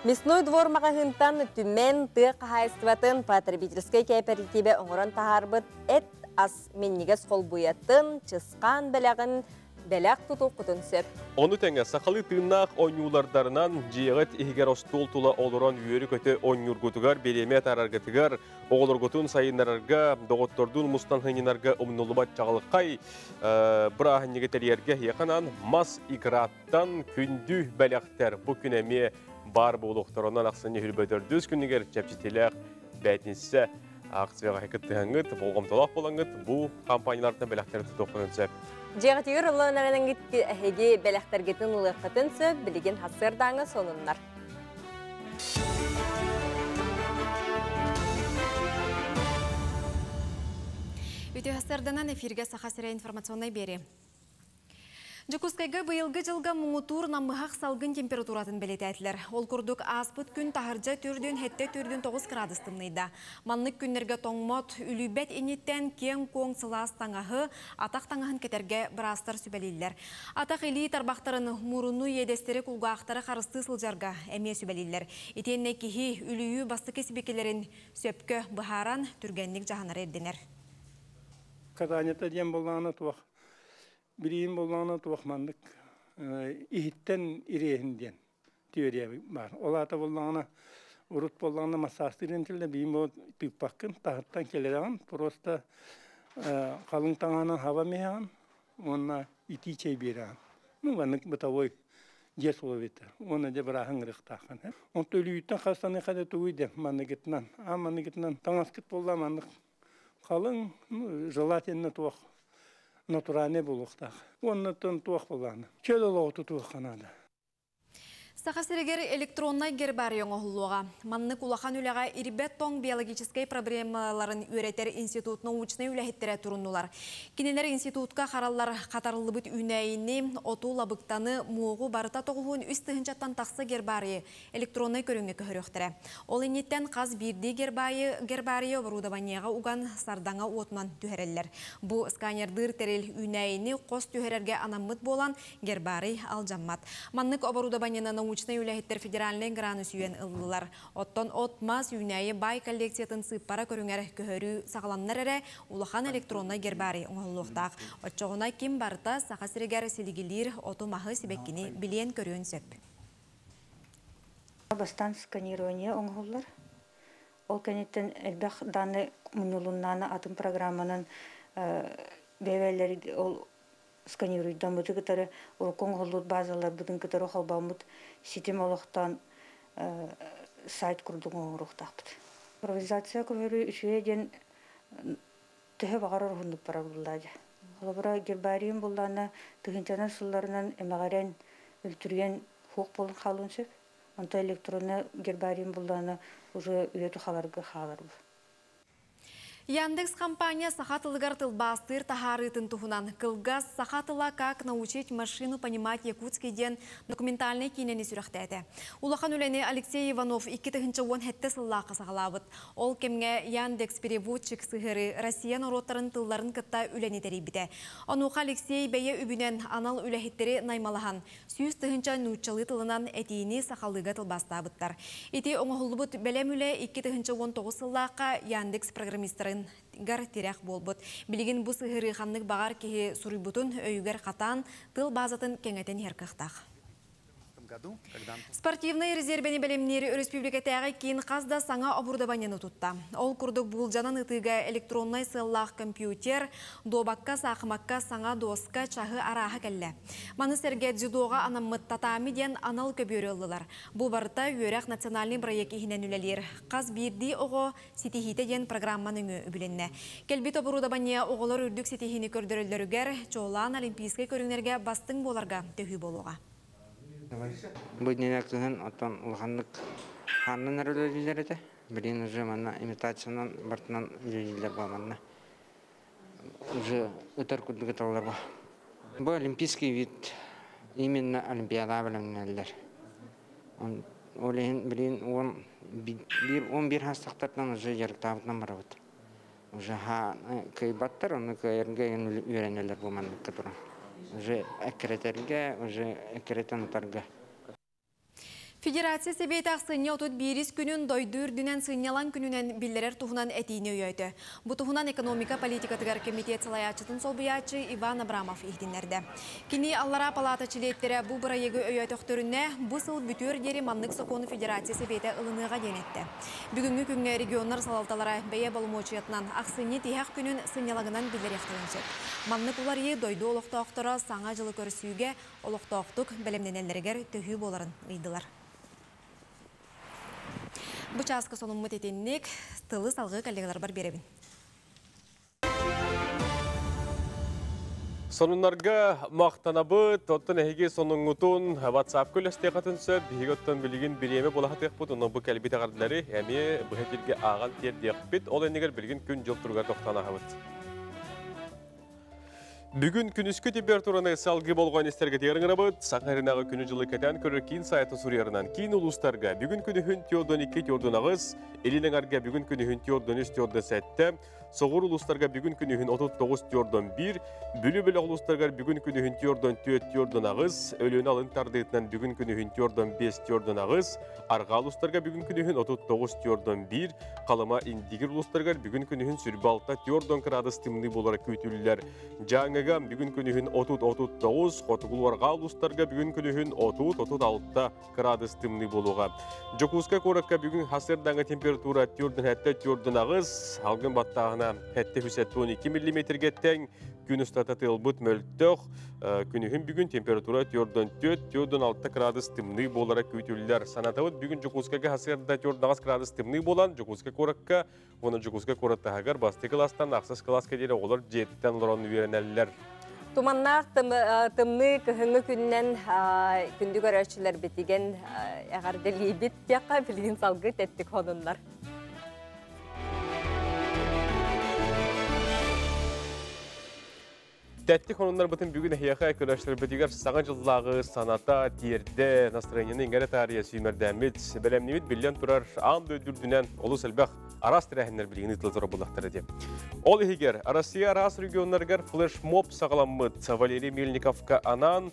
Мясной двор маҕаһыынтан Түмэн тыа хаһаайыстыбатын потребительскай кээпэритиибэ оҥорон таһаарбыт эт ас минньигэс холбуйатын, чысхаан бэлэҕин бэлэх тутуоххутун сөп. Ону тэҥэ сахалыы тыыннаах оонньуулардарынан дьиэҕит иһигэр остуол тула олорон үөрү-көтө оонньуургутугар, бириэмэ атаараргытыгар, оҕолоргутун сайыннарарга, доҕоттордуун мустан сынньанарга умнуллубат чаҕылхай бырааһынньыгы тэрийэргэ эһиэхэ анаан мас играттан күндү бэлэхтэр бу күн эмиэ баар буолуохтар. Онон ахсынньы үрбөтөрдүс күнүгэр чэпчэтиилээх бээтинсэ акцияҕа кыттыһаҥҥыт, болҕомтолоох буолаҥҥыт бу компаниялартан бэлэхтэри тутуоххутун сөп. Дьиэҕитигэр ылан эрэниҥҥит эһиги бэлэхтэргитин ылыаххытын сөп, билигин сарсыардааҥы сонуннар. Үтүө сарданан эфиргэ Саха сирэ информационнай биэри. Дьокуускайга быйылгы дьылга муҥутуур намыһах салгын температуратын бэлиэтээтилэр. Ол курдук ааспыт күн таһырдьа түрдүн хэттэ түрдүн 9 градус тымныйда. Маннык күннэргэ тоҥмот, үлүйбэт инниттэн киэҥ-куоҥ сылаас таҥаһы, атах таҥаһын кэтэргэ быраастар сүбэлииллэр. Атах илии тарбахтарын, муруну, иэдэстэри, кулгаахтары харыстыы сылдьарга эмиэ сүбэлииллэр. Итиэннэ киһи үлүйүү бастакы сибикилэрин сөпкө быһааран, түргэнник дьаһанара ирдэнэр. Катанията диэн буоллаҕына туох билиим буоллаҕына туох маннык иһиттэн ириэһин диэн теория баар. Ол аата буоллаҕына урут буоллаҕына массаастыыр тиллэ биим бу тыыппаккын таһыттан кэлэрэҕин просто халыҥ таҥаһынан хаба миһэҕин уонна итии чэй биэрэҕин. Ну маннык бытовой дьиэ условията. Уонна дьэ бырааһын ырыахтааххын. Онто өлүүттэн хастаныха да тугуй де манныгытынан. А манныгытынан таҥаскыт буолла маннык халыҥ, ну, желательно туох натуральный буолуохтаах. Уоннаттан туох буоллаҕына. Чөл олоҕу тутуохха наада. Саха сиригэр электроннай гербарий оҥоһуллуоҕа. Маннык улахан үлэҕэ ирбэт тоҥ биологическай проблемаларын үөрэтэр институт научнай үлэһиттэрэ туруннулар. Кинилэр институтка хараллар хатарыллыбыт үүнээйини, оту, лабыктаны, муоҕу барыта 93 тыһыынчаттан тахса гербарийы электроннай көрүҥҥэ көһөрүөхтэрэ. Ол инниттэн хас биирдии гербарийы оборудованиеҕа уган сардаҥа уотунан түһэрэллэр. Бу сканердыыр тэрил үүнээйини хос түһэрэргэ анаммыт буолан гербарий алдьаммат. Маннык оборудованиены научнай үлэһиттэр федеральнай граны сүүйэн ыллылар. Оттон от-мас үүнээйи баай коллекциятын сыыппара көрүҥэр көһөрүү саҕаланнар эрэ улахан электроннай гербарий оҥоһуллуохтаах. Оччоҕуна ким барыта Саха сиригэр силигилиир оту-маһы сибэккини билиэн көрүөн сөп. Бастаан сканирование оҥоһуллар. Ол кэнниттэн элбэх данные мунньулуннаана атын программанан бэйэлэри ол сканируйдаммыты кытары урукку оҥоһуллубут базаларбытын кытары холбооммут ситим олохтоон сайт курдук оҥоруохтаахпыт. Импровизация көһөрүү үчүгэй диэн төһө баҕарар уһуннук барар буллаа дьэ. Холобура гербариум буллаана тыһыынчанан сылларынан эмэҕирэн, үлтүрүйэн хуох буолан хаалыан сөп. Онто электронный гербариум буллаана уже үйэ тухаларга хаалар бу. Яндекс компания саха тылыгар тылбаастыыр таһаарыытын туһунан кылгас «Саха тыла как научить машину понимать якутский» диэн документальнай киинэни сүрэхтээтэ. Улахан үлэни Алексей Иванов 2017 сыллаахха саҕалаабыт. Ол кэмҥэ Яндекс переводчик сыһыары Россия норуоттарын тылларын кытта үлэни тэрийбитэ. Онуоха Алексей бэйэ үбүнэн анал үлэһиттэри наймалаһан, 100 000 нууччалыы тылынан этиини сахалыыга тылбаастаабыттар. Ити оҥоһуллубут бэлэм үлэ 2019 сыллаахха Яндекс программистарын гар тирэх буолбут. Билигин бу сыһыарыы ханнык баҕар киһи суруйбутун өйүгэр хатаан тыл базатын кэҥэтэн иһэр кыахтаах. Спортивнай резервэни бэлэмниир өрөспүүбүлүкэтээҕи киин хас да саҥа оборудованиены тутта. Ол курдук буулдьанан ытыыга электроннай сыаллаах компьютер, дуобакка, саахымакка саҥа доска, чаһы арааһа кэллэ. Маны сэргэ дзюдоҕа анаммыт татами диэн анал көбүөрү ыллылар. Бу барыта үөрэх национальный проект иһинэн үлэлиир. Хас биирдии оҕо ситиһиитэ диэн программа нөҥүө үбүлэннэ. Кэлбит оборудование оҕолор үрдүк ситиһиини көрдөрөллөрүгэр, чуолаан олимпийскай көрүҥнэргэ бастыҥ буоларга төһүү буолуоҕа. Бу иннинэ кыһын оттон улаханнык хааннан эрэ үлэлииллэр этэ. Билигин уже манна имитациянан бартынан үлэлииллэр буо манна. Уже ытар курдук ыталлар буо. Бу олимпийский вид именно олимпиадаҕа бэлэмнэнэллэр. Ол иһин билигин 11 хаастахтартан уже дьарыктаабытынан барабыт. Уже кыайбаттар, ону кыайарга үөрэнэллэр бу манныкка туран. Уже эккирэтэргэ, уже эккирэтэн ытарга. Федерация Сэбиэтэ ахсынньы 31 күнүн дойду үрдүнэн сынньалаҥ күнүнэн биллэрэр туһунан этиини өйөөтө. Бу туһунан экономика политикатыгар комитет салайааччытын солбуйааччы Иван Абрамов иһитиннэрдэ. Кини аллараа палата чилиэттэрэ бу бырайыагы өйөөтөхтөрүнэ, бу сыл бүтүөр диэри маннык сокуону Федерация Сэбиэтэ ылыныаҕа диэн эттэ. Бүгүҥҥү күҥҥэ регионнар салалталара бэйэ боломуочуйатынан ахсынньы тиһэх күнүн сынньалаҥынан биллэриэхтэрин сөп. Маннык уларыйыы дойду олохтоохторо Саҥа дьылы көрсүүгэ олохтоохтук бэлэмнэнэллэригэр төһүү буоларын ыйдылар. Бу чааска сонуммут итинник тылы салгыы коллегаларбар биэрэбин. Сонуннарга махтанабыт, оттон эһиги сонуҥҥутун WhatsApp үлэстиэххитин сөп, биһиги оттон билигин бириэмэ булаһатыахпыт, онон бу кэлбит эҕэрдэлэри эмиэ быһа эфиргэ ааҕан тиэрдиэхпит, ол иннигэр билигин күн-дьыл туругар тохтоон аһабыт. Бүгүн күнүскү температураны салгыы болҕойон истэргитигэр ыҥырабыт. Саха сиринээҕи күнү-дьылы кэтээн көрөр киин сайта суруйарынан киин улуустарга бүгүн күнүһүн 42 48, Илин эҥэргэ бүгүн күнүһүн 43 47, Соҕуруу улуустарга бүгүн күнүһүн 39 41, Бүлүү бөлөх улуустарыгар бүгүн күнүһүн 44 48, Өлүөнэ алын тардыытынан бүгүн күнүһүн 45 48, Арҕаа улуустарга бүгүн күнүһүн 39 41, Халыма Индигир улуустарыгар бүгүн күнүһүн сүрбэ алта 40 кыраадыс тымныы буолара күүтүллэр. Дьааҥыга бүгүн күнүһүн 30-39, хотугулуу-арҕаа улуустарга бүгүн күнүһүн 30-36 кыраадыс тымныы буолуоҕа. Дьокуускай куоракка бүгүн сарсыардааҥы температура 47-48, алгын баттааһына 772 миллиметргэ тэҥ, күн устата тыалбыт мөлтөх, Күнүһүн бүгүн температура 44-46 градус тымныы буолара күүтүллэр. Санатабыт, бүгүн Дьокуускайга сарсыарда 48 градус тымныы буолан, Дьокуускай куоракка уонна Дьокуускай куорат таһыгар бастакы кылаастан ахсыс кылааска диэри оҕолор дьиэттэн олорон үөрэнэллэр. Туманнаах тымныы кыһыҥҥы күнүнэн күндү көрөөччүлэрбитигэн эҕэрдэлиибит диэххэ билигин салгыы тэттик хонуннар. Тэттик хонуннарбытын бүгүн эһиэхэ көрөөччүлэрбитигэр саҥа дьыллааҕы саната, тиэрдэ, настроениены иҥэрэ таарыйа сүүмэрдээммит, бэлэмниибит биллэн турар аан дойду үрдүнэн олус элбэх араас тэрээһиннэр билигин ыытыла турар буоллахтара диэн. Ол иһигэр Россия араас регионнарыгар флешмоб саҕаламмыт Валерий Мельниковка анаан,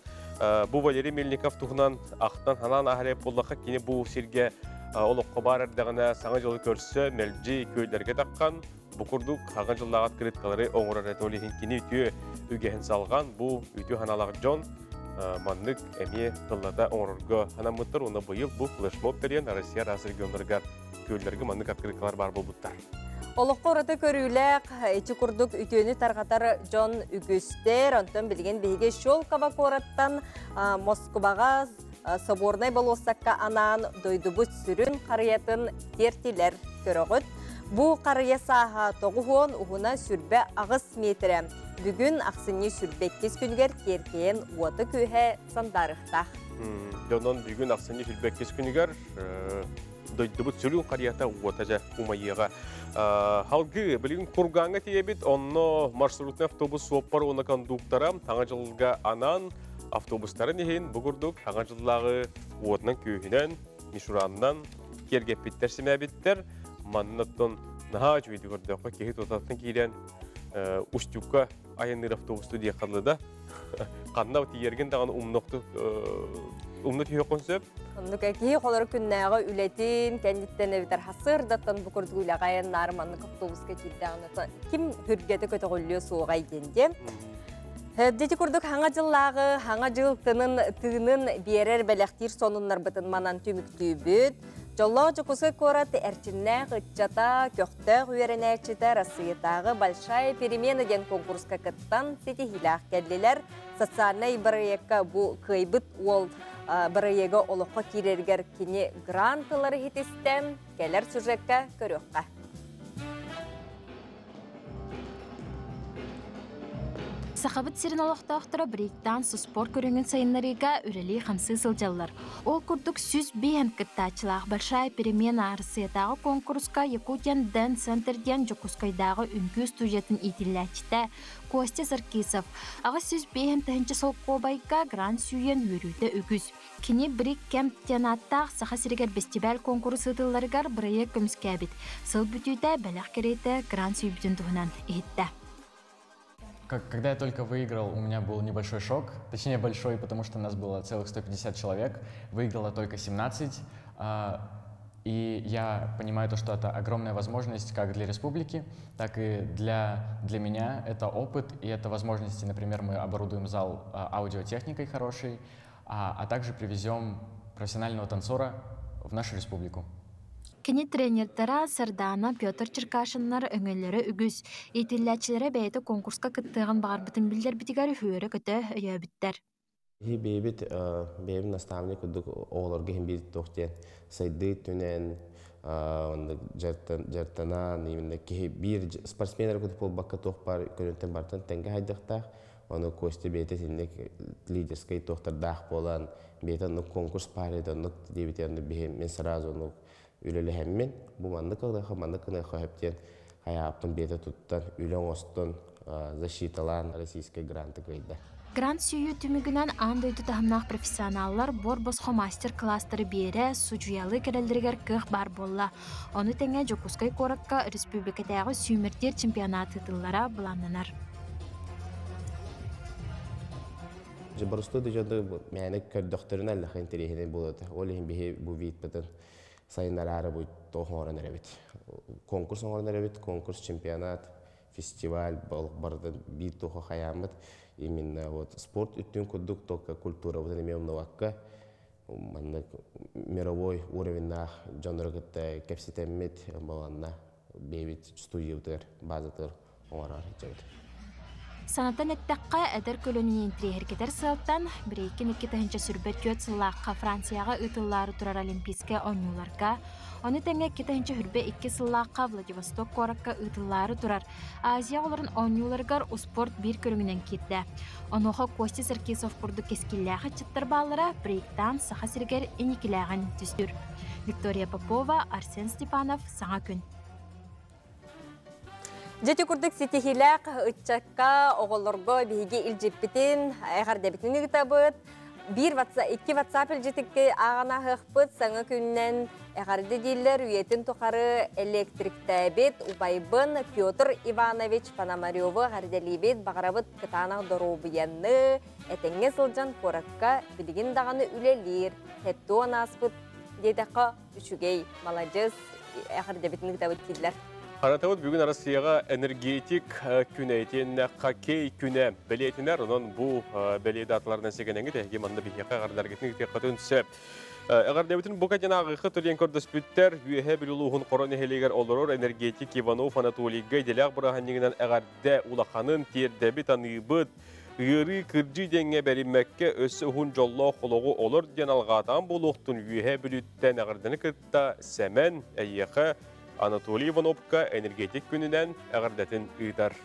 бу Валерий Мельников туһунан ахтан ханаан аһарыап буоллахха, кини бу сиргэ олоххо баар эрдэҕинэ саҥа дьылы көрсө мэлдьи күөллэргэ таххан, Бу курдук хаҕа дьыллааҕы открыткалары оҥорор этэ, ол иһин кини үтүө үгэһин салҕаан, бу үтүө санаалаах дьон маннык эмиэ тыллата оҥорорго анаммыттар уонна быйыл бу флешмоб тэрийэн Россия араас регионнарыгар күөллэргэ маннык открыткалар баар буолбуттар. Олоххо ураты көрүүлээх, ити курдук үтүөнү тарҕатар дьон үгүстэр. Онтон билигин биһиги Щелково куораттан Москубаҕа Соборнай болуоссакка анаан дойдубут сүрүн харыйатын тиэртилэр көрөҕүт. Бу харыйа сааһа 90, уһуна сүрбэ аҕыс миэтэрэ. Бүгүн ахсынньы сүрбэккис күнүгэр киэркэйэн уота-күөһэ сандаарыахтаах. Дьонон бүгүн ахсынньы сүрбэккис күнүгэр дойдубут сүрүн харыйата уота дьэ умайыаҕа. Халгыы билигин Кургаҥҥа тиийэбит, онно маршрутный автобус суоппар уонна кондуктора Таҥа дьылга анаан автобустарын иһин бу курдук Таҥа дьыллааҕы уотунан-күөһүнэн, мишуранынан киэргэппиттэр, симээбиттэр. Манна оттон наһаа үчүгэйдик көрдөххө, киһи тутаттан киирэн Устюкка айанныыр автобусту диэххэ дылы да. Ханна тиийэргин даҕаны умнуохту умна түһүөххүн сөп. Оннук киһи холору күннээҕи үлэтин кэнниттэн эбэтэр сарсыардаттан бу курдук үлэҕэ айаннаары маннык автобуска киирдэҕинэ ким хүргэтэ көтөҕүллүө суоҕай диэн диэн. Дити курдук хаҥа дьыллааҕы хаҥа дьыл тынын тыынын биэрэр бэлэхтиир сонуннарбытын манан түмүктүүбүт. Дьоллоох Дьокуускай куорат эрчимнээх ыччата, көхтөөх үөрэнээччитэ Россиятааҕы Большая перемена диэн конкурска кыттан ситиһиилээх кэллилэр. Социальнай бырайыакка бу кыайбыт уол бырайыага олоххо киирэригэр кини грант ылары иһитистэ. Кэлэр сюжекка көрүөххэ. Сахабыт сирин олохтоохторо брейк-данс спорт көрүҥүн сайыннарыыга үлэлии-хамсыы сылдьаллар. Ол курдук 105 кыттааччылаах Большая перемена Арассыйатааҕы куонкуруска Якутиан Dance Center диэн Дьокуускайдааҕы үҥкүү студиятын иитиллээччитэ Костя Саркисов 805 тыһыынча солкуобайга грант сүүйэн үөрүүтэ үгүс. Кини Брик Кэмп диэн ааттаах Саха сиригэр бэстибээл-куонкурус ыытылларыгар бырайыак көмүскээбит. Сыл бүтүүтэ бэлэх кэриэтэ грант сүүйбүтүн туһунан иһиттэ. Когда я только выиграл, у меня был небольшой шок, точнее большой, потому что нас было целых 150 человек, выиграло только 17. И я понимаю то, что это огромная возможность как для республики, так и для меня. Это опыт и это возможности. Например, мы оборудуем зал аудиотехникой хорошей, а также привезем профессионального танцора в нашу республику. Кини тренердара Сардана, Петр Черкашиннар өҥөлөрө үгүс. Иитиллээччилэрэ бэйэтэ конкурска кыттыаҕын баҕарбытын биллэрбитигэр үөрэ-көтө өйөөбүттэр. Бэйэбит бэйэбит наставник курдук оҕолорго иһин биир туох диэн сайдыы түнэн дьарыктанан именно киһи биир спортсмен эрэ курдук буолбакка туох баар көрүнтэн бартан тэҥҥэ хайдыахтаах. Ону Костя бэйэтэ итинник лидерскэй туохтардаах буолан бэйэтэ оннук конкурс баар оннук диэбитэ онну биһи мин сразу оннук үлэлэһэммин бу маннык ылыаха маннык гыныаха сөп диэн хайааппын бэйэтэ туттан үлэ оҥостон защиталаан российскай гранты кыайда. Грант сүүйүү түмүгүнэн аан дойду таһымнаах профессионаллар буор-босхо мастер-класстары биэрэ, судьуйалыы кэлэллэригэр кыах баар буолла. Ону тэҥэ Дьокуускай куоракка республикатааҕы сүүмэрдиир чемпионат ыытыллара былааннанар. Боростуой да дьону мээнэ көрдөхтөрүнэ аллаха интэриэһинэй буолуо. Ол иһин биһи бу видпытын сайыннараары бу туох оҥорон эрэбит. Конкурс оҥорон эрэбит, конкурс, чемпионат, фестиваль барытын биир туохха хайааммыт. Именно вот спорт үттүн курдук только культурабытын эмиэ умнубакка маннык мировой уровеннаах дьоннору кытта кэпсэтэммит баланна бэйэбит студиябытыгар базатыгар оҥорор сылдьабыт. Санатан эттэххэ, эдэр көлүөнэни интириэһиргэтэр сыалтан, Брейкин 2024 сыллаахха Францияҕа ыытыллаары турар Олимпийскай оонньууларга, ону тэҥэ 2022 сыллаахха Владивосток куоракка ыытыллаары турар Азия оҕолорун оонньууларыгар успуорт биир көрүҥүнэн киирдэ. Онуоха Костя Саркисов курдук кэскиллээх ыччаттар бааллара брейктаан Саха сиригэр инникилээҕин түстүүр. Виктория Попова, Арсен Степанов, Саҥа күн. Дьэ курдук ситиһиилээх ыччакка оҕолорго биһиги илдьиппитин, эҕэрдэбитин ыытабыт. Биир икки WhatsApp илдьитикки ааҕан аһыахпыт саҥа күннэн эҕэрдэ дииллэр үйэтин тухары электриктээбит убайбын Петр Иванович Пономаревы эҕэрдэлиибит, баҕарабыт кытаанах доруобуйаны, этэҥҥэ сылдьан куоракка билигин даҕаны үлэлиир, хэттуон ааспыт диэтэххэ үчүгэй, маладьыс, эҕэрдэбитин ыытабыт дииллэр. Харатабыт бүгүн Россияҕа энергетик күнэ итиэннэ хоккей күнэ бэлиэтинэр. Онон бу бэлиэ даталарынан сигэнэҥҥит эһиги манна биһиэхэ эҕэрдэргитин ыытыаххытын сөп. Эҕэрдэбитин бука диэн ааҕыахха төлүөн көрдөспүттэр. Үөһэ Бүлүү улууһун Хоро нэһилиэгэр олорор энергетик Иванов Анатолийга идэлээх бырааһынньыгынан эҕэрдэ улаханын тиэрдэбит, аныыбыт. Ыарыы кырдьыы диэҥҥэ бэриммэккэ өссө уһун дьоллоох олоҕу олор диэн алҕаатаан буолуохтун Үөһэ Бүлүүттэн эҕэрдэни кытта Сэмэн эйиэхэ Анатолий Ивановка энергетик күнүнэн эҕэрдэтин ыытар.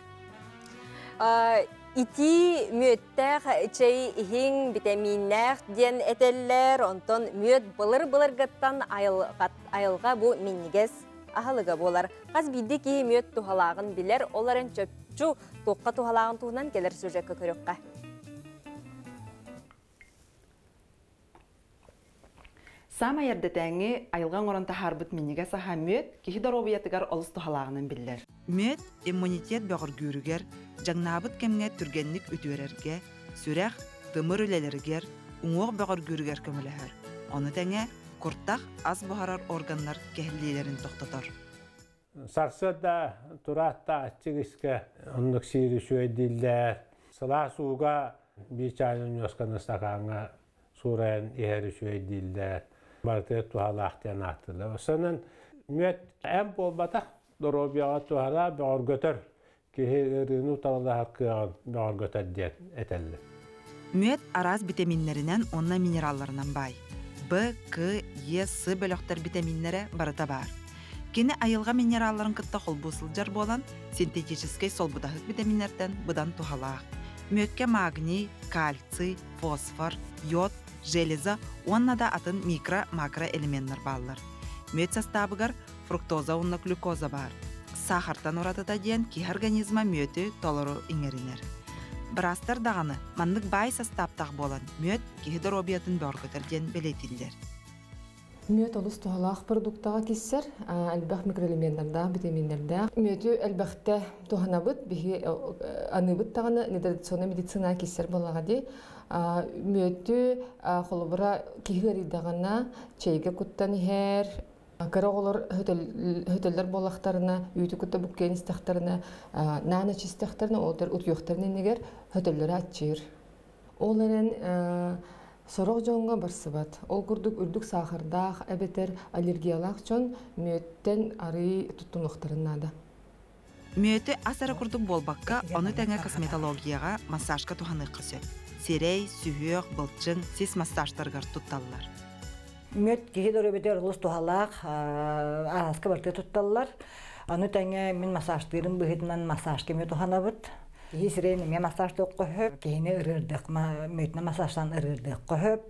Итии мүөттээх чэй иһиҥ битэмииннээх диэн этэллэр, онтон мүөт былыр-былыргыттан айылҕа бу минньигэс аһылыга буолар. Хас биирдии киһи мүөт туһалааҕын билэр, ол эрэн чопчу туохха туһалааҕын туһунан кэлэр сюжекка көрүөххэ. Саамай эрдэтээҥҥи айылҕа оҥорон таһаарбыт минньигэс аһа мүөт киһи доруобуйатыгар олус туһалааҕынан биллэр. Мүөт иммунитет бөҕөргүүрүгэр, дьаҥнаабыт кэмҥэ түргэнник үтүөрэргэ, сүрэх, тымыр үлэлэригэр, уҥуох бөҕөргүүрүгэр көмөлөһөр. Ону тэҥэ куртах ас буһарар органнар кэһиллиилэрин тохтотор. Сарсыарда тураат да аччык искэ оннук сиир үчүгэй дииллэр. Сылаас ууга биир чаайын ньуосканы стакаҥҥа суурайан иһэр үчүгэй дииллэр. Барытыгар туһалаах диэн ааттыыллар. Сонун мүөт эмп буолбатах, доруобуйаҕа туһалаах, бөҕөргөтөр, киһи ыарыыны утарылаһар кыаҕын бөҕөргөтөр диэн этэллэр. Мүөт араас битэмииннэринэн уонна минералларынан баай. Б, К, Е, С бөлөхтөр битэмииннэрэ барыта баар. Кини айылҕа минералларын кытта холбуу сылдьар буолан, синтетическэй солбудаһык битэмииннэртэн быдан туһалаах. Мүөккэ магний, кальций, фосфор, йод, железо уонна да атын микро-макроэлеменнэр бааллар. Мүөт састаабыгар фруктоза уонна глюкоза баар. Саахартан уратыта диэн киһи организма мүөтү толору иҥэринэр. Быраастар даҕаны маннык баай састааптаах буолан мүөт киһи доруобуйатын бөҕөргөтөр диэн бэлиэтииллэр. Мүөт олус туһалаах продуктаҕа киссэр, элбэх микроэлеменнардаах, витаминнардаах. Мүөтү элбэхтэ туһанабыт, биһи аныыбыт даҕаны нетрадиционнай медицина киссэр буоллаҕа дии. Мүөтү холобура киһи ыарыйдаҕына чэйгэ куттан иһэр, кыра оҕолор хөтөллөр буоллахтарына, үүтү кытта буккуйан истэхтэринэ, наан ичистэхтэринэ, ол утуйуохтарын иннигэр хөтөллөрө аччыыр. Ол эрэн сорох дьоҥҥо барсыбат. Ол курдук үрдүк саахардаах эбэтэр аллергиялаах дьон мүөттэн арыый туттунуохтарын наада. Мүөтү ас эрэ курдук буолбакка, ону тэҥэ косметологияҕа, массажка туһаныахха сөп. Сирэй, сүһүөх, былчыҥ, сис массажтарыгар тутталлар. Мүөт киһи доруобуйатыгар олус туһалаах, ааска барыта тутталлар. Ону тэҥэ мин массажтыырым быһыытынан массажка эмиэ туһанабыт. Киһи сирэйин эмиэ массажтыахха сөп, киһини ырыырдыах, мүөтүнэн массажтаан ырыырдыахха сөп.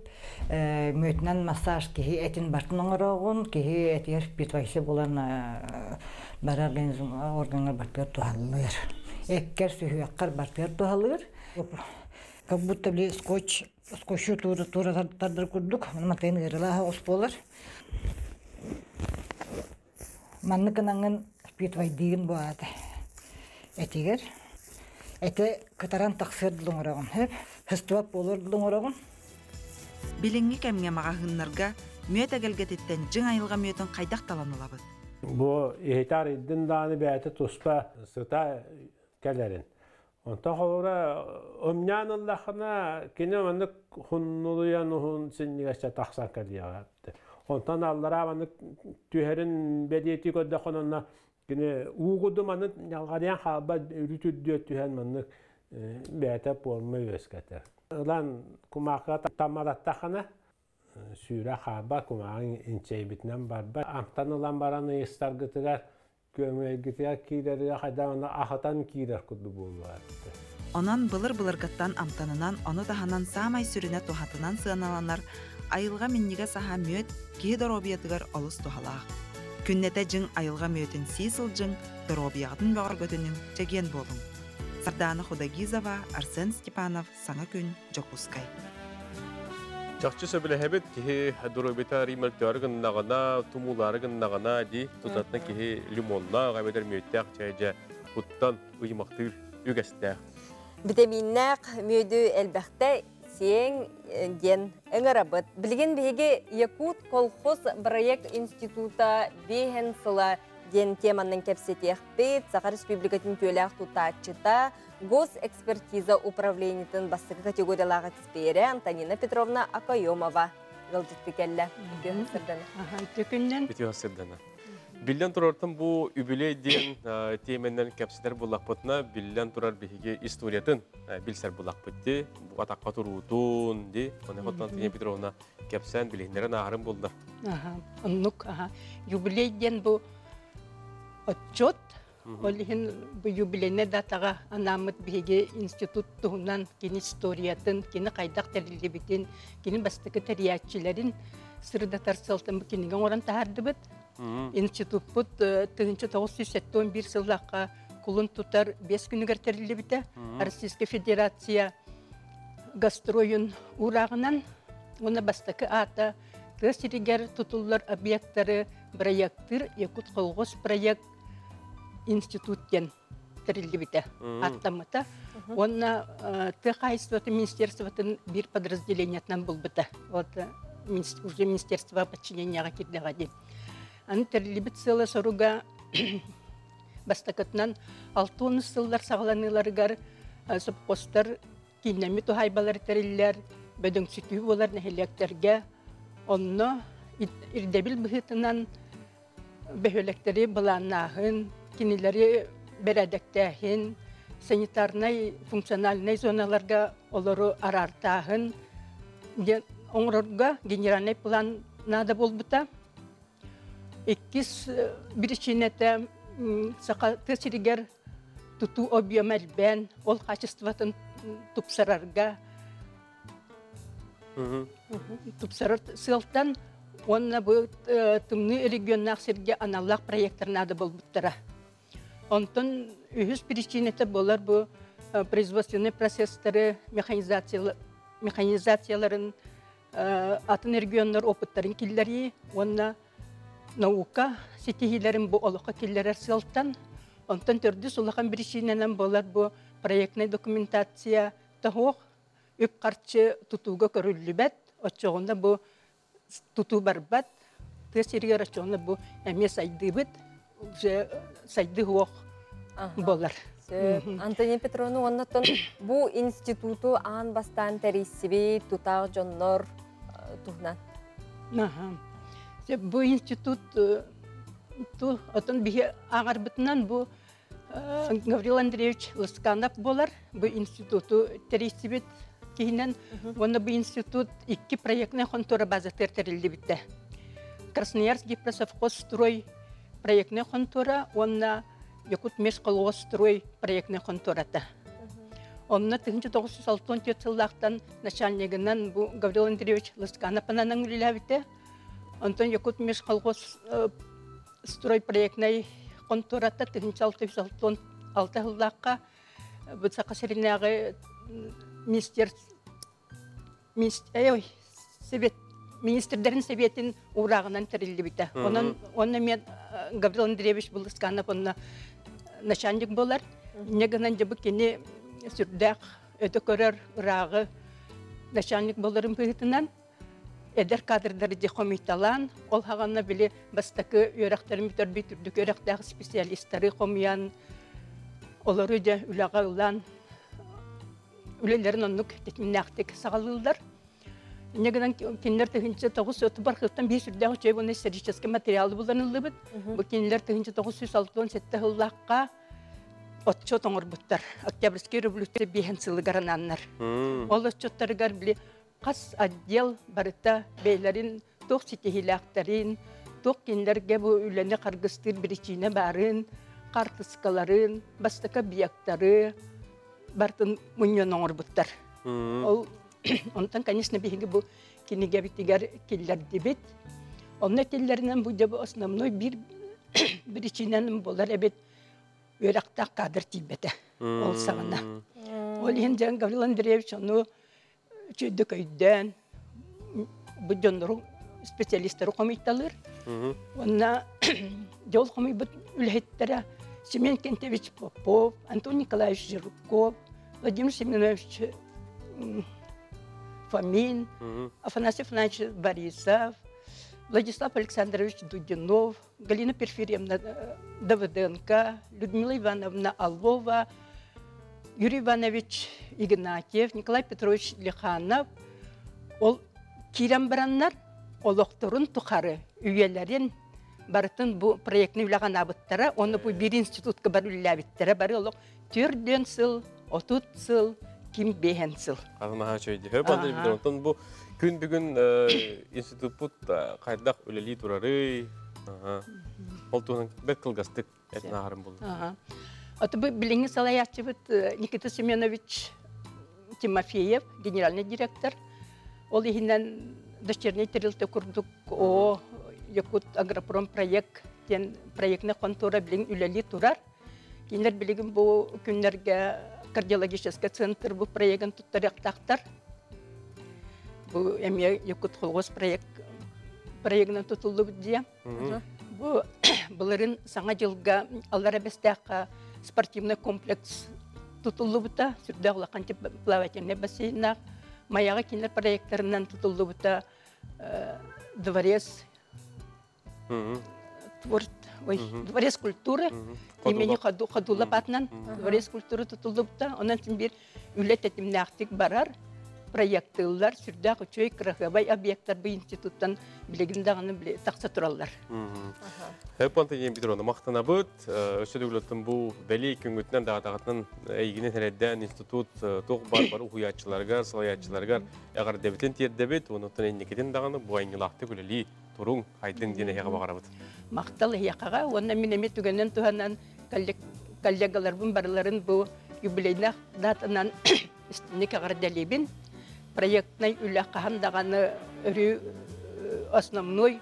Мүөтүнэн массаж киһи этин бартын оҥороҕун, киһи этигэр впитывайся буолан бары организм органҥар бартыгар туһалыыр. Эккэр, сүһүөххэр бартыгар туһалыыр. Как будто били скотч скотчу туура туура тардар курдук, матыын ыарыылаах оҕус буолар. Маннык гынаҥҥын впитывайдыыгын бу аата этигэр. Этэ кытаран тахсыар дылы оҥороҕун, сөп? Сыстыбат буолуор дылы оҥороҕун. Билиҥҥи кэмҥэ маҕаһыыннарга мүөт эгэлгэтиттэн дьиҥ айылҕа мүөтүн хайдах талан ылабыт? Бу иһити арыйдын даҕаны бэйэтэ туспа сыта кэлэрин. Онтон холобура ымньаан ыллаххына кини маннык хуннулуйан уһун синньигэсчэ тахсан кэлиэҕэ. Онтон аллараа маннык түһэрин бэлиэтии көрдөххүнэ онно кини уу курдук маннык ньалҕарыйан хаалбат үрүт үрдүө түһэн маннык бэйэтэ пуорма үөскэтэр. Ылан кумаахыга таммалаттаххына сүүрэ хаалбат, кумааҕыҥ инчэйбитинэн барбат. Амтан ылан баран ыйыстаргытыгар күөмэйгитигэр киирэригэр хайдах аны аһатан киирэр курдук буолуо Онон былыр-былыргыттан амтанынан, ону таһынан саамай сүрүнэ туһатынан сыаналанар айылҕа минньигэс аһа мүөт киһи доруобуйатыгар олус туһалаах. Күннэтэ дьиҥ айылҕа мүөтүн сии сылдьыҥ, доруобуйаҕытын бөҕөргөтүнүҥ, чэгиэн буолуҥ. Сардаана Худогизова, Арсен Степанов, Саҥа күн, Дьокуускай. Чахчы сөбүлэһэбит киһи доруобуйата риммөлтөөрү гыннаҕына, тумуулаары гыннаҕына дии, тутатына киһи лимоннаах эбэтэр мүөттээх чай дьэ куттан ыймахтыыр үгэстээх. Витаминнээх мүөдү элбэхтэ сиэҥ диэн ыҥырабыт. Билигин биһиги Якут колхоз проект института биэһэн сыла диэн теманан кэпсэтиэхпит. Саха Республикатын түөлээх тутааччыта Госэкспертиза управлениетын бастакы категориялаах эксперэ Антонина Петровна Акоемова ыалдьытты кэллэ. Үтүө сырдана. Үтүө күннэн. Үтүө сырдана. Биллэн турартан бу үбүлэй диэн тиэмэннэн кэпсэтэр буллахпытына, биллэн турар биһиги историятын билсэр буллахпыт ди, бу атаққа туруутун ди, оны хотон Антонина Петровна кэпсээн билиһиннэрэн ааһарын булла. Оннук, юбилей диэн бу отчет Ол иһин бу юбилейнай датаҕа анааммыт биһиги институт туһунан кини историятын, кини хайдах тэриллибитин, кини бастакы тэрийээччилэрин сырдатар сыалтан бу кинигэ оҥорон таһаардыбыт. Институппут 1971 сыллаахха кулун тутар 5 күнүгэр тэриллибитэ. Российская Федерация гастройун уурааҕынан уонна бастакы аата тыа сиригэр тутуллар объектары проектыр Якут колхоз проект институт диэн тэриллибитэ, аттаммыта. Уонна тыа хаһаайыстыбатын министерствотын биир подразделениетынан булбута. Вот уже министерство подчиненияҕа киирдэҕэ дии. Аны тэриллибит сыала-соруга бастакытынан 60 сыллар саҕаланыыларыгар сопхуостар кииннэммит туһаайбалар тэриллэр, бөдөҥсүтүү буолар нэһилиэктэргэ онно ирдэбил быһыытынан бөһүөлэктэри былааннааһын, кинилэри бэрээдэктээһин, санитарнай функциональнай зоналарга олору араартааһын диэн оҥорорго генеральный план наада буолбута. Иккис биричиинэтэ саха тыа сиригэр тутуу объема элбээн, ол хаачыстыбатын тупсарарга тупсарар сыалтан уонна бу тымныы регионнаах сиргэ аналлаах проектар наада буолбуттара. Онтон үһүс причинэтэ буолар бу производственный процесстары механизацияларын атын регионнар опыттарын киллэрии уонна наука ситиһиилэрин бу олоххо киллэрэр сыалтан. Онтон төрдүс улахан биричиинэнэн буолар бу проектнай документация таһуох, үп-харчы тутууга көрүллүбэт, оччоҕуна бу тутуу барбат, тыа сиригэр оччоҕуна бу эмиэ сайдыыбыт, уже сайдыы суох буолар. Антонина Петровна, оннуттан бу институту аан бастаан тэрийсибит тутаах дьоннор туһунан. Бу институт отон биһи ааҕарбытынан бу Гаврил Андреевич Лысканов буолар, бу институту тэрийсибит киһинэн. Уонна бу институт икки проектнай хонтуора базатыгар тэриллибитэ. Красноярск гипросовхоз строй проектнай хонтуора уонна Якут межколхозстрой проектнай хонтуората. Онно 1964 сыллаахтан начальнигынан бу Гаврил Андреевич Лысканов ананан үлэлээбитэ. Онтон Якут межколхоз строй проектнай хонтуората 1666 сыллаахха бу Саха сиринээҕи министр совет министрдэрин сэбиэтин уурааҕынан тэриллибитэ. Онон онно мен Гаврил Андреевич Булысканов онно начальник болар. Не гынан дьэ бу кини сүрдээх өтө көрөр ырааҕы начальник боларын быһыытынан эдэр кадрдары дьэ хомуйталаан, ол хаҕанна били бастакы үөрэхтэрин бүтэрбит үрдүк үөрэхтээх специалистары хомуйан, олору дьэ үлэҕэ ылан, үлэлэрин оннук тэтимнээхтик саҕалыыллар. Инньэ гынан кинилэр 1900 бархыттан биир сүрдээх үчүгэй уонна историческай материалы булан ыллыбыт. Бу кинилэр 1967 сыллаахха отчет оҥорбуттар. Октябрьскай революция биэһэн сылыгар анааннар. Ол отчеттарыгар били хас отдел барыта бэйэлэрин туох ситиһиилээхтэрин, туох кинилэргэ бу үлэни харгыстыыр биричиинэ баарын, хаартыскаларын, бастакы объектары барытын мунньан оҥорбуттар. Ол онтон, конечно, биһиги бу кинигэбитигэр киллэрдибит. Онно этиллэринэн бу дьэ бу основной биир биричиинэн буолар эбит үөрэхтээх кадр тиийбэтэ ол саҕана. Ол иһин дьон Гаврил Андреевич ону үчүгэйдик өйдөөн бу дьоннору специалисттары хомуйталыыр. Уонна дьол хомуйбут үлэһиттэрэ Семен Кентевич Попов, Антон Николаевич Жирков, Владимир Семенович Фомин, Афанасий Афанасьевич Борисов, Владислав Александрович Дудинов, Галина Перфирьевна Давыденко, Людмила Ивановна Аллова, Юрий Иванович Игнатьев, Николай Петрович Лиханов ол киирэн бараннар олохторун тухары үйэлэрин барытын бу проектный үлэҕэ анаабыттара, уонна бу биир институтка бар үлэлээбиттэрэ бары олох төрдүөн сыл, 30 сыл, ким биэһэн сыл. Наһаа үчүгэй. Хөп онтон бу күн бүгүн институппут хайдах үлэлии турарый? Ол туһунан бэрт кылгастык этин ааһарым буолла. Ото бу билиҥҥи салайааччыбыт Никита Семенович Тимофеев, генеральный директор. Ол иһинэн дочерний тэрилтэ курдук О Якут агропром проект диэн проектный хонтуора билин үлэлии турар. Кинилэр билигин бу күннэргэ кардиологический центр бу проегын туттарыахтаахтар. Бу эмиэ Якут холхоз проект проегынан тутуллубут дьиэ. Бу былырын Саҥа дьылга Аллара Бэстээххэ спортивный комплекс тутуллубута, сүрдээх улахан плавательный бассейннаах. Майаҕа кинилэр проекттарынан тутуллубута дворец ой, дворец культуры имени Ходулов атынан дворец культуры тутуллубута. Онон син биир үлэ тэтимнээхтик барар, проектылар, сүрдээх үчүгэй кырасыабай объекттар бу институттан билигин даҕаны тахса тураллар. Хөп Антонина Петровна, махтанабыт. Өссө төгүл бу бэлиэ күҥҥүтүнэн даҕатаҕытынан эйигини эрэддээн институт туох бар бары уһуйааччыларыгар, салайааччыларыгар эҕэрдэбитин тиэрдэбит, онуттан инникитин даҕаны бу айымньылаахтык үлэлии туруҥ, айдыҥ диэн эһиэхэ баҕарабыт. Махтал эһиэхэҕэ уонна мин эмиэ түгэнэн туһанан коллегаларбын барыларын бу юбилейных датанан истиҥник эҕэрдэлиибин. Проектнай үлэ хаһан даҕаны өрүү основной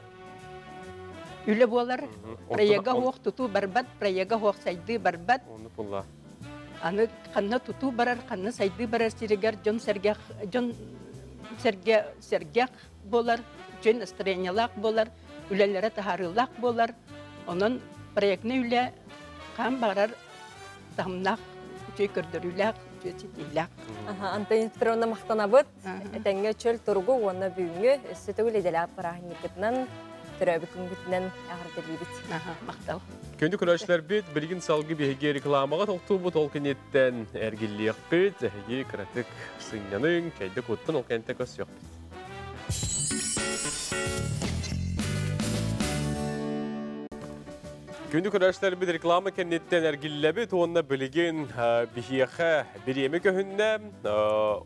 үлэ буолар. Проега суох тутуу барбат, проега суох сайдыы барбат. Аны ханна тутуу барар, ханна сайдыы барар сиригэр дьон сэргэх дьон Сэргэ сэргэх буолар, үчүгэй настроениялаах буолар, үлэлэрэ таһаарыылаах буолар. Онон проектнай үлэ хаан баҕарар таһымнаах, үчүгэй көрдөрүүлээх, үчүгэй ситиһиилээх. Антонина Петровна махтанабыт. Этэҥҥэ чөл туругу уонна бүгүҥҥү өссө төгүл идэлээх бырааһынньыккытынан төрөөбүт күҥҥүтүнэн эҕэрдэлиибит. Махтал. Күндү көрөөччүлэрбит, билигин салгыы биһиги рекламаҕа тохтуубут, ол кэнниттэн эргиллиэхпит, эһиги кыратык сынньаныҥ, чэйдэ куттун, ол кэнниттэн көрсүөхпүт. Күндү көрөөччүлэрбит реклама кэнниттэн эргиллэбит уонна билигин биһиэхэ бириэмэ көһүннэ,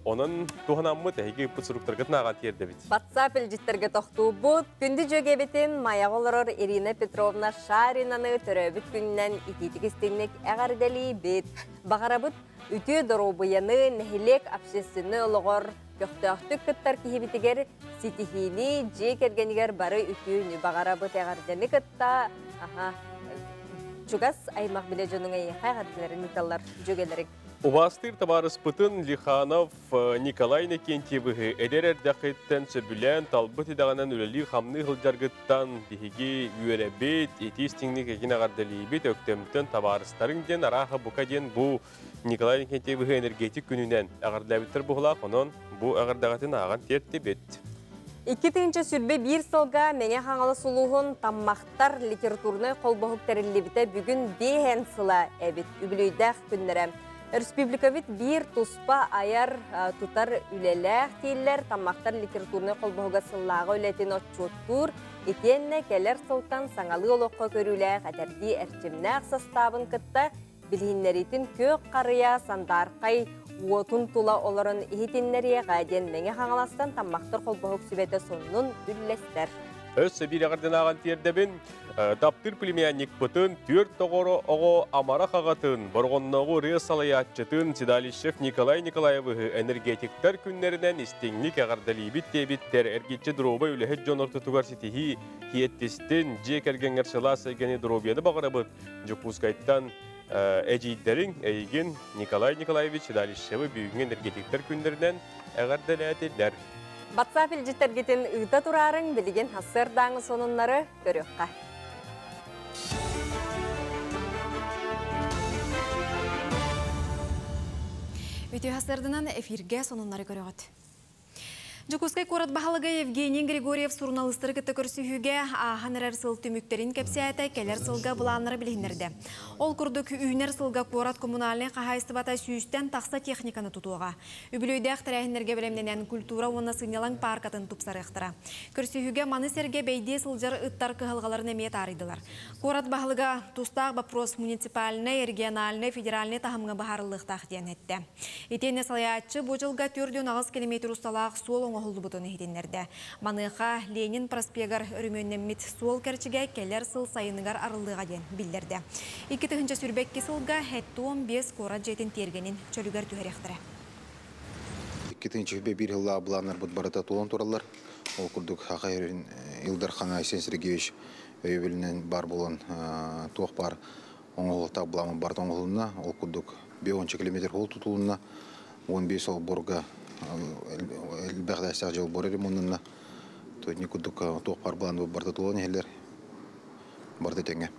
онон туһанаммыт эһиги ыппыт суруктаргытын ааҕан тиэрдэбит. WhatsApp илдьиттэргэ тохтуубут. Күндү дьүөгэбитин Майаҕа олорор Ирина Петровна Шаринаны төрөөбүт күнүнэн итиитик истиҥник эҕэрдэлиибит. Баҕарабыт үтүө доруобуйаны нэһилиэк общественнай олоҕор көхтөөхтүк кыттар киһибитигэр ситиһиини, дьиэ кэргэнигэр бары үтүөнү баҕарабыт эҕэрдэни кытта аха, чугас аймах билэ дьонуҥ эйиэхэ эҕэрдэлэрин ыыталлар дьүөгэлэриҥ. Убаастыыр табаарыспытын Лиханов Николай Иннокентьевиһы эдэр эрдэххиттэн сөбүлээн талбыт идэҕинэн үлэлии-хамныы сылдьаргыттан биһиги үөрэбит, итии истиҥник эйигин эҕэрдэлиибит, Өктөмтөн табаарыстарыҥ диэн арааһа бука диэн бу Николай Иннокентьевиһы энергетик күнүнэн эҕэрдэлээбиттэр быһыылаах, онон бу эҕэрдэҕитин ааҕан тиэртибит. 2021 сылга Мэҥэ Хаҥалас улууһун Таммахтар литературнай холбоһук тэриллибитэ бүгүн биэһэн сыла эбит үбүлүөйдээх күннэрэ. Республикабыт биир туспа айар тутар үлэлээх дииллэр Таммахтар литературнай холбоһуга сыллааҕы үлэтин отчуоттуур, итиэннэ кэлэр сылтан саҥалыы олоххо көрүүлээх этэрдии эрчимнээх састаабын кытта билиһиннэриитин күөх харыйа сандаархай уотун тула олорон иһитиннэриэҕэ диэн Мэҥэ Хаҥаластан Таммахтар холбоһук сүбэтэ сонунун үллэстэр. Өссө биир эҕэрдэнааҕын тиэрдэбин. Таптыыр племянникпытын, түөрт доҕоро оҕо амарах аҕатын, Борҕоннооҕу ырыа салайааччытын Седалищев Николай Николаевыһы энергетиктэр күннэринэн истиҥник эҕэрдэлиибит диэбиттэр эргиччи доруобай үлэһит дьон ортотугар ситиһии киэттистин, дьиэ кэргэҥҥэр сылаас эйгэни доруобуйаны баҕарабыт. Дьокуускайтан эдьиийдэриҥ эйигин Николай Николаевич Седалищевы бүгүҥҥү энергетиктэр күннэринэн эҕэрдэлээтилэр. WhatsApp илдьиттэргитин ыыта тураарыҥ, билигин сарсыардааҥы сонуннары көрүөххэ. Үтүө сарсыарданан эфиргэ сонуннары көрөҕүт. Дьокуускай куорат баһылыга Евгений Григорьев суруналыыстары кытта көрсүһүүгэ ааһан эрэр сыл түмүктэрин кэпсээтэ, кэлэр сылга былааннары билиһиннэрдэ. Ол курдук үүнэр сылга куорат коммунальнай хаһаайыстыбата сүүстэн тахса техниканы тутуоҕа. Үбүлүөйдээх тэрээһиннэргэ бэлэмнэнэн культура уонна сынньалаҥ пааркатын тупсарыахтара. Көрсүһүүгэ маны сэргэ бэйдиэ сылдьар ыттар кыһалҕаларын эмиэ таарыйдылар. Куорат баһылыга тустаах вопрос муниципальнай, региональнай, федеральнай таһымҥа быһаарыллыахтаах диэн эттэ. Итиэннэ салайааччы бу дьылга 48 километр усталаах суол оҥоһуллубутун иһитиннэрдэ. Маныаха Ленин проспегар өрөмүөннэммит суол кэрчигэ кэлэр сыл сайыныгар арыллыаҕа диэн биллэрдэ. 2022 сылга 75 куорат дьиэтин тиэргэнин чөлүгэр түһэриэхтэрэ. 2021 сыллаах былааннарбыт барыта туолан тураллар. Ол курдук Саха сирин Ил Дархана Айсен Сергеевич өйөбүлүнэн бар буолан туох баар оҥоһулуохтаах былааммыт барыта оҥоһулунна. Ол курдук 50 километр суол тутулунна, 15 олбуорга элбэх этээстээх дьиэ олбуора ремоннанна. Итини курдук туох баар былааннарбыт барыта туолан иһэллэр. Барыта тэҥҥэ.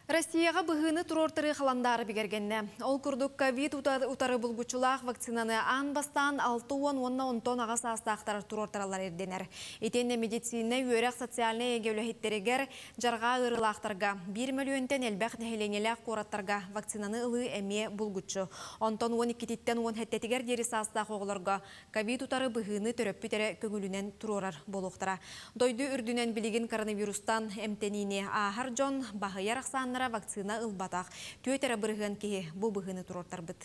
Россияҕа быһыыны туруортарыы халандаары бигэргэннэ. Ол курдук ковид утары булгуччулаах вакцинаны аан бастаан 60 уонна онтон аҕа саастаахтар туруортараллар ирдэнэр. Итиэннэ медицина, үөрэх, социальнай эйгэ үлэһиттэригэр, дьарҕаа ыарыылаахтарга, биир мөлүйүөнтэн элбэх нэһилиэнньэлээх куораттарга вакцинаны ылыы эмиэ булгуччу. Онтон 12-титтэн 17-тигэр диэри саастаах оҕолорго ковид утары быһыыны төрөппүт эрэ көҥүлүнэн туруорар буолуохтара. Дойду үрдүнэн билигин коронавирустан эмтэниини ааһар дьон баһыйар ахсааннара вакцина ылбатах. Түөрт эрэ бырыһыан киһи бу быһыыны туруортарбыт.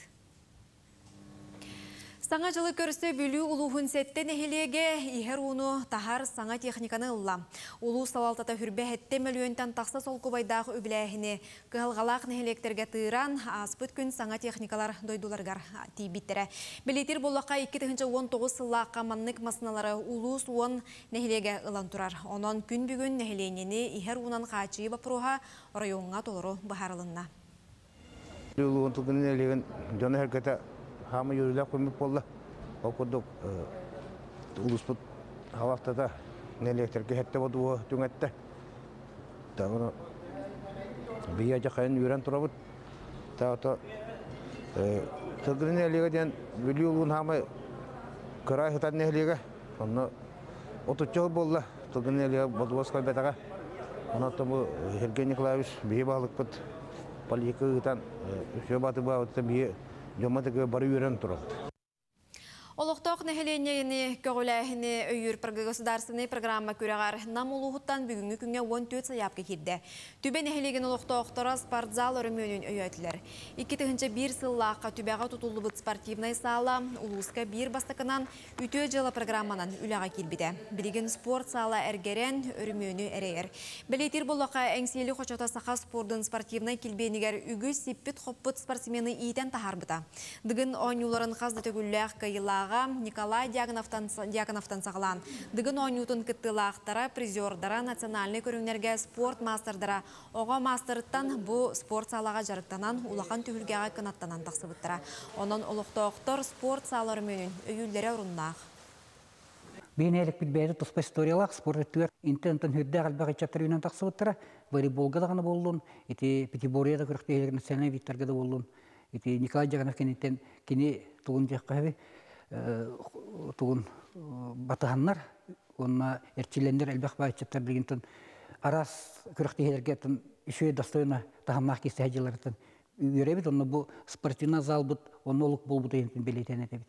Саҥа дьылы көрсө Бүлүү улууһун сэттэ нэһилиэгэ иһэр ууну таһар саҥа техниканы ылла. Улуус салалтата хүрбэ сэттэ мөлүйүөнтэн тахса солкуобайдаах үбүлээһини кыһалҕалаах нэһилиэктэргэ тыыран, ааспыт күн саҥа техникалар дойдуларыгар тиийбиттэрэ. Бэлиэтиир буоллахха, 2019 сыллаахха маннык массыыналары улуус уон нэһилиэгэ ылан турар. Онон күн бүгүн нэһилиэнньэни иһэр уунан хааччыйыы боппуруоһа оройуоҥҥа толору быһаарылынна. Улуун тылгын нэһилиэгин дьоно-сэргэтэ хаама үөрүүлээх күммүт буолла. Ол курдук Улууспут халалтата нэһилиэктэргэ хэттэ бодуо түҥэттэ. Тагыны бия жакайын үйрен турабыт. Таата Тылгыны нэһилиэгэ диэн Бүлүү улуун хаамай кыраай сытар нэһилиэгэ. Онно отучча сыл буолла Тылгыны нэһилиэгэ бодуос кэлбэтэҕэ. Онон бу Сергей Николаевич биһи баһылыкпыт политика ыытан үчүгэй баатыбаабыттан биһи дьоммут бары үөрэн турабыт. Олохтоох нэһилиэнньэни көҕүлээһини өйүүр государственнай программа күрэҕэр Нам улууһуттан бүгүҥҥү күҥҥэ 14 сайаапка киирдэ. Түбэ нэһилиэгин олохтоохторо спортзал өрөмүөнүн өйөөтүлэр. 2001 сыллаахха Түбэҕэ тутуллубут спортивнай саала улууска биир бастакынан Үтүө дьыала программанан үлэҕэ киирбитэ. Билигин спорт саала эргэрэн, өрөмүөнү эрэйэр. Бэлиэтиир буоллахха, Эҥсиэли хочото саха спордун спортивнай килбиэнигэр үгүс сиппит-хоппут спортсмены иитэн таһаарбыта. Дыгын оонньууларын хас да төгүллээх кыайыылааҕа Николай Дьяконовтан, Дьяконовтан саҕалаан, Дыгын оонньуутун кыттыылаахтара, призердара, национальнай көрүҥнэргэ спорт маастардара оҕо маастарыттан бу спорт саалаҕа дьарыктанан, улахан түһүлгэҕэ кынаттанан тахсыбыттара. Онон олохтоохтор спорт саала өрөмүөнүн өйүүллэрэ оруннаах. Биһин элекпит бэйэтэ туспа историялаах спорт өттүгэр интэн-онтон сүрдээх элбэх ыччаттар үүнэн тахсыбыттара. Волейболга даҕаны буоллун, ити пятиборье да күрэхтэһиилэр национальнай видтарга да буоллун, ити Николай Дьяконов кэнниттэн кини тугун диэххэ тугун батыһаннар уонна эрчиллэннэр элбэх баайчыттар билигин араас күрэхтэһиилэргэ үчүгэй достойно таһымнаах киирсэ дьылларыттан үөрэбит онно бу спортивный залбыт онно олук буолбута бэлиэтээн этэбит.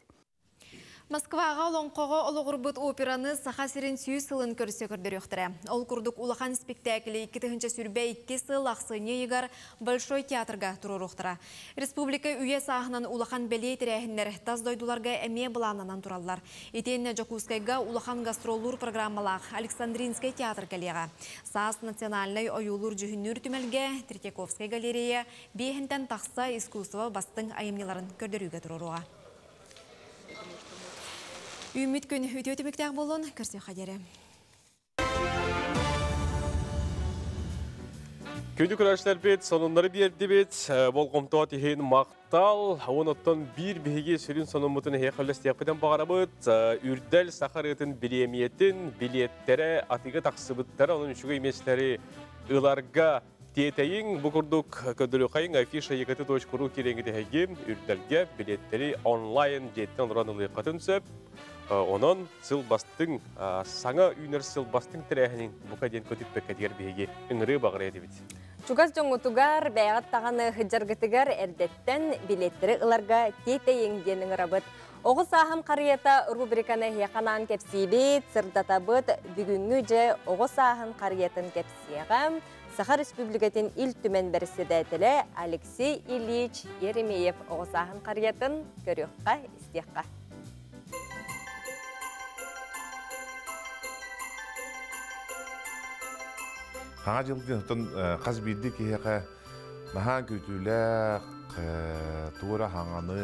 Москваҕа олоҥхоҕо олоҕурбут операны Саха сирин 100 сылын көрсө көрдөрүөхтэрэ. Ол курдук улахан спектакли 2022 сыл ахсынньы ыйыгар Большой театрга туруоруохтара. Республика үйэ сааһынан улахан бэлиэ тэрээһиннэр тас дойдуларга эмиэ былааннанан тураллар. Итиэннэ Дьокуускайга улахан гастроллуур программалаах Александринскай театр кэлиэҕэ. Саас национальнай ойуулуур-дьүһүннүүр түмэлгэ Третьяковскай галерея биэһинтэн тахса искусство бастыҥ айымньыларын көрдөрүүгэ туруоруоҕа. Үүммүт күн үтүө түмүктээх буолуон, көрсүөххэ диэри. Күндү көрөөччүлэрбит, сонуннары биэрдибит, болҕомтоҕут иһин махтал. Онуттан биир биһиги сүрүн сонуммутун эһиэхэ үллэстиэхпитин баҕарабыт. Үрдэл саха ырыатын бириэмийэтин билиэттэрэ атыыга тахсыбыттара, онон үчүгэй миэстэлэри ыларга Тиэтэйиҥ, бу курдук көрдөрүөххэйиҥ афиша ект.ру киирэҥҥит эһиги Үрдэлгэ билиэттэри онлайн дьиэттэн олорон ылыаххытын сөп. Онон сыл бастыҥ, саҥа үүнэр сыл бастыҥ тэрээһинин бука диэн көтүппэккэтигэр биһиги ыҥырыы баҕарыа этибит. Чугас дьоҥҥутугар, бэйэҕит даҕаны сылдьаргытыгар эрдэттэн билиэттэри ыларга тиэтэйиҥ диэн ыҥырабыт. Оҕо сааһым харыйата рубриканы эһиэхэ анаан кэпсиибит, сырдатабыт. Бүгүҥҥү дьэ оҕо сааһын харыйатын кэпсиэҕэ Саха Республикатын Ил Түмэн бэрэссэдээтэлэ Алексей Ильич Еремеев оҕо сааһын харыйатын көрүөххэ, истиэххэ. Хаҥа дьылгын хас биирдии киһиэхэ наһаа күүтүүлээх, туора хаҥаны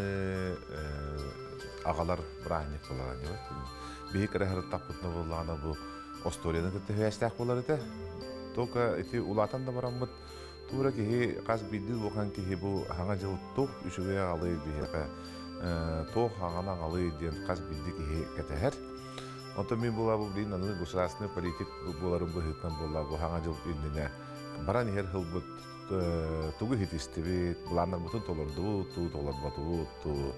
аҕалар бырааһынньык буолара. Биһи кыра сырыттахпытына буоллаҕына бу остуоруйаны кытта сибээстээх буолар этэ. Только ити улаатан да бараммыт туора киһи хас биирдии улахан киһи бу хаҥа дьыл туох үчүгэй аҕалый биһиэхэ туох хаҥаны аҕалый диэн хас биирдии киһи кэтэһэр. Онтон мин буолаа бу билигин аны государственный политик буоларым быһыытынан буолла бу хаҥа дьыл иннинэ баран иһэр сылбыт тугу иһитистибит, былааннарбытын толордубут, туу толорботубут, туу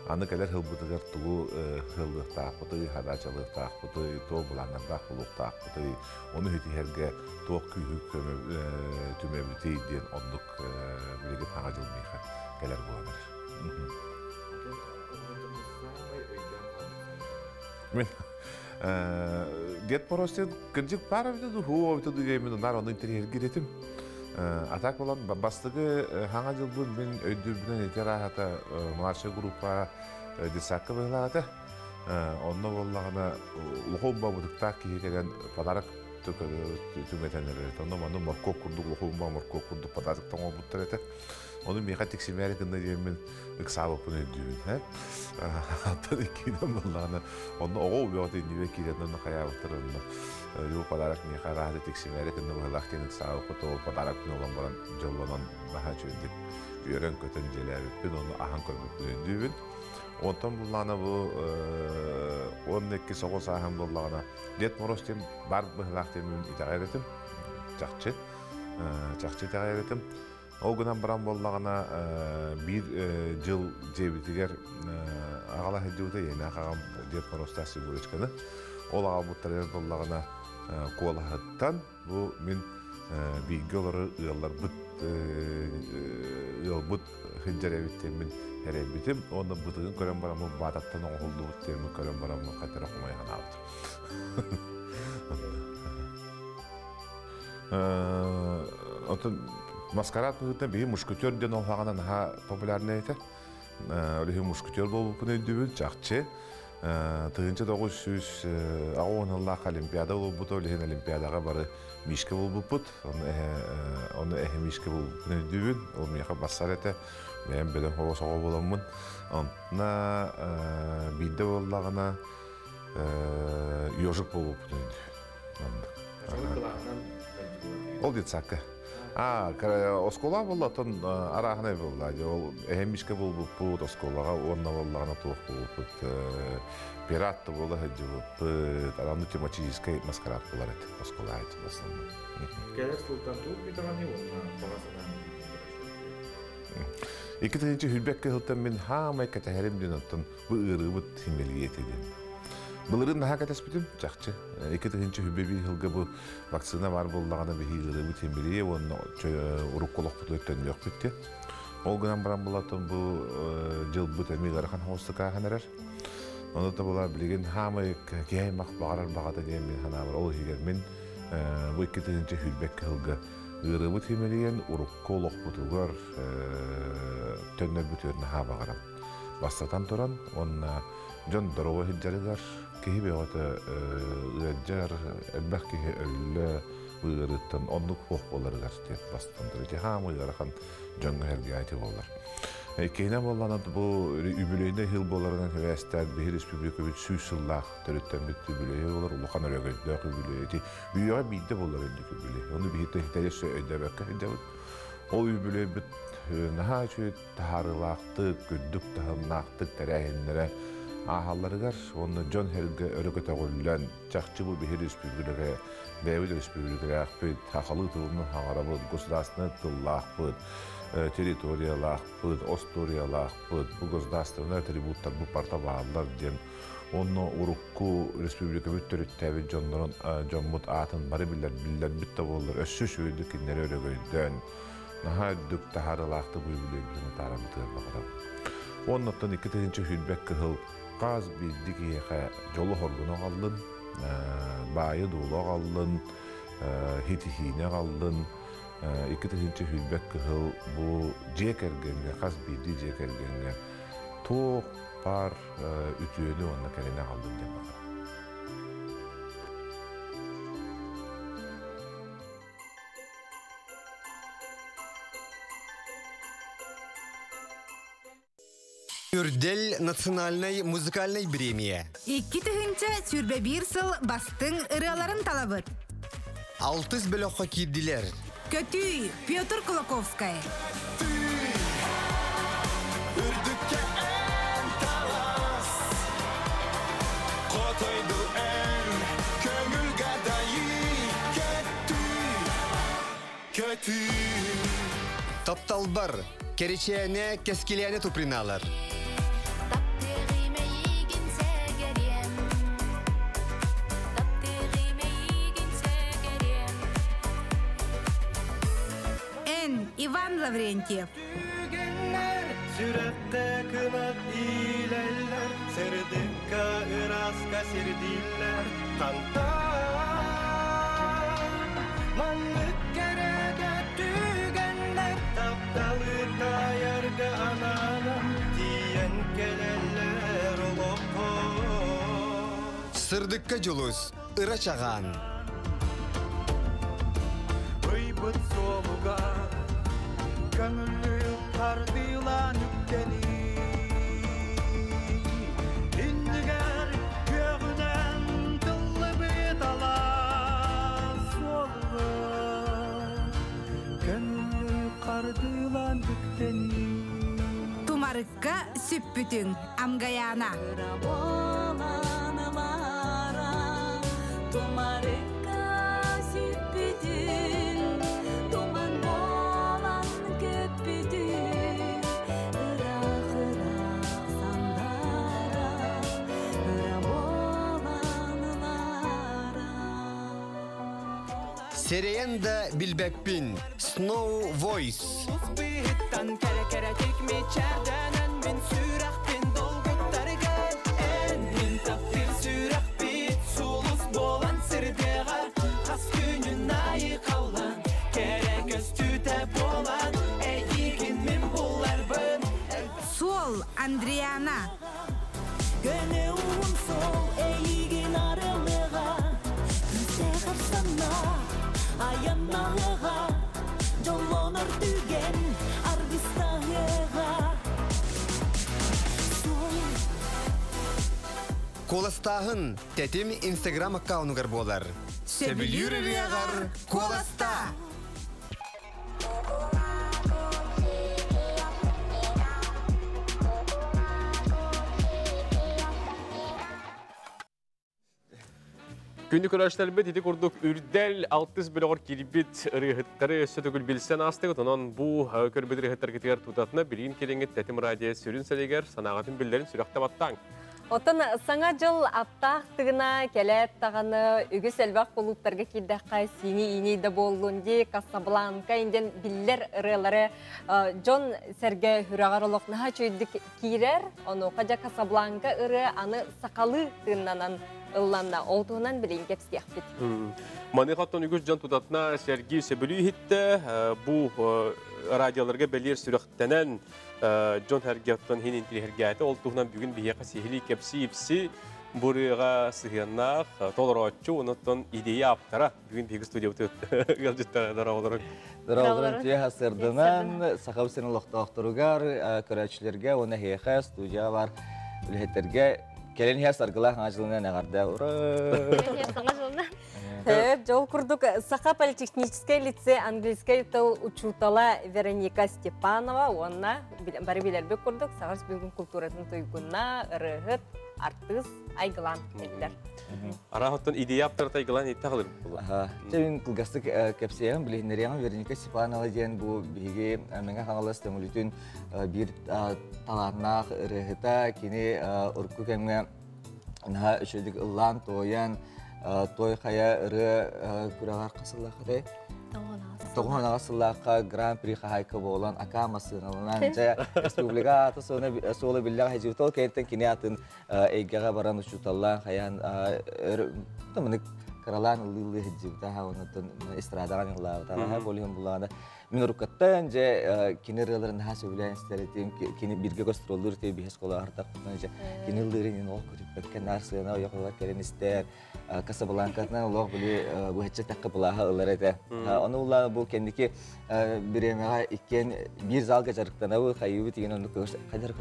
аны кэлэр сылбытыгар тугу сыллыахтаахпытый, задачалыахтаахпытый, туох былааннардаах буолуохтаахпытый, ону иһитиһэргэ туох күүһү түмэбитий диэн оннук билигин саҥа дьыл миэхэ кэлэр буолан эрэр. Мин Дед Мороз кырдьык баар эбитэ дуу, һуу эбитэ дуу диэммин наар ону интэриэһиргиир этим. А так болан бастакы хаҥа дьылбын мин өйдүүрбүнэн ити арааһата младшая группа детсадка быһылаах этэ. Онно буоллаҕына улахан бабытыктаах киһи кэлэн подарок түҥэтэн эрэр этэ. Онно манна моркуоп курдук улахан моркуоп курдук подарок оҥорбуттар этэ. Ону миэхэ тиксимээри гынна диэммин ыксаабыппын өйдүүбүн. Аттан иккиинэн буоллаҕына, онно оҕо убиоҕа иннибэ киирэн онно хайаабыттар онно бу подарок миэхэ арааһы тиксимээри гынна быһылаах диэн ыксаабыппыт ол подарокпын ылан баран дьоллонон наһаа үчүгэйдик үөрэн-көтөн дьиэлээбиппин, ону аһан көрбүппүн өйдүүбүн. Онтон буллаана бу 12 соҕус сааһым буоллаҕына Дед Мороз диэн бар быһылаах диэн итэҕэйэр этим. Чахчы. Чахчы итэҕэйэр этим. Ол гынан баран буоллаҕына биир дьыл дьиэбитигэр аҕала сылдьыбыта ийэлээх аҕам Дед Морозтаах Снегурочканы. Ол аҕалбыттарыгар буоллаҕына куолаһыттан бу мин бииргэ олорор ыалларбыт ыалбыт сылдьар эбит диэммин эрэйбитим. Уонна бытыгын көрөн бараммын баататтан оҥоһуллубут диэммин көрөн бараммын хатара хомойо санаабытым. Оттон маскарад быһыытынан биһи мушкетер диэн ол хаҕана наһаа популярный этэ. Ол иһин мушкетер буолбуппун өйдүүбүн, чахчы. 1980 сыллаах Олимпиада буолбута, ол иһин Олимпиадаҕа бары мишка буолбуппут. Ону эһэ мишка буолбуппун өйдүүбүн. Ол миэхэ бассар этэ. Бэйэм бөдөҥ хоҕо соҕо буоламмын. Онно биирдэ буоллаҕына ежик буолбуппун өйдүүбүн. Ол детсадка. А, оскуола буолла, оттон арааһынай буолла. Ол эһэмишке буолбуппут, оскуолаҕа уонна буоллаҕына туох буолбуппут, пират да буола сылдьыбыппыт, ананы тематическай маскарад буолар этэ, оскуола в основном. Кэлэр сылтан туох бүтэҕини уонна баҕа санааны 2021 сылтан мин хаамай кэтэһэрим диэн оттон бу ыарыыбыт химэлиэтэ диэн. Былырыын наһаа кэтэспитим, чахчы. 2021 сылга бу вакцина баар буоллаҕына биһи ыарыыбыт химэлиэ уонна урукку олохпутугар төннүөхпүт диэн. Ол гынан баран булатын бу дьылбыт эмиэ ыарахан хоҕустук ааһан эрэр. Ону да була билигин хаамай киһи аймах баҕарар баҕата диэн мин санаабар ол иһигэр мин бу 2021 сылга ыарыыбыт химэлийэн урукку олохпутугар төннөрбүтүгэр наһаа баҕарам. Бастатан туран уонна дьон доруобай сылдьарыгар киһи бөҕөтө ыалдьар, элбэх киһи өллө ыарыыттан оннук суох буоларыгар диэн бастатан турар. Ити хаамый ыарахан дьоҥҥо сэргээти буолар. Иккиһинэн буоллаҕына бу үбүлүөйнэй сыл буоларынан сибээстээн биһи республикабыт 100 сыллаах төрүттэммит үбүлүөйэ буолар, улахан өрөгөйдөөх үбүлүөй. Ити үйэҕэ биирдэ буолар үрдүк үбүлүөй. Ону биһи тэһитэри өйдөөбөккө сылдьабыт. Ол үбүлүөйбүт наһаа үчүгэй таһаарыылаахтык, үрдүк таһымнаахтык тэрээһиннэрэ ааһалларыгар уонна дьон-сэргэ өрө көтөҕүллэн, чахчы бу биһи республика, бэйэбит республикалаахпыт, сахалыы тылынан хаҥарабыт, государственнай тыллаахпыт, территориялаахпыт, остуоруйалаахпыт, бу государственнай атрибуттарбыт барыта бааллар диэн онно урукку республикабыт төрүттээбит дьоннорун дьоммут аатын бары билэр биллэрбит да буоллар өссө үчүгэйдик кинилэри өрөгөйдөөн наһаа үрдүк таһаарыылаахтык үбүлүөйбүтүн атаарабытыгар баҕарабын. Уоннаттан 2021 кыһыл хас биирдии киһиэхэ дьолу-соргуну аҕаллын, баайы-дуолу аҕаллын, хитиһиини аҕаллын, 2021 кыһыл бу дьиэ кэргэҥҥэ, хас биирдии дьиэ кэргэҥҥэ туох баар үтүөнү уонна кэрэни аҕаллын диэн баҕарабын. Үрдэл национальнай музыкальнай бириэмийэ. 2021 сыл бастыҥ ырыаларын талабыт. Алтыс бөлөххө киирдилэр. Көтүй, Петр Кулаковскай. Үрдүккэ эн талас, хотойду эн көңүлгэ дайыы, көтүй, көтүй. Тапталбар, кэричээнэ, кэскилээнэ туприналар. Эн, Иван Лаврентьев. Сүрэххэ кынат иилэллэр, сырдыкка ыраска сирдииллэр. Хантан маннык кэрэгэ түгэннэр тапталы таайарга анаанан тиийэн кэлэллэр олоххо. Сырдыкка дьулус, ыра чаҕаан. Ыйбыт суолугар көҥүллүү хардыылаан үктэнии. Иннигэр күөҕүнэн тыллыбыт алаас суолугар көҥүллүү хардыылаан үктэнии. Тумар Тумарыкка сүппүтүҥ, Амгаяна. Тумарыкка сүппүтүҥ, туман буолан көппүтүҥ, ыраах-ыраах сандара, ыра буолан ылара. Сэрэйэн да билбэппин, Snow Voice. Быһыттан кэрэ-кэрэтик мичээрдэнэн мин сүрэхпин долгуттаргын. Эн мин таптыыр сүрэхпит сулус буолан сырдыаҕа. Хас күнүн айы халлан, кэрэ көстүүтэ буолан, эйигин мин буларбын. Суол, Андриана. Көнө уун сол эйигин арылыга, Күүстээх арсанна, айанналыга, Дьоллонор түгэн аргыстаһыга. Суол. Куоластааһын Тэтим Инстаграм аккаунугар буолар. Сөбүлүүр ырыаҕар куоластаа! Күндү көрөөччүлэрбит ити курдук Үрдэл алтыс бөлөҕөр киирбит ырыаһыттары өссө төгүл билсэн аастыгыт. Онон бу көрбүт ырыаһыттаргытыгар тутатына билигин кэлиҥҥит Тэтим радио сүрүн сэлигэр санааҕытын биллэрин сүрэхтэ баттааҥ. Оттон Саҥа дьыл аптаах тыгына кэлээт даҕаны үгүс элбэх кулууптарга киирдэххэ сиини-иини да буоллун дии Касабланка инден биллэр ырыалары дьон сэргэ сүрэҕэр олох наһаа үчүгэйдик киирэр. Онуоха дьэ Касабланка ырыа аны сахалыы тыыннанан ылланна. Ол туһунан билигин кэпсиэхпит. Маныаха оттон үгүс дьон тутатына сэргии сөбүлүү иһиттэ. Бу радиоларга бэлиэр сүрэхтэнэн дьон сэргэ оттон иһин интириэһиргээтэ. Ол туһунан бүгүн биһиэхэ сиһилии кэпсии-ипси бу ырыаҕа сыһыаннаах толорооччу, онон идея ааптара бүгүн биһиги студиябыт ыалдьыттара дороолорун. Дороолорун түө сырдынан Сахабыт сирин олохтоохторугар, көрөөччүлэргэ уонна эһиэхэ студия бар үлэһиттерге кэлин иһэр саргылаах саҥа дьылынан эҕэрдэ. Ура! Саҥа дьылынан. Дьол курдук Саха политехническай лицей английскай тыл учуутала Вероника Степанова уонна бары билэрбит курдук Саха Республикатын культуратын туйгуна, ырыаһыт, артыыс Айгылан кэллэр. Араһыттан идея ааптара Айгылан иттаҕылыр буолла. Чэ мин кылгастык кэпсиэҕим, билиһиннэриэҕим. Вероника Степанова диэн бу биһиги Мэҥэ Хаҥалас Төҥүлүтүн биир талааннаах ырыаһыта. Кини урукку кэмҥэ наһаа үчүгэйдик ыллаан, туойан, той хайа ырыа күрэҕэр хасыллаахатай? Тоҕуһанаҕа сыллаахха гран-при хаһаайка буолан, ака массыыналанан, дьэ, республика аата суола биллэҕэ хадьыбыт. Ол кэнниттэн кини атын эйгэҕэ баран учууталлаан, хайаан мынык кыралаан ыллыы-ыллыы сылдьыбыта, оннуттан эстрадаҕа ыллаабыта. Болиһин буллаҕына мин уруккаттан дьэ кини ырыаларын наһаа сөбүлээн истэр этим. Кини биргэ гастроллуур тей биһес колоһартахпытына дьэ кини ыллыырын олох көтүппэккэ наар сыана ойохолор кэлэн истэр. Касабланкатынан олох били быһаччы тэккэ былааһа ылар этэ. Ону улаа бу кэнники бириэмэҕэ иккиэн биир залга дьарыктанабы хайыыбыт деген оннук хайдар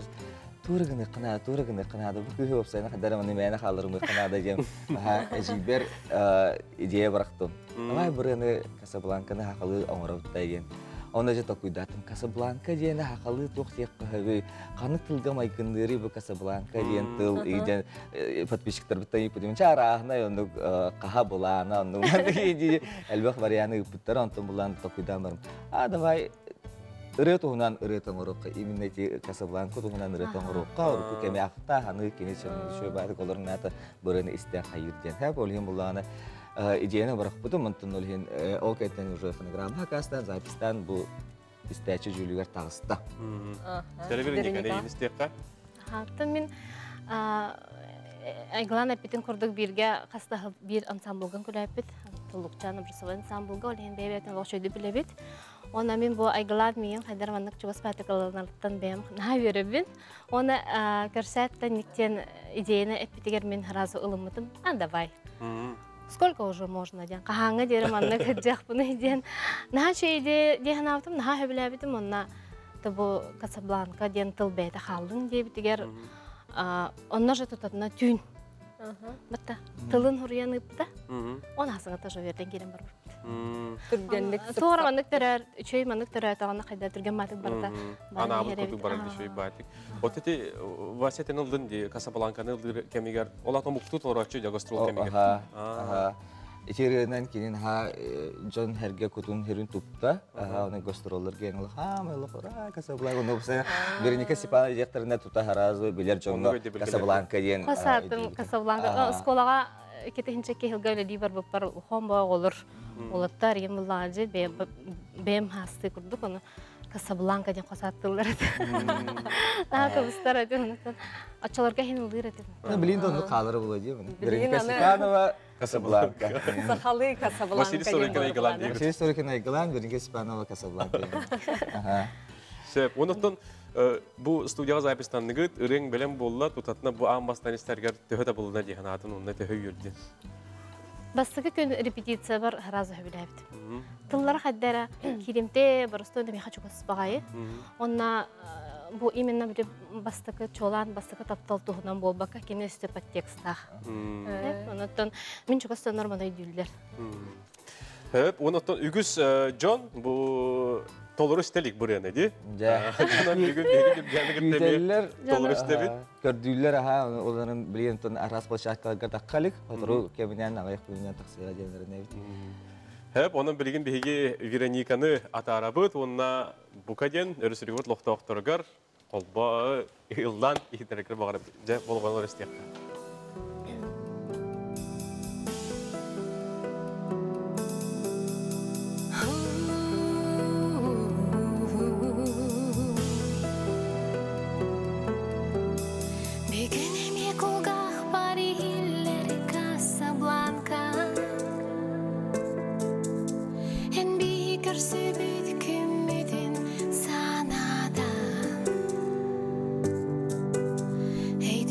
тура гынык кына тура гынык кынаада бу кыыһы уопсайна хайдара маны мээнэ хаалларымы кынаада диэн эжийбэр идея барахтым. Давай бырыаны Касабланканы хахалы оҥоробуттай диэн. Онно дьэ токуйдаатым. Касабланка диэни хахалы туох диэх көһөбүй? Ханнык тылга майгынныырый бу Касабланка диэн тыл диэн подписчиктарбыттан ыйыппытым. Ча арааһынай оннук хаха булаана оннук элбэх варианы ыыппыттар. Онтон булаан токуйдаан барым. А давай ырыа туһунан ырыа тоҥоруохха, именно эти Касабланка туһунан ырыа тоҥоруохха, урукку кэми ахта, ханы кини чөмүшө баары олорун ата бырыны истэн хайыр диэн. Ха болиһин булаана идеяны барахпытым, онтон ол иһин ол кэттен уже фонограмма хакастан, запистан бу истээчи дьүүлүгэр таҕыста. Вероника, истиэххэ? Хаттан мин Айгылан эппитин курдук бииргэ хаста биир ансамблган күлэппит. Туллукчан образовой ансамблга ол иһин бэйбэтин олох чөйдү билэбит. Онна мин бу Айгылаат миигин хайдар маннык чугас баатыкаланарыттан бэйэм наһаа үөрэбин. Уонна көрсөөттөн никтен идеяны эппитигэр мин сразу ылыммытым. А давай. Сколько уже можно диэн хаһааҥҥа диэри маннык сылдьыахпыный диэн наһаа үчүгэй идея дии санаабытым, наһаа сөбүлээбитим. Онно бу Касабланка диэн тыл бэйэтэ хааллын диэбитигэр онно же тутатына түүн батта тылын хуруйан ыыппыта. Он асыңа тоже үөрден киирэн барбыт. Түргенник. Туора маннык төрөр, үчүй маннык төрөр тағана қайда түрген матык барда. Анаабыт курдук барар үчүй баатик. Вот эти Вася тен ылдын ди Касабланканы ылдыр кемигер. Ола томукту толорачы жагострол кемигер. Аха. Ичеринен кинин ха Джон Херге кутун херин тупта. Аха, оны гастроллар ген ул ха майлы кора Касабланка ну бса Вероника Степанова директорына тута харазы билер Джонга Касабланка диен. Касатым Касабланка школага кетехинче кехилге үлели бар бар хон ба олор. Олаттар ем буллажы бем хасты курдук оны Касабланка ден косаттылар. Аа кыбыстар этин. Ачаларга хин ылдыр этин. Билин донну калыры була дии. Вероника Степанова Касабланка. Сахалы Касабланка. Василий Сорокин айгылан дейбит. Василий Сорокин айгылан, Вероника Степанова Касабланка. Аха. Сеп, онуттан бу студияга запистанныгыт, ырың белем болла, тутатына бу аан бастан истергер төһө да булына дихан атын онна төһө юрди. Бастыкы күн репетиция бар разы хөбүләбит. Тыллар хаддара киримте барысты миха чукас багайы. Онна бу именно бир бастыкы чолан, бастыкы таптал туһунан болбакка кене үстө подтекстах. Онуттан мин чукас нормально дүйүллер. Хөп, онуттан үгүс Джон бу толору истелик буряны ди. Жа. Бүгүн бүгүн толору истебит. Көрдүлөр аха, оларын билген тон арас площадкаларга таккалык, отыру кеминен агайык билген таксыга деңерне бит. Хөп, onun билген биһиги Верониканы атарабыт, онна букаден өрүсүрүгүт лохтоохторгар колбо ылдан ихтерекер багарып, же болгонор истек. Sanada. Hey,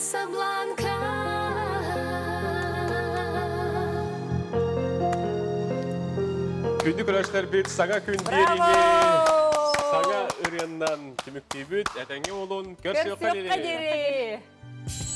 Касабланка. Күндү көрөөччүлэрбит саҥа күн биэриини саҥа ырыаннан түмүктүүбүт. Этэҥҥэ буолун, көрсүөххэ диэри. Көрсүөххэ диэри.